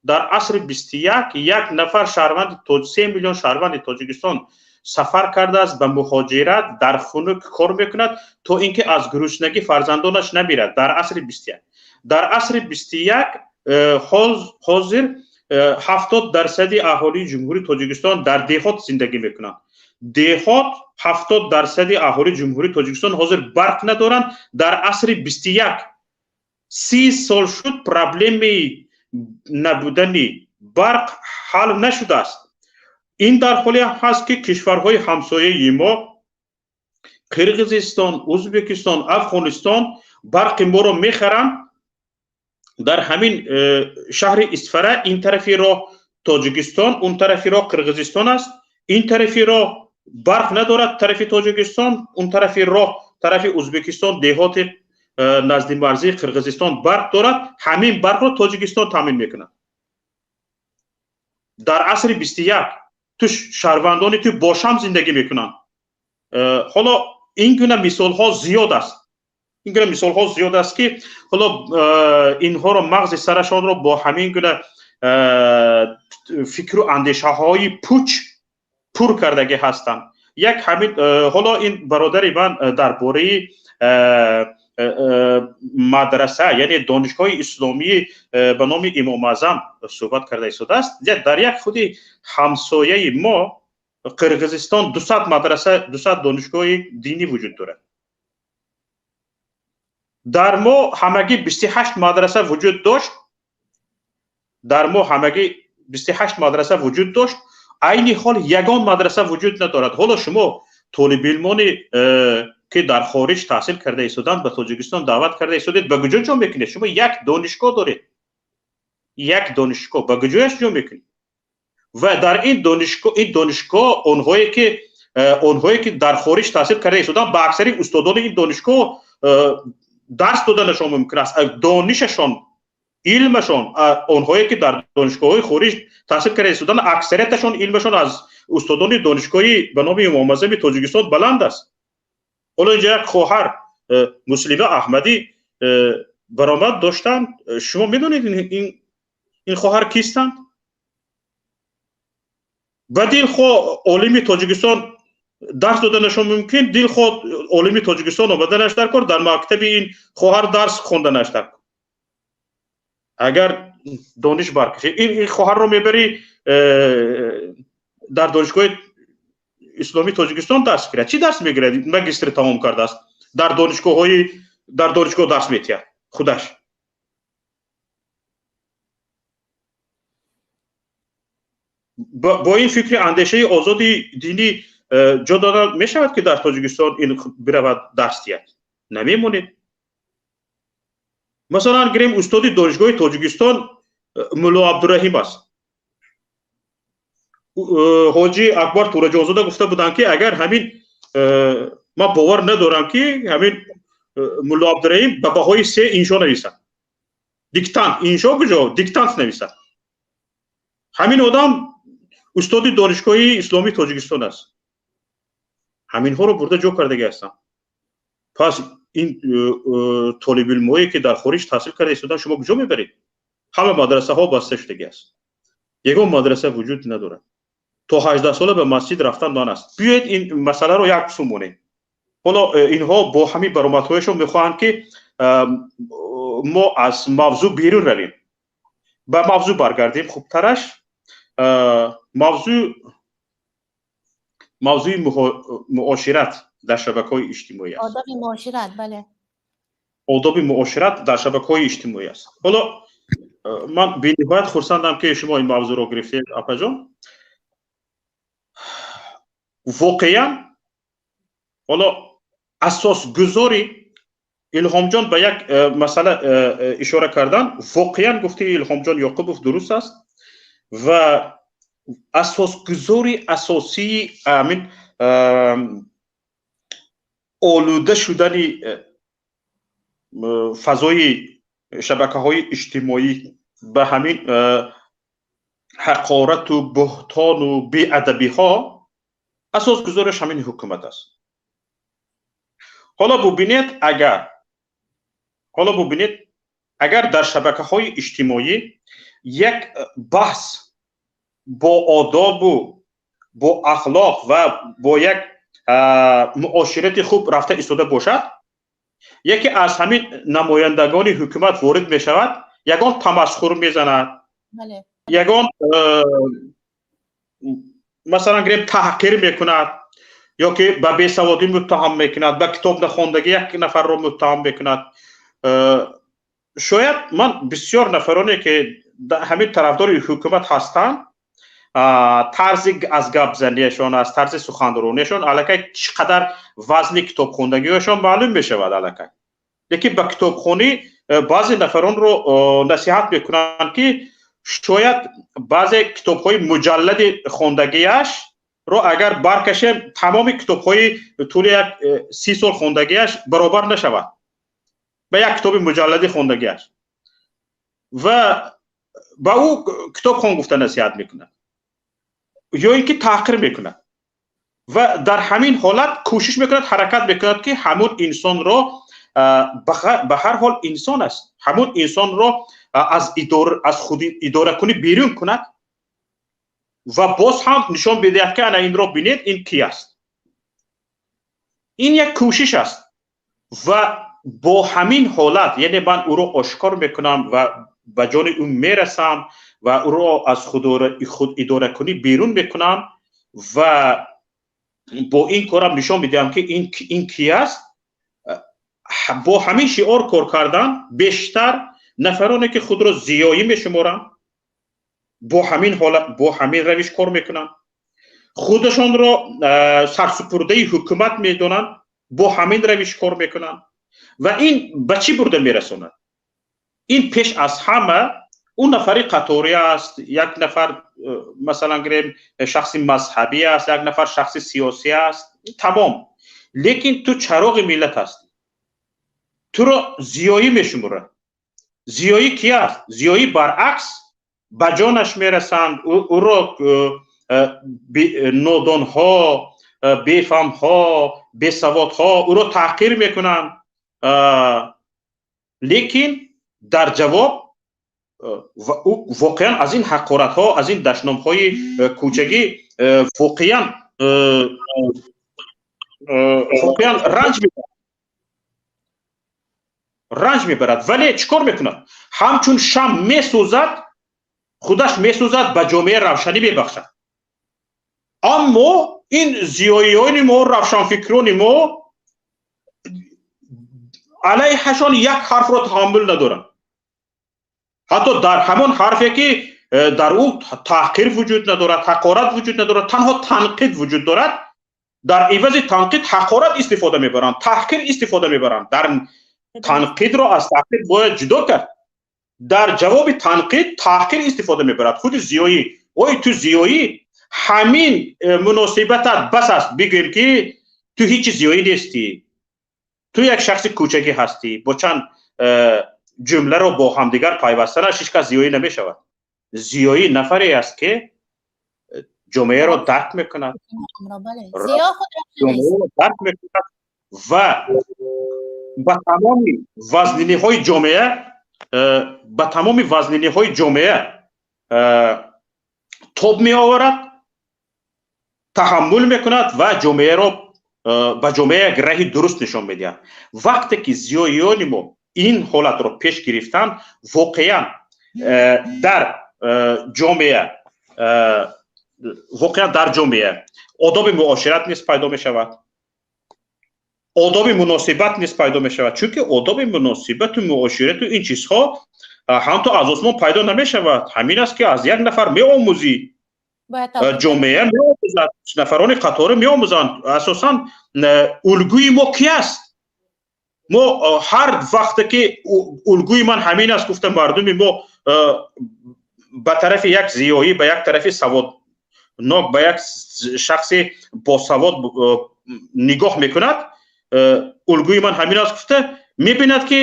дар асри 21 як нафар шаҳрванди, 3 миллион шаҳрванди Тоҷикистон сафар кардааст ба муҳоҷират, дар хунук кор мекунад, то ин ки аз гуруснагӣ фарзандонаш намирад. Дар асри 21, дар асри 21 ҳозир 70 дарсади аҳолии Ҷумҳурии Тоҷикистон дар деҳот зиндагӣ мекунанд. Деҳот, 70 дарсади аҳолии Ҷумҳурии Тоҷикистон ҳозир барқ надоранд. Дар асри 21 30 сол шуд, проблемаи набудани барқ ҳал нашудааст. Ин дар ҳоле ҳаст, ки кишварҳои ҳамсояи мо, Қирғизистон, Ӯзбекистон, Афғонистон барқи моро мехаранд. Дар ҳамин шаҳри Исфара ин тарафи роҳ Тоҷикистон, он тарафи роҳ Қирғизистон аст. Ин тарафи роҳ барқ надорад, тарафи Тоҷикистон, он тарафи роҳ, тарафи Ӯзбекистон, деҳоти назди марзии Қирғизистон барқ дорад, ҳамин барқро Тоҷикистон таъмин мекунад. Дар асри 21 ту шаҳрвандони ту бо шам зиндагӣ мекунанд. Ҳоло ин гуна мисолҳо зиёд аст. Ин гуна мисолҳо зиёд аст, ки ҳоло инҳоро мағзи сарашонро бо ҳамин гуна фикру андешаҳои пуч пур кардагӣ ҳастанд. Як ҳамин ҳоло ин бародари ман дар бораи мадраса, яъне донишгоҳи исломӣ ба номи Имом Аъзам суҳбат карда истодааст. Дар як худи ҳамсояи мо Қирғизистон 200 мадраса, 200 донишгоҳи динӣ вуҷуд дорад. Дар мо ҳамагӣ 28 мадраса вуҷуд дошт. Дар мо ҳамагӣ 28 мадраса вуҷуд дошт. Айни ҳол ягон мадраса вуҷуд надорад. Ҳоло шумо толибилмони ки дар хориҷ таҳсил карда истоданд ба Тоҷикистон даъват карда истодед, ба куҷо ҷо мекунед? Шумо як донишгоҳ доред, як донишгоҳ ба куҷояш ҷо мекунед? Ва дар ин донишгоҳ онҳое ки дар хориҷ таҳсил карда истоданд, ба аксари устодони ин донишгоҳ дарс доданашон мумкин аст. Донишашон, илмашон, онҳое ки дар донишгоҳҳои хориҷ таҳсил карда истоданд, аксарияташон илмашон аз устодони донишгоҳи ба номи Имом Аъзами Тоҷикистон баланд аст. Ҳоло инҷа як хоҳар Муслима Аҳмадӣ баромад доштанд. Шумо медонед ин хоҳар кистанд? Ба дилхоҳ олими Тоҷикистон дарс доданашон мумкин, дилхоҳ олими Тоҷикистон омаданаш дар кор, дар мактаби ин хоҳар дарс хонданаш дар кор. Агар дониш баркашед, ин хоҳарро мебарӣ дар донишгоҳи исломии Тоҷикистон дарс мегирад. Чӣ дарс мегирад? Магистр тамом кардааст. Дар донишгоҳ дарс метиҳад худаш. Бо ин фикри андешаи озоди динӣ ҷо дода мешавад, ки дар Тоҷикистон ин биравад дарс диҳад? Намемонед. Масалан, гирем устоди донишгоҳи Тоҷикистон Мулло Абдураҳим аст. Ҳоҷи Акбар Тураҷонзода гуфта буданд, ки агар ҳамин ман бовар надорам, ки ҳамин Мулло Абдураҳим ба баҳои 3 иншо нависад. Диктант, иншо куҷо? Диктант нависад. Ҳамин одам устоди донишгоҳи исломии Тоҷикистон аст. Ҳаминҳоро бурда ҷо кардагӣ ҳастанд. Пас ин толибилмҳое ки дар хориҷ таҳсил карда истоданд, шумо куҷо мебаред? Ҳама мадрасаҳо баста шудагӣ аст. Ягон мадраса вуҷуд надорад. То 18 сола ба масҷид рафтан манъ аст. Биёед ин масъаларо як су монем. Ҳоло инҳо бо ҳамин баромадҳояшон мехоҳанд, ки мо аз мавзӯъ берун равем. Ба мавзӯъ баргардем хубтараш. Мавзӯи муошират дар шабакаҳои иҷтимоӣ аст. Одоби муошират, бале. Одоби муошират дар шабакаҳои иҷтимоӣ аст. Ҳоло ман бениҳоят хурсандам, ки шумо ин мавзӯъро гирифтед, апаҷон. Воқеан ҳоло асосгузори Илҳомҷон ба як масъала ишора кардан, воқеан гуфтаи Илҳомҷон Ёқубов дуруст аст ва асосгузори асосии ҳамин олуда шудани фазои шабакаҳои иҷтимоӣ ба ҳамин ҳақорату буҳтону беадабиҳо асосгузораш ҳамин ҳукумат аст. Ҳоло бубинед, агар дар шабакаҳои иҷтимоӣ як баҳс бо одобу бо ахлоқ ва бо як муоширати хуб рафта истода бошад, яке аз ҳамин намояндагони ҳукумат ворид мешавад, ягон тамасхур мезанад, ягон масалан гирем таҳқир мекунад, ё ки ба бесаводӣ муттаҳам мекунад, ба китоб нахондагӣ як нафарро муттаҳам мекунад. Шояд ман бисёр нафароне ки ҳамин тарафдори ҳукумат ҳастанд, тарзи аз гапзаниашон, аз тарзи суханрониашон аллакай чӣ қадар вазни китобхондагиашон маълум мешавад аллакай. Лекин ба китобхонӣ баъзе нафаронро насиҳат мекунанд, ки шояд баъзе китобҳои муҷаллади хондагиашро агар баркашем, тамоми китобҳои тӯли як 30 сол хондагиаш баробар нашавад. Ба як китоби муҷалладӣ хондагӣ аст ва ба ӯ китобхон гуфта насиҳат мекунад ё ин ки таҳқир мекунад ва дар ҳамин ҳолат кӯшиш мекунад, ҳаракат мекунад, ки ҳамун инсонро, ба ҳар ҳол инсон аст, ҳамун инсонро аз худ идоракунӣ берун кунад ва боз ҳам нишон бидиҳад, ки ана инро бинед, ин ки аст. Ин як кӯшиш аст ва бо ҳамин ҳолат, яъне ман ӯро ошкор мекунам ва ба ҷони ӯ мерасам ва ӯро аз худ идоракунӣ берун мекунам ва бо ин корам нишон медиҳам, ки ин ки аст. Бо ҳамин шиор кор кардан бештар нафароне, ки худро зиёӣ мешуморанд, бо ҳамин ҳолат, бо ҳамин равиш кор мекунанд, худашонро сарсупурдаи ҳукумат медонанд, бо ҳамин равиш кор мекунанд. Ва ин ба чӣ бурда мерасонад? Ин пеш аз ҳама ӯ нафари қаторӣ аст, як нафар, масалан гирем, шахси мазҳабӣ аст, як нафар шахси сиёсӣ аст, тамом. Лекин ту чароғи миллат ҳастӣ, туро зиёӣ мешуморад. Зиёӣ ки аст? Зиёӣ баръакс ба ҷонаш мерасанд, ӯро нодонҳо, бефаҳмҳо, бесаводҳо ӯро таҳқир мекунанд, лекин дар ҷавоб ӯ воқеан аз ин ҳақоратҳо, аз ин дашномҳои кӯчагӣ воқеан ранҷ мебарад. Вале чӣ кор мекунад? Ҳамчун шам месӯзад, худаш месӯзад, ба ҷомеа равшанӣ мебахшад. Аммо ин зиёиёни мо, равшанфикрони мо алайҳашон як ҳарфро таҳаммул надоранд, ҳатто дар ҳамон ҳарфе, ки дар ӯ таҳқир вуҷуд надорад, ҳақорат вуҷуд надорад, танҳо танқид вуҷуд дорад. Дар ивази танқид ҳақорат истифода мебаранд, таҳқир истифода мебаранд. Дар танқидро аз таҳқир бояд ҷудо кард. Дар ҷавоби танқид таҳқир истифода мебарад худи зиёӣ. Ой, ту зиёӣ, ҳамин муносибатат бас аст бигӯем, ки ту ҳеҷи зиёӣ нестӣ, ту як шахси кӯчагӣ ҳастӣ. Бо чанд ҷумларо бо ҳамдигар пайвастанаш ҳеҷ кас зиёӣ намешавад. Зиёӣ нафаре аст, ки ҷомеаро дарк мекунад, дарк мекунад ва ба тамоми вазниниҳои ҷомеа, ба тамоми вазниниҳои ҷомеа тоб меоварад, таҳаммул мекунад ва ҷомеаро, ба ҷомеа як раҳи дуруст нишон медиҳад. Вақте ки зиёиёни мо ин ҳолатро пеш гирифтанд, воқеан дар ҷомеа, воқеан дар ҷомеа одоби муошират низ пайдо мешавад, одоби муносибат низ пайдо мешавад, чунки одоби муносибату муоширату ин чизҳо ҳамто аз осмон пайдо намешавад. Ҳамин аст, ки аз як нафар меомӯзӣ, ҷомеа меомӯзад, нафарони қаторӣ меомӯзанд. Асосан улгӯи мо ки аст? Мо ҳар вақте ки улгӯи ман ҳамин аст гуфта, мардуми мо ба тарафи як зиёӣ, ба як тарафи саводнок, ба як шахси босавод нигоҳ мекунад, улгӯи ман ҳамин аст гуфта, мебинад, ки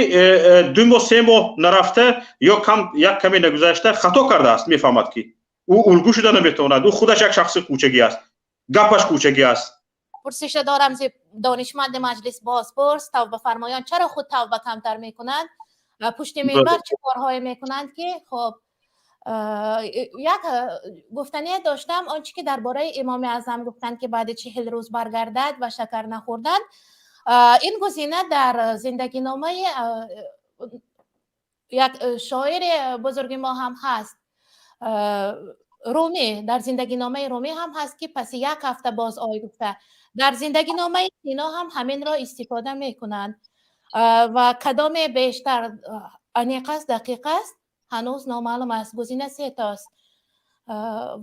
2 моҳ, 3 моҳ нарафта ё кам як каме нагузашта хато кардааст. Мефаҳмад, ки ӯ улгӯ шуда наметавонад, ӯ худаш як шахси кӯчагӣ аст, гапаш кӯчагӣ аст. Пурсиша дорам зи донишманди маҷлис бозпурс: тавбафармоён чаро худ тавба камтар мекунанд? Пушти минбар чӣ корҳое мекунанд? Ки хоб, як гуфтание доштам, он чӣ ки дар бораи Имоми Аъзам гуфтанд, ки баъди 40 рӯз баргардад ва шакар нахӯрданд. Ин гузина дар зиндагиномаи як шоири бузурги мо ҳам ҳаст, Румӣ. Дар зиндагиномаи Румӣ ҳам ҳаст, ки паси як ҳафта боз ой гуфта. Дар зиндагиномаи Сино ҳам ҳаминро истифода мекунанд. Ва кадоме бештар аниқ аст, дақиқ аст, ҳанӯз номаълум аст. Гузина сетост.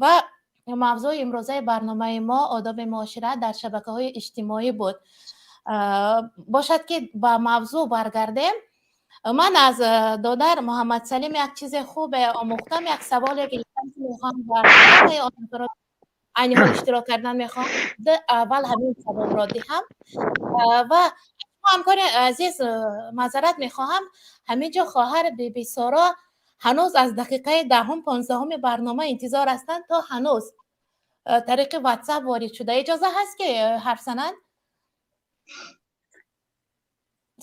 Ва мавзӯи имрӯзаи барномаи мо одоби муошират дар шабакаҳои иҷтимоӣ буд. Бошад, ки ба мавзӯъ баргардем. Ман аз додар Муҳаммадсалим як чизе хубе омӯхтам, як саволе гирифтам, ки мехоҳам ба ҳамаи онҳоро айни ҳол иштирок кардан мехоҳам, аввал ҳамин саволро диҳам ва Ҳамкори азиз, маъзарат мехоҳам, ҳамин ҷо хоҳар Биби Соро ҳанӯз аз дақиқаи 10-ум, 15-уми барнома интизор ҳастанд, то ҳанӯз тариқи WhatsApp ворид шуда. Иҷоза ҳаст, ки ҳарф зананд?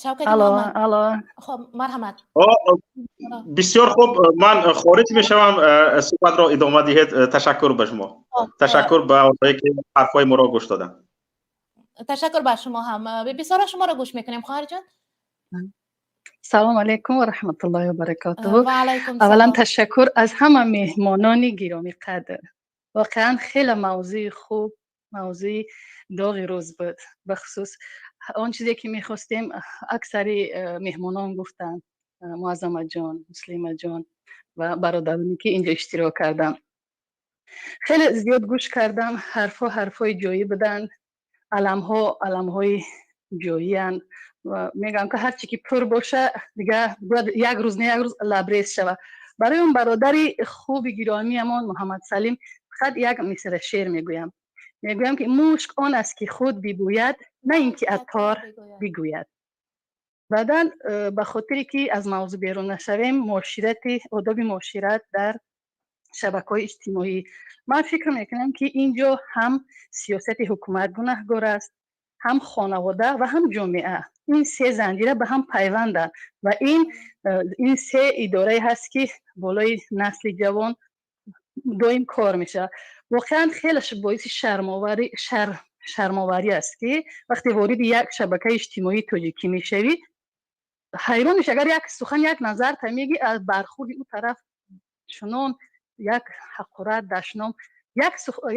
Шавкати Алло. Муҳаммад. Алло. Хоб, марҳамат. Бисёр хуб, ман хориҷ мешавам, суҳбатро идома диҳед. Ташаккур ба шумо, ташаккур ба онҳое, ки ҳарфҳои моро гӯш доданд. Ташаккур ба шумо ҳам. Биби Соро, шуморо гӯш мекунем, хоҳарҷон. Салом алайкум ва раҳматуллоҳи ва баракотуҳу. Ва алайкум Аввалан, салом. ташаккур аз ҳама меҳмонони гиромиқадр. Воқеан, хеле мавзӯи хуб, мавзӯи доғи рӯз буд. Бахусус он чизе, ки мехостем, аксари меҳмонон гуфтанд: Муаззамаҷон, Муслимаҷон ва бародароне, ки инҷо иштирок карданд. Хеле зиёд гӯш кардам, ҳарфҳо ҳарфҳои ҷоӣ буданд, аламҳо аламҳои ҷоиянд ва мегӯям, ки ҳарчи ки пур боша, дигар бояд як рӯз не як рӯз лабрез шавад. Барои он бародари хуби гиромиамон Муҳаммадсалим фақат як мисра шеър мегӯям. Мегӯям, ки мушк он аст, ки худ бибӯяд, на ин ки аттор бигӯяд. Баъдан, ба хотире ки аз мавзӯъ берун нашавем, муоширати, одоби муошират дар шабакаҳои иҷтимоӣ, ман фикр мекунам, ки ин ҷо ҳам сиёсати ҳукумат гунаҳгор аст, ҳам хонавода ва ҳам ҷомеа. Ин се занҷира ба ҳам пайванданд ва ин се идорае ҳаст, ки болои насли ҷавон доим кор мешавад. Воқеан, хеле боиси шармоварӣ аст, ки вақте вориди як шабакаи иҷтимоии тоҷикӣ мешавӣ, ҳайрон мешавӣ. Агар як сухан, як назар та мегӣ, аз бархурди ӯ тараф чунон як ҳақорат, дашном,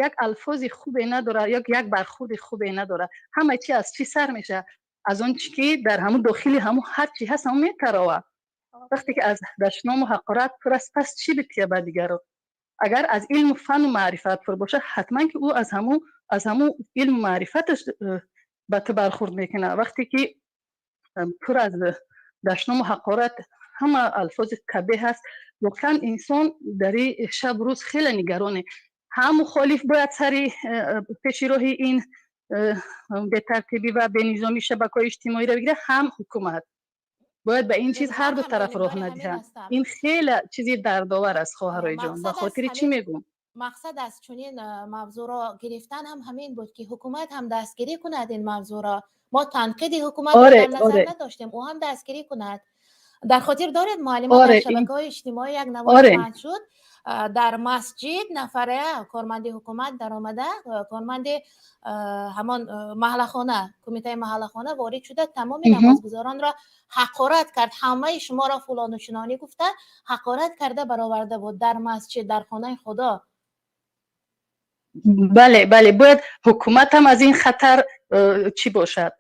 як алфози хубе надорад, як бархурди хубе надорад. Ҳама чи аз чӣ сар мешавад? Аз он чи ки дар ҳамун дохили ҳамун ҳар чи ҳаст, ҳамун метаровад. Вақте ки аз дашному ҳақорат пур аст, пас чӣ бития ба дигаро? Агар аз илму фанну маърифат пур бошад, ҳатман ки ӯ аз ҳамун илму маърифаташ ба ту бархурд мекунад. Вақте ки пур аз дашному ҳақорат, ҳама алфози қабеҳ аст, воқеан, инсон дар ин шабу рӯз хеле нигароне. Ҳам мухолиф бояд сари пеши роҳи ин бетартибӣ ва бенизомии шабакаҳои иҷтимоиро бигирад, ҳам ҳукумат бояд ба ин чиз, ҳар ду тараф роҳ надиҳанд. Ин хеле чизи дардовар аст, хоҳарои ҷон. Ба хотири чӣ мегӯм? Мақсад аз чунин мавзӯъро гирифтан ҳам ҳамин буд, ки ҳукумат ҳам дастгирӣ кунад ин мавзӯъро. Мо танқиди ҳукуматро дар назар надоштем, ӯ ҳам дастгирӣ кунад. Дар хотир доред, муаллима, дар шабакаҳои иҷтимоӣ як навор паҳн шуд, дар масҷид нафаре корманди ҳукумат даромада, корманди ҳамон маҳаллахона, кумитаи маҳаллахона ворид шуда, тамоми намозгузоронро ҳақорат кард, ҳамаи шуморо фулону чунонӣ гуфта, ҳақорат карда бароварда буд дар масҷид, дар хонаи Худо. Бале, бояд ҳукумат ҳам аз ин хатар чӣ бошад,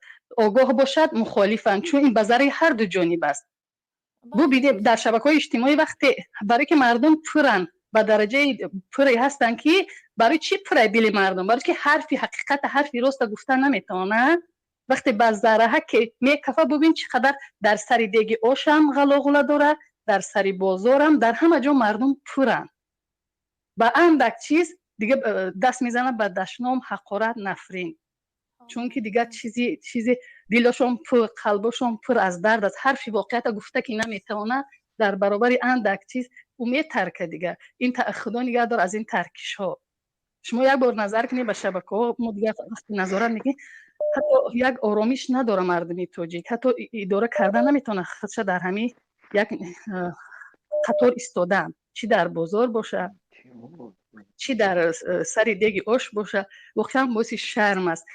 огоҳ бошад, мухолифанд, чун ин ба зарари ҳар ду ҷониб аст. Бубинед, дар шабакаҳои иҷтимоӣ вақте барое ки мардум пуранд, ба дараҷаи пуре ҳастанд, ки барои чӣ пурай дили мардум? Барои ки ҳарфи ҳақиқата, ҳарфи роста гуфта наметавонад. Вақте ба зарраҳа ки мекафа, бубин, чӣ қадар дар сари деги ошам ғалоғула дорад, дар сари бозорам, дар ҳама ҷо мардум пуранд. Ба андак чиз дига даст мезанад ба дашном, ҳақорат, нафрин, чунки дигар чизи дилошон пур, қалбошон пур аз дард аст. Ҳарфи воқеията гуфта ки наметавонад, дар баробари андак чиз ӯ метарка. Дигар ин, Худо нигаҳдор аз ин таркишҳо. Шумо як бор назар кунед ба шабакаҳо. Мо дигар вақте назорат мекунем, ҳатто як оромиш надора мардуми тоҷик, ҳатто идора карда наметавонад худша. Дар ҳамин як қатор истодан, чӣ дар бозор бошад, чӣ дар сари деги ош боша, воқеан боиси шарм аст.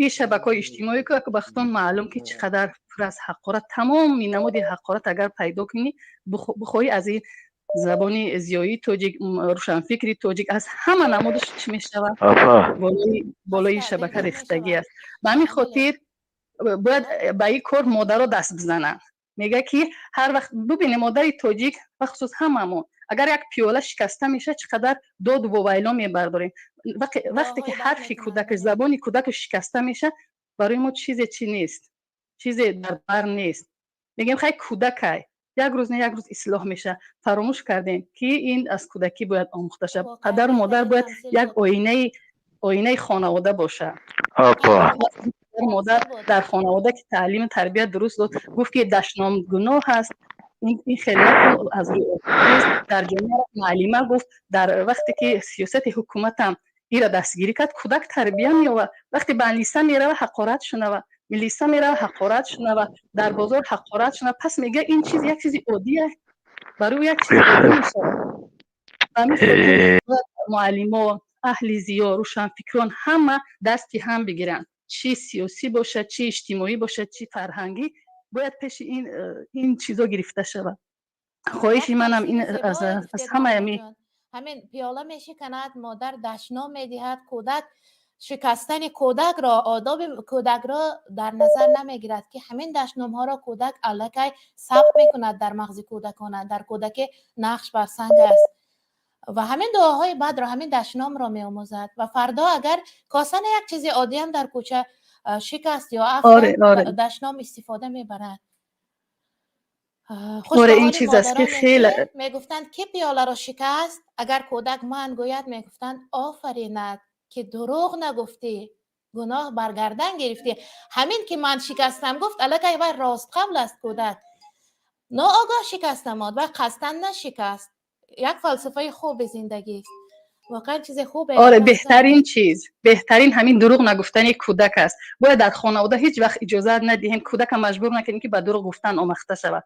Ин шабакаҳои иҷтимоӣ, ки ба худтон маълум, ки чӣ қадар пур аз ҳақорат, тамоми намуди ҳақорат агар пайдо кунӣ, бихоҳӣ, аз ин забони зиёии тоҷик, рӯшанфикри тоҷик, аз ҳама намудаш чӣ мешавад, болои шабака рехтагӣ аст. Ба ҳамин хотир бояд ба ин кор модаро даст бизананд. Мега, ки ҳар вақт бубинем, модари тоҷик, бахусус ҳамамон, агар як пиёла шикаста мешавад, чӣ қадар доду вовайло мебардорем. Вақте ки ҳарфи кӯдак, забони кӯдаку шикаста мешавад, барои мо чизе чӣ нест, чизе дар бар нест. Мегӯем, хай, кӯдакай, як рӯз не як рӯз ислоҳ мешавад. Фаромӯш кардем, ки ин аз кӯдакӣ бояд омӯхта шавад. Падару модар бояд як оинаи хонавода бошад. Апа. Модар дар хонавода ки таълиму тарбият дуруст дод, гуфт ки дашном гуноҳ аст, ин хеле аз рӯи дар ҷомеа муаллима гуфт, дар вақте ки сиёсати ҳукуматам ира дастгирӣ кард, кӯдак тарбия меёбад. Вақте ба милиса мерава, ҳақорат шунава, милиса мерава, ҳақорат шунава, дар бозор ҳақорат шунава, пас мега ин чиз як чизи оддия, барои ӯ як чизи оддӣ мешавад. Муаллимо, аҳли зиё, рӯшанфикрон ҳама дасти ҳам бигиранд, чӣ сиёсӣ бошад, чӣ иҷтимоӣ бошад, чӣ фарҳангӣ, бояд пеши ин чизо гирифта шавад. Хоҳиши манам ин аз ҳамаи ҳамин пиёла мешиканад, модар дашном медиҳад, кӯдак шикастани кӯдакро, одоби кӯдакро дар назар намегирад, ки ҳамин дашномҳоро кӯдак аллакай сабт мекунад дар мағзи кӯдакона, дар кӯдаке нақш бар санг аст ва ҳамин дуоҳои бадро, ҳамин дашномро меомӯзад ва фардо агар косана як чизи оддиам дар кӯча шикаст ё афтод, дашном истифода мебарад. Оре, ин чиз аст ки хеле мегуфтанд, ки пиёларо шикаст, агар кӯдак ман гӯяд, мегуфтанд: офаринат, ки дурӯғ нагуфтӣ, гуноҳ бар гардан гирифтӣ. Ҳамин ки ман шикастам гуфт, аллакай вай ростқавл аст. Кӯдак ноогоҳ шикаст намод, вай қасдан нашикаст. Як фалсафаи хуби зиндагист, воқеан чизи хубе. Оре, беҳтарин чиз, беҳтарин ҳамин дурӯғ нагуфтани кӯдак аст. Бояд дар хонавода ҳеҷ вақт иҷозат надиҳем, кӯдака маҷбур накунем, ки ба дурӯғ гуфтан омӯхта шавад.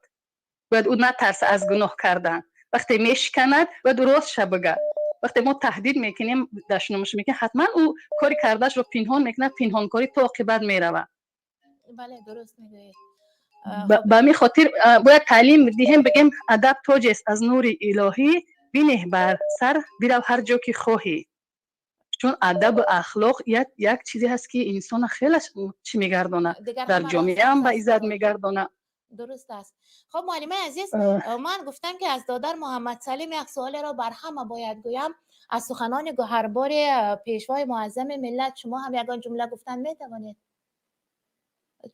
Бояд ӯ натарса аз гуноҳ кардан. Вақте мешиканад, бояд ӯ ростша бигӯяд. Вақте мо таҳдид мекунем, дашномаш мекунем, ҳатман ӯ кори кардаашро пинҳон мекунад, пинҳонкорӣ то оқибат меравад. Бале, дуруст мегӯед. Ба ҳамин хотир бояд таълим диҳем, бигем: адаб тоҷест аз нури илоҳӣ, бинеҳ бар сар, бирав ҳар ҷо ки хоҳӣ. Чун адабу ахлоқ як чизе ҳаст, ки инсона хеле чӣ мегардонад, дар ҷомеаам ба иззат мегардонад. Дуруст аст. Хоб, муаллимаи азиз, ман гуфтам, ки аз додар Муҳаммадсалим як суолеро бар ҳама бояд гӯям. Аз суханони гӯҳарбори Пешвои Муаззами миллат шумо ҳам ягон ҷумла гуфтан метавонед,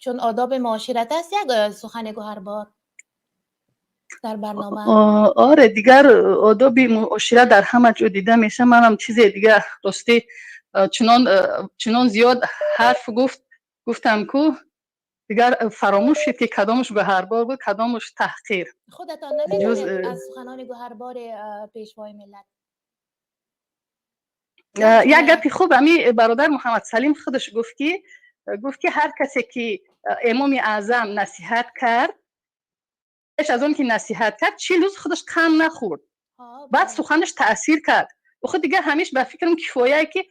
чун одоби муошират аст, як сухани гӯҳарбор дар барнома. Оре, дигар одоби муошират дар ҳама ҷо дида мешавад. Манам чизе дигар, ростӣ, чунон зиёд ҳарф гуфт, гуфтам ку, дигар фаромӯш шуд, ки кадомаш гӯҳарбор буд, кадомаш таҳқир. Худатон намедонед аз суханони гӯҳарбори Пешвои миллат? Як гапи хуб ами бародар Муҳаммадсалим худаш гуфт, ки ҳар касе ки Имоми Аъзам насиҳат кард, пеш аз он ки насиҳат кард, 40 рӯз худаш қанд нахӯрд, баъд суханаш таъсир кард. Худ дигар ҳамеш ба фикрам кифояе, ки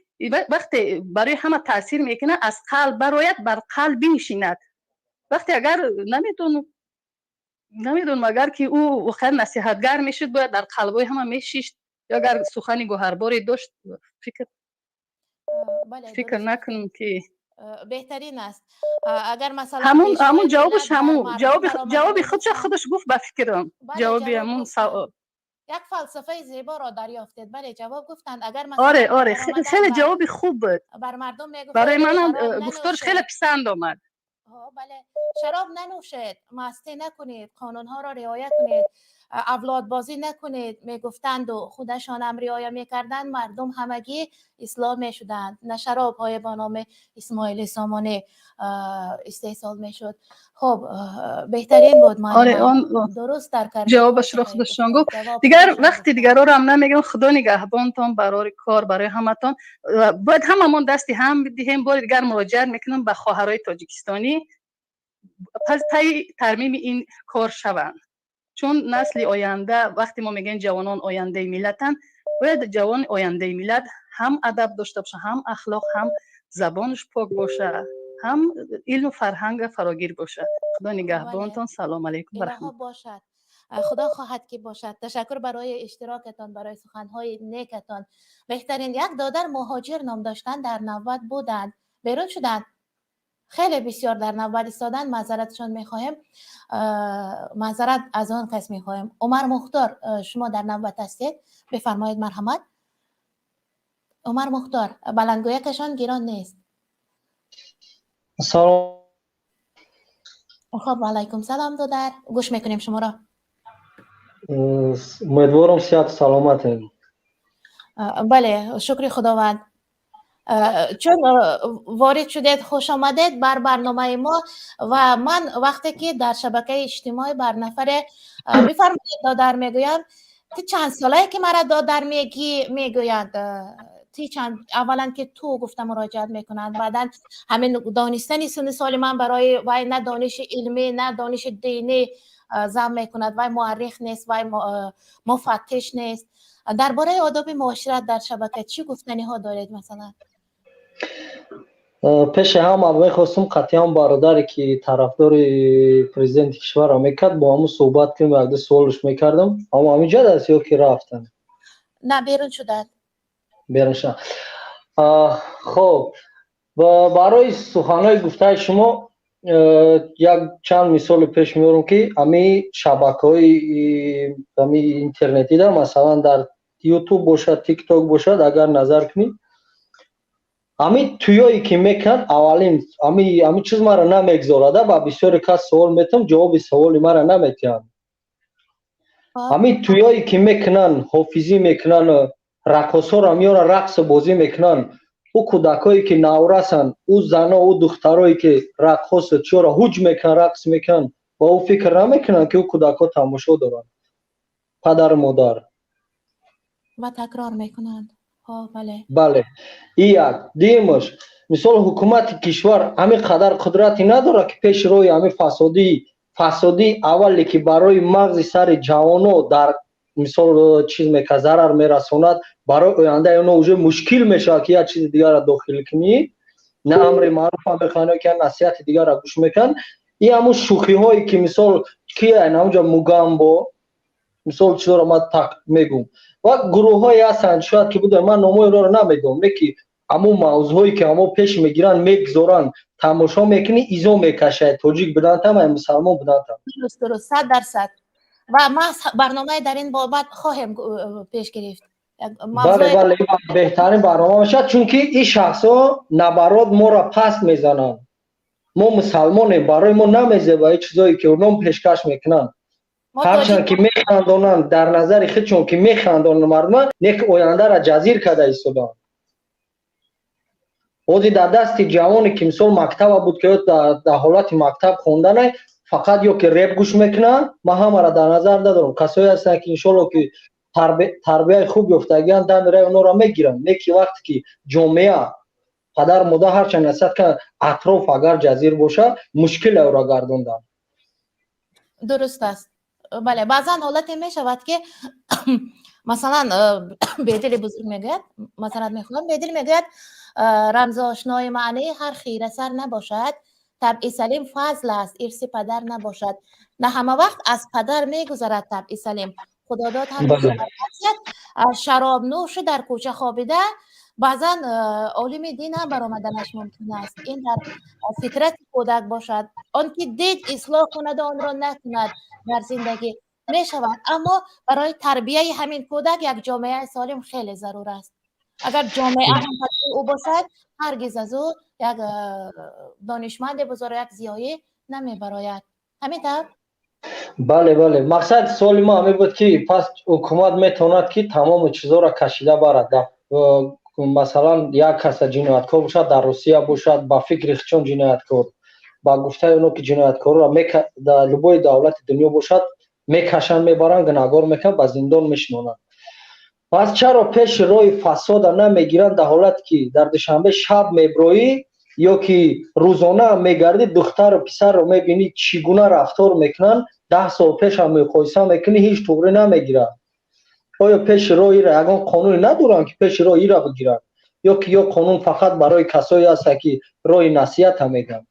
вақте барои ҳама таъсир мекунад, аз қалб барояд, бар қалб бинишинад. Вақте агар, намедонам, агар ки ӯ воқеан насиҳатгар мешуд, бояд дар қалбҳои ҳама мешишт, ё агар сухани гӯҳарборе дошт, фикр накунам, ки Беҳтарин аст, агар масалан ҳамун ҷавобаш, ҳамун ҷавоби худша худаш гуфт, ба фикрам, ҷавоби ҳамун. Як фалсафаи зеборо дарёфтед. Бале, ҷавоб гуфтанд, агар Оре, хеле ҷавоби хуб буд. Бар мардум мегуфт. Барои манам гуфторш хеле писанд омад. Бале, шароб нанӯшед, мастӣ накунед, қонунҳоро риоя кунед, авлодбозӣ накунед, мегуфтанду худашонам риоя мекарданд, мардум ҳамагӣ ислом мешуданд, на шаробҳое бо номи Исмоили Сомонӣ истеҳсол мешуд. Хуб, беҳтарин буд. Оре, он дуруст дар кард. Ҷавобашро худашон гуфт. Дигар вақти дигарро ҳам намегӯям. Худо нигаҳбонтон, барори кор барои ҳаматон. Бояд ҳамамон дасти ҳам бидиҳем. Бори дигар муроҷиат мекунам ба хоҳарои тоҷикистонӣ, таи тармими ин кор шаванд, чун насли оянда, вақте мо мегӯем ҷавонон ояндаи миллатанд, бояд ҷавони ояндаи миллат ҳам адаб дошта боша, ҳам ахлоқ, ҳам забонаш пок боша, ҳам илму фарҳанга фарогир боша. Худо нигаҳбонтон. Салом алайкум. Бошад, худо хоҳад, ки бошад. Ташаккур барои иштирокатон, барои суханҳои некатон. Беҳтарин. Як додар Муҳоҷир ном доштанд, дар навбат буданд, берун шуданд, хеле бисёр дар навбат истоданд, маъзаратшон мехоҳем, маъзарат аз он кас мехоҳем. Умар Мухтор, шумо дар навбат ҳастед, бифармоед, марҳамат. Умар Мухтор, баландгӯякашон гирон нест. Салом. Хоб, алайкум салом, додар, гӯш мекунем шуморо. Умедворам, сиҳату саломатем. Бале, шукри Худованд. Чун ворид шудед, хуш омадед бар барномаи мо. Ва ман вақте ки дар шабакаи иҷтимоӣ бар нафаре бифармоед додар мегӯям, ту чанд солае ки мара додар мегӣ, мегӯянд ти чанд, аввалан ки ту гуфта муроҷиат мекунанд, баъдан ҳамин донистани синни соли ман барои вай на дониши илмӣ, на дониши динӣ зам мекунад. Вай муаррих нест, вай муфаттиш нест. Дар бораи одоби муошират дар шабака чӣ гуфтаниҳо доред, масалан? Пеши ҳама мехостум қатъиян бародаре ки тарафдори президенти кишварро мекард, бо ҳамун суҳбат кунем, якду суолш мекардам. Аммо ҳаминҷа аст ё ки рафтанд? На, берун шуданд. Берун шуданд. Хоб, барои суханҳои гуфтаи шумо як чанд мисоли пеш меорам, ки ҳамин шабакаҳои ҳамин интернетида, масалан, дар Ютуб бошад, Тикток бошад, агар назар кунӣ, ҳамин тӯёе ки мекунанд, аввалин ҳамин чиз маро намегзорада. Ба бисёре кас суол метам, ҷавоби саволи маро наметиҳанд. Ҳамин тӯёе ки мекунанд, ҳофизӣ мекунанд, раққосҳоро меоранд, рақсу бозӣ мекунанд, ӯ кӯдакҳое ки наврасанд, ӯ зано, ӯ духтарое ки раққосу чиёро ҳуҷ мекунанд, рақс мекунанд, ба ӯ фикр намекунанд, ки ӯ кӯдакҳо тамошо доранд, падару модар. Ва такрор мекунанд. Бале. Бале, и як. Дуюмаш, мисол, ҳукумати кишвар ҳамин қадар қудрате надорад, ки пеши роҳи ҳамин фасодии аввале, ки барои мағзи сари ҷавоно дар мисол чиз мека зарар мерасонад, барои ояндаи оно уже мушкил мешавад, ки як чизи дигарро дохил кунӣ, на амри маъруфа мехоҳанд, ки насиҳати дигарро гӯш мекунанд. И ҳамун шӯхиҳое ки, мисол, ки айнамуҷа Мугамбо, мисол, чизоро ман так мегӯм, ва гурӯҳҳое ҳастанд, шояд ки буданд, ман номои онҳоро намедонам, не ки ҳамун мавзӯъҳое ки ҳамо пеш мегиранд, мегузоранд, тамошо мекунӣ, изо мекашад, тоҷик будантам, ай мусалмон будантам. Дуруст, 100%. Ва ма барномаи дар ин бобат хоҳем пеш гирифт. Бале, бале, беҳтарин барнома мешавад, чунки ин шахсҳо наоборот моро паст мезананд. Мо мусалмонем, барои мо намезеба ин чизое ки онон пешкаш мекунанд. Ҳарчанд ки механдонанд, дар назари худшон ки механдонанд мардума, не ки ояндаро ҷазир карда истоданд. Ҳозир дар дасти ҷавоне ки, мисол, мактаба буд, ки дар ҳолати мактаб хонданай, фақат ё ки реп гӯш мекунанд. Ман ҳамаро дар назар надорам, касое ҳастанд, ки иншолло ки тарбияи хуб ёфтагианд, дами раи онҳоро мегиранд. Не ки вақте ки ҷомеа, падару модар ҳарчанд насиҳат кунанд, атроф агар ҷазир бошад, мушкил ӯро гардондан. Дуруст аст, бале. Баъзан ҳолате мешавад, ки масалан Бедили бузург мегӯяд, масалан, мехонам, Бедил мегӯяд: рамзошнои маънии ҳар хирасар набошад, табъи салим фазл аст, ирси падар набошад. На ҳама вақт аз падар мегузарад табъи салим. Худодод ҳам шаробнӯшу дар кӯча хобида, баъзан олими дин ҳам баромаданаш мумкин аст. Ин дар фитрати кӯдак бошад. Он ки дид, ислоҳ кунаду онро накунад, дар зиндагӣ мешавад. Аммо барои тарбияи ҳамин кӯдак як ҷомеаи солим хеле зарур аст. Агар ҷомеа ҳампадарии ӯ бошад, ҳаргиз аз ӯ як донишманди бузург, як зиёӣ намебарояд. Ҳамин тавр? Бале, бале. Мақсади суоли мо ҳамин буд, ки пас ҳукумат метавонад, ки тамоми чизҳоро кашида барад. Масалан, як каса ҷинояткор бошад, дар Русия бошад, ба фикри худшон ҷинояткор, ба гуфтаи оно ки ҷинояткорро дар любой давлати дунё бошад, мекашанд, мебаранд, гунаҳгор мекунанд, ба зиндон мешинонанд. Пас чаро пеши роҳи фасода намегиранд? Дар ҳолате ки дар Душанбе шаб меброӣ ё ки рӯзона мегардӣ, духтару писарро мебинӣ, чӣ гуна рафтор мекунанд, 10 сол пешам муқоиса мекунӣ, ҳеҷ туғрӣ намегирад. Оё пеши роҳ ира ягон қонуне надоранд, ки пеши роҳ ира бигиранд, ё ки ё қонун фақат барои касое ҳаста, ки роҳи насиҳата мегӯянд?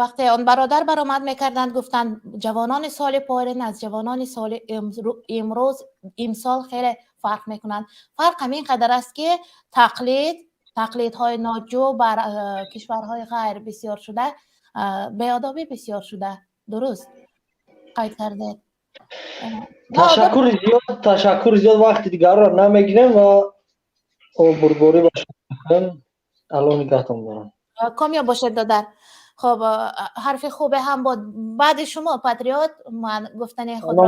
Вақте он бародар баромад мекарданд, гуфтанд, ҷавонони соли порин аз ҷавонони соли имрӯз, имсол хеле фарқ мекунанд. Фарқ ҳамин қадар аст, ки тақлидҳои ноҷӯ бар кишварҳои ғайр бисёр шуда, беодобӣ бисёр шуда. Дуруст қайд кардед. Ташаккури зиёд, ташаккури зиёд. Вақти дигарро намегирем ва бурдборӣ ба Аллоҳ нигаҳтон дорам. Комёб бошед, додар. Хоб, ҳарфи хубе ҳам буд. Баъди шумо, патриот, ман гуфтани худро.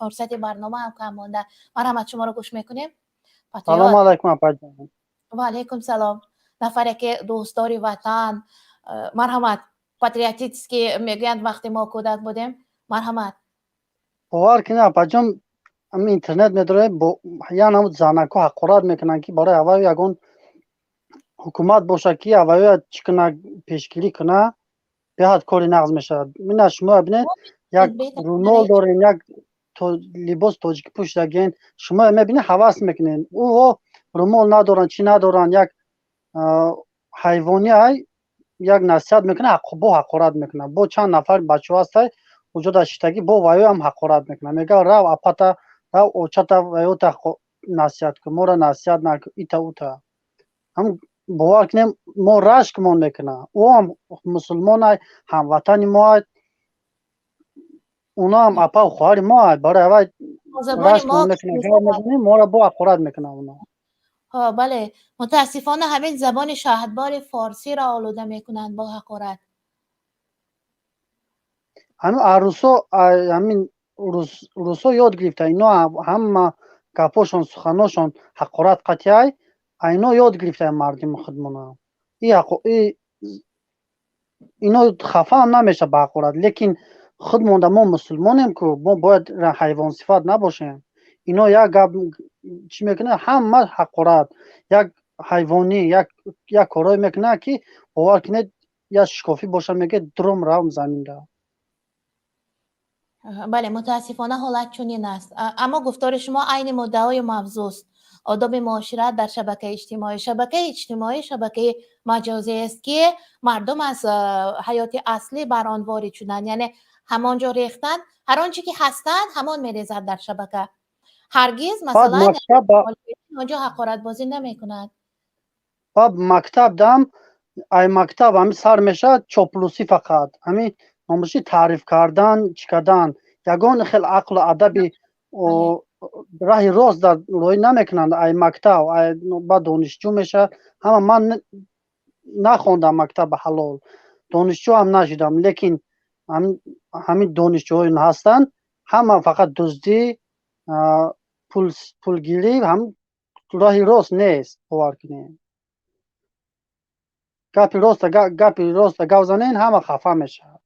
Фурсати барнома ҳам кам монда. Марҳамат, шуморо гӯш мекунем. Салом алайкум, апаҷон. Ва алайкум салом. Нафаре ки дӯстдори ватан, марҳамат, патриотически мегӯянд, вақте мо кӯдак будем. Марҳамат. Бовар кунед, апаҷон, ҳамин интернет медорем, ян ҳамун занако ҳақорат мекунанд, ки барои аввал ягон ҳукумат бошад, ки аввалия чӣ куна, пешгирӣ куна, беҳад кори нағз мешавад. Мина шумо бинед, як румол дорем, як либос тоҷикӣ пӯшидаген, шумо мебинед, ҳавас мекунед. Ӯҳо румол надоранд, чӣ надоранд, як ҳайвони ай, як насиҳат мекунад, бо ҳақорат мекунад. Бо чанд нафар бачаҳо ҳастай уҷода шиштагӣ, бо ваёам ҳақорат мекунад, мега рав апата, рав очата, ваёта насиҳат кун, моро насиҳат накун, ита ута. Ҳам бовар кунем, мо рашкмон мекунад. Ӯ ҳам мусулмон ай, ҳамватани мо ай, уно ҳам апаву хоҳари мо ай. Барои аввал рашкмон мекунад, моро бо ҳақорат мекунад уно. Бале, мутаассифона ҳамин забони шоҳадбори форсиро олуда мекунанд бо ҳақорат. Ҳамин арӯсо, ҳамин русо ёд гирифта, ино ҳама гапошон, суханошон ҳақорат қатъиай, ино ёд гирифта мардими худмона. Ино хафа ҳам намеша ба ҳақорат, лекин худмонда мо мусулмонем ку, мо бояд ҳайвонсифат набошем. Ино як гап чӣ мекунад, ҳама ҳақорат, як ҳайвонӣ, як корое мекунад, ки бовар кунед, як шикофӣ боша, мегӯяд дурум равм заминда. Бале, мутаассифона ҳолат чунин аст. Аммо гуфтори шумо айни муддаои мавзӯст. Одоби муошират дар шабакаи иҷтимоӣ. Шабакаи иҷтимоӣ шабакаи маҷозӣ аст, ки мардум аз ҳаёти аслӣ бар он ворид шуданд, яъне ҳамон ҷо рехтанд, ҳар он чӣ ки ҳастанд, ҳамон мерезад дар шабака. Ҳаргиз, масалан, онҷо ҳақоратбозӣ намекунад. Баъд мактаб дам, ай мактаб ҳамин сар мешавад чоплусӣ, фақат ҳамин номуши таъриф кардан, чӣ кардан, ягон хел ақлу адаби раҳи рост дар роҳӣ намекунанд. Ай мактаб, баъд донишҷӯ мешавад ҳама. Ман нахондам мактаба ҳалол, донишҷӯ ҳам нашудам, лекин ҳамин донишҷӯҳое ҳастанд, ҳама фақат дуздӣ, пулгирӣ, ҳам роҳи рост нест. Бовар кунед, гапи роста гап занен, ҳама хафа мешавад.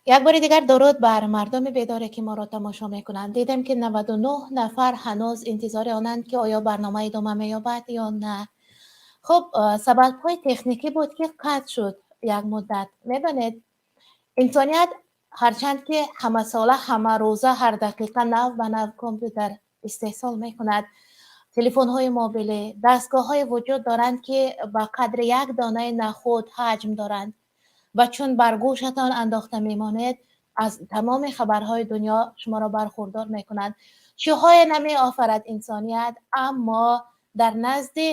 Як бори дигар дуруд бар мардуми бедоре, ки моро тамошо мекунанд. Дидем, ки 99 нафар ҳанӯз интизори онанд, ки оё барнома идома меёбад ё на. Хуб, сабабҳои техникӣ буд, ки қатъ шуд як муддат. Медонед, инсоният ҳарчанд ки ҳамасола, ҳамарӯза, ҳар дақиқа нав ба нав компютер истеҳсол мекунад, телефонҳои мобилӣ, дастгоҳҳое вуҷуд доранд, ки ба қадри як донаи нахӯд ҳаҷм доранд ва чун бар гӯшатон андохта мемонед, аз тамоми хабарҳои дунё шуморо бархурдор мекунанд. Чиҳое намеофарад инсоният, аммо дар назди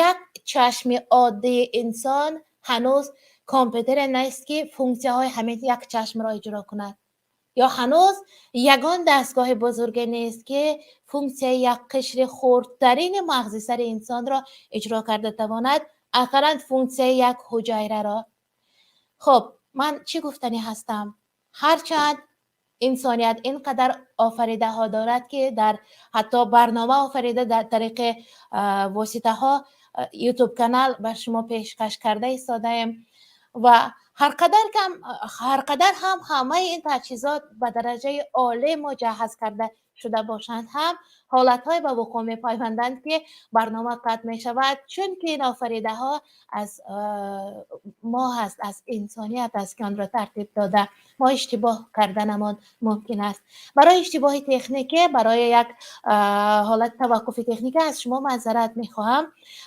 як чашми оддии инсон ҳанӯз компютере нест, ки функсияҳои ҳамин як чашмро иҷро кунад, ё ҳанӯз ягон дастгоҳи бузурге нест, ки функсияи як қишри хурдтарини мағзи сари инсонро иҷро карда тавонад, ақаллан функсияи як ҳуҷайраро. Хуб, ман чӣ гуфтанӣ ҳастам? Ҳарчанд инсоният ин қадар офаридаҳо дорад, ки дар ҳатто барнома офарида, дар тариқи воситаҳо, Ютуб канал бар шумо пешкаш карда истодаем ва ҳар қадар ҳам ҳамаи ин таҷҳизот ба дараҷаи олӣ муҷаҳҳаз карда шуда бошанд ҳам, ҳолатҳое ба вуқӯъ мепайванданд, ки барнома қатъ мешавад, чунки ин офаридаҳо аз мо ҳаст, аз инсоният аст, ки онро тартиб дода. Мо иштибоҳ карданамон мумкин аст. Барои иштибоҳи техникӣ, барои як ҳолати таваққуфи техникӣ аз шумо маъзарат мехоҳам.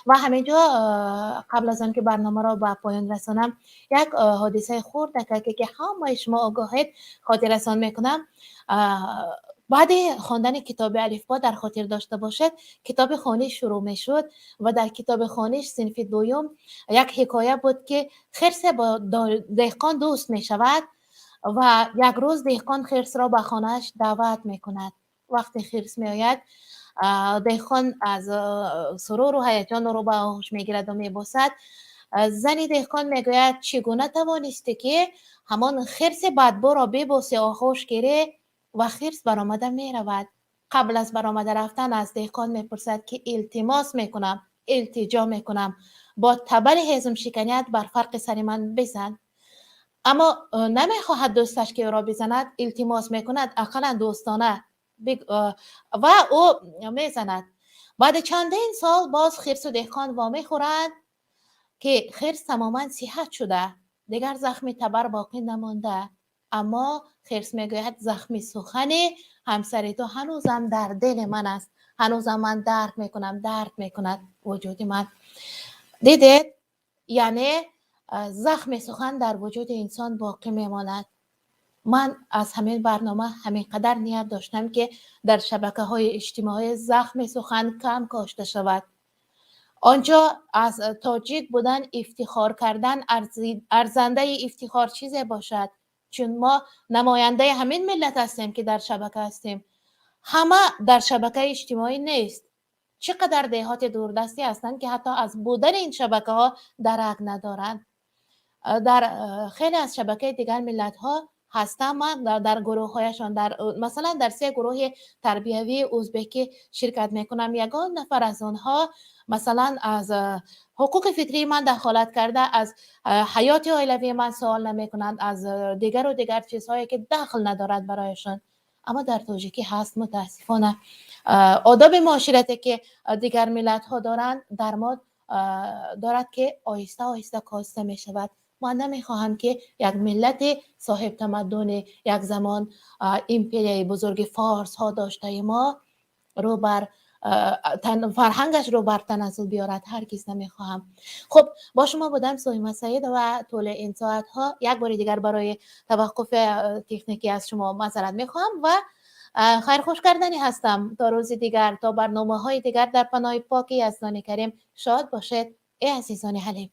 Ва ҳамин ҷо, қабл аз он ки барномаро ба поён расонам, як ҳодисаи хурдакаке, ки ҳамаи шумо огоҳед, хотиррасон мекунам. Баъди хондани китоби Алифбо, дар хотир дошта бошед, китоби хониш шурӯъ мешуд ва дар китоби хониш синфи дуюм як ҳикоя буд, ки хирсе бо деҳқон дӯст мешавад ва як рӯз деҳқон хирсро ба хонааш даъват мекунад. Вақте хирс меояд, деҳқон аз суруру ҳаяҷон ӯро ба оғӯш мегирад ва мебосад. Зани деҳқон мегӯяд: «Чӣ гуна тавонистӣ, ки ҳамон хирси бадбӯро бибосӣ, оғӯш гирӣ?» Ва хирс баромада меравад. Қабл аз баромада рафтан аз деҳқон мепурсад, ки илтимос мекунам, илтиҷо мекунам, бо табари ҳезумшиканият бар фарқи сари ман бизан. Аммо намехоҳад дӯсташ, ки ӯро бизанад, илтимос мекунад ақаллан дӯстона, ва ӯ мезанад. Баъди чандин сол боз хирсу деҳқон вомехӯранд, ки хирс тамоман сиҳат шуда, дигар захми табар боқӣ намонда. Аммо хирс мегӯяд: «Захми сухани ҳамсари ту ҳанӯзам дар дили ман аст, ҳанӯзам ман дард мекунам, дард мекунад вуҷуди ман». Дидед, яъне захми сухан дар вуҷуди инсон боқӣ мемонад. Ман аз ҳамин барнома ҳамин қадар ният доштам, ки дар шабакаҳои иҷтимоӣ захми сухан кам кошта шавад. Он ҷо аз тоҷик будан ифтихор кардан арзандаи ифтихор чизе бошад, чун мо намояндаи ҳамин миллат ҳастем, ки дар шабака ҳастем. Ҳама дар шабакаи иҷтимоӣ нест. Чӣ қадар деҳоти дурдастӣ ҳастанд, ки ҳатто аз будани ин шабакаҳо дарак надоранд. Дар хеле аз шабакаи дигар миллатҳо ҳастам ман дар гурӯҳҳояшон, дар масалан дар се гурӯҳи тарбиявии узбекӣ ширкат мекунам. Ягон нафар аз онҳо масалан аз ҳуқуқи фитрии ман дахолат карда, аз ҳаёти оилавии ман суол намекунанд, аз дигару дигар чизҳое, ки дахл надорад барояшон. Аммо дар тоҷикӣ ҳаст, мутаассифона. Одоби муоширате, ки дигар миллатҳо доранд, дар мо дорад, ки оҳиста оҳиста коста мешавад. Ман намехоҳам, ки як миллати соҳибтамаддуни як замон империяи бузурги форсҳо доштаи мо рӯ бар фарҳангаш рӯ бар таназзул биёрад, ҳаргиз намехоҳам. Хуб, бо шумо будам Соима Саид ва тӯли ин соатҳо як бори дигар барои таваққуфи техникӣ аз шумо маъзарат мехоҳам ва хайрхуш карданӣ ҳастам. То рӯзи дигар, то барномаҳои дигар, дар паноҳи поки Яздони Карим шод бошед, эй азизони ҳалим.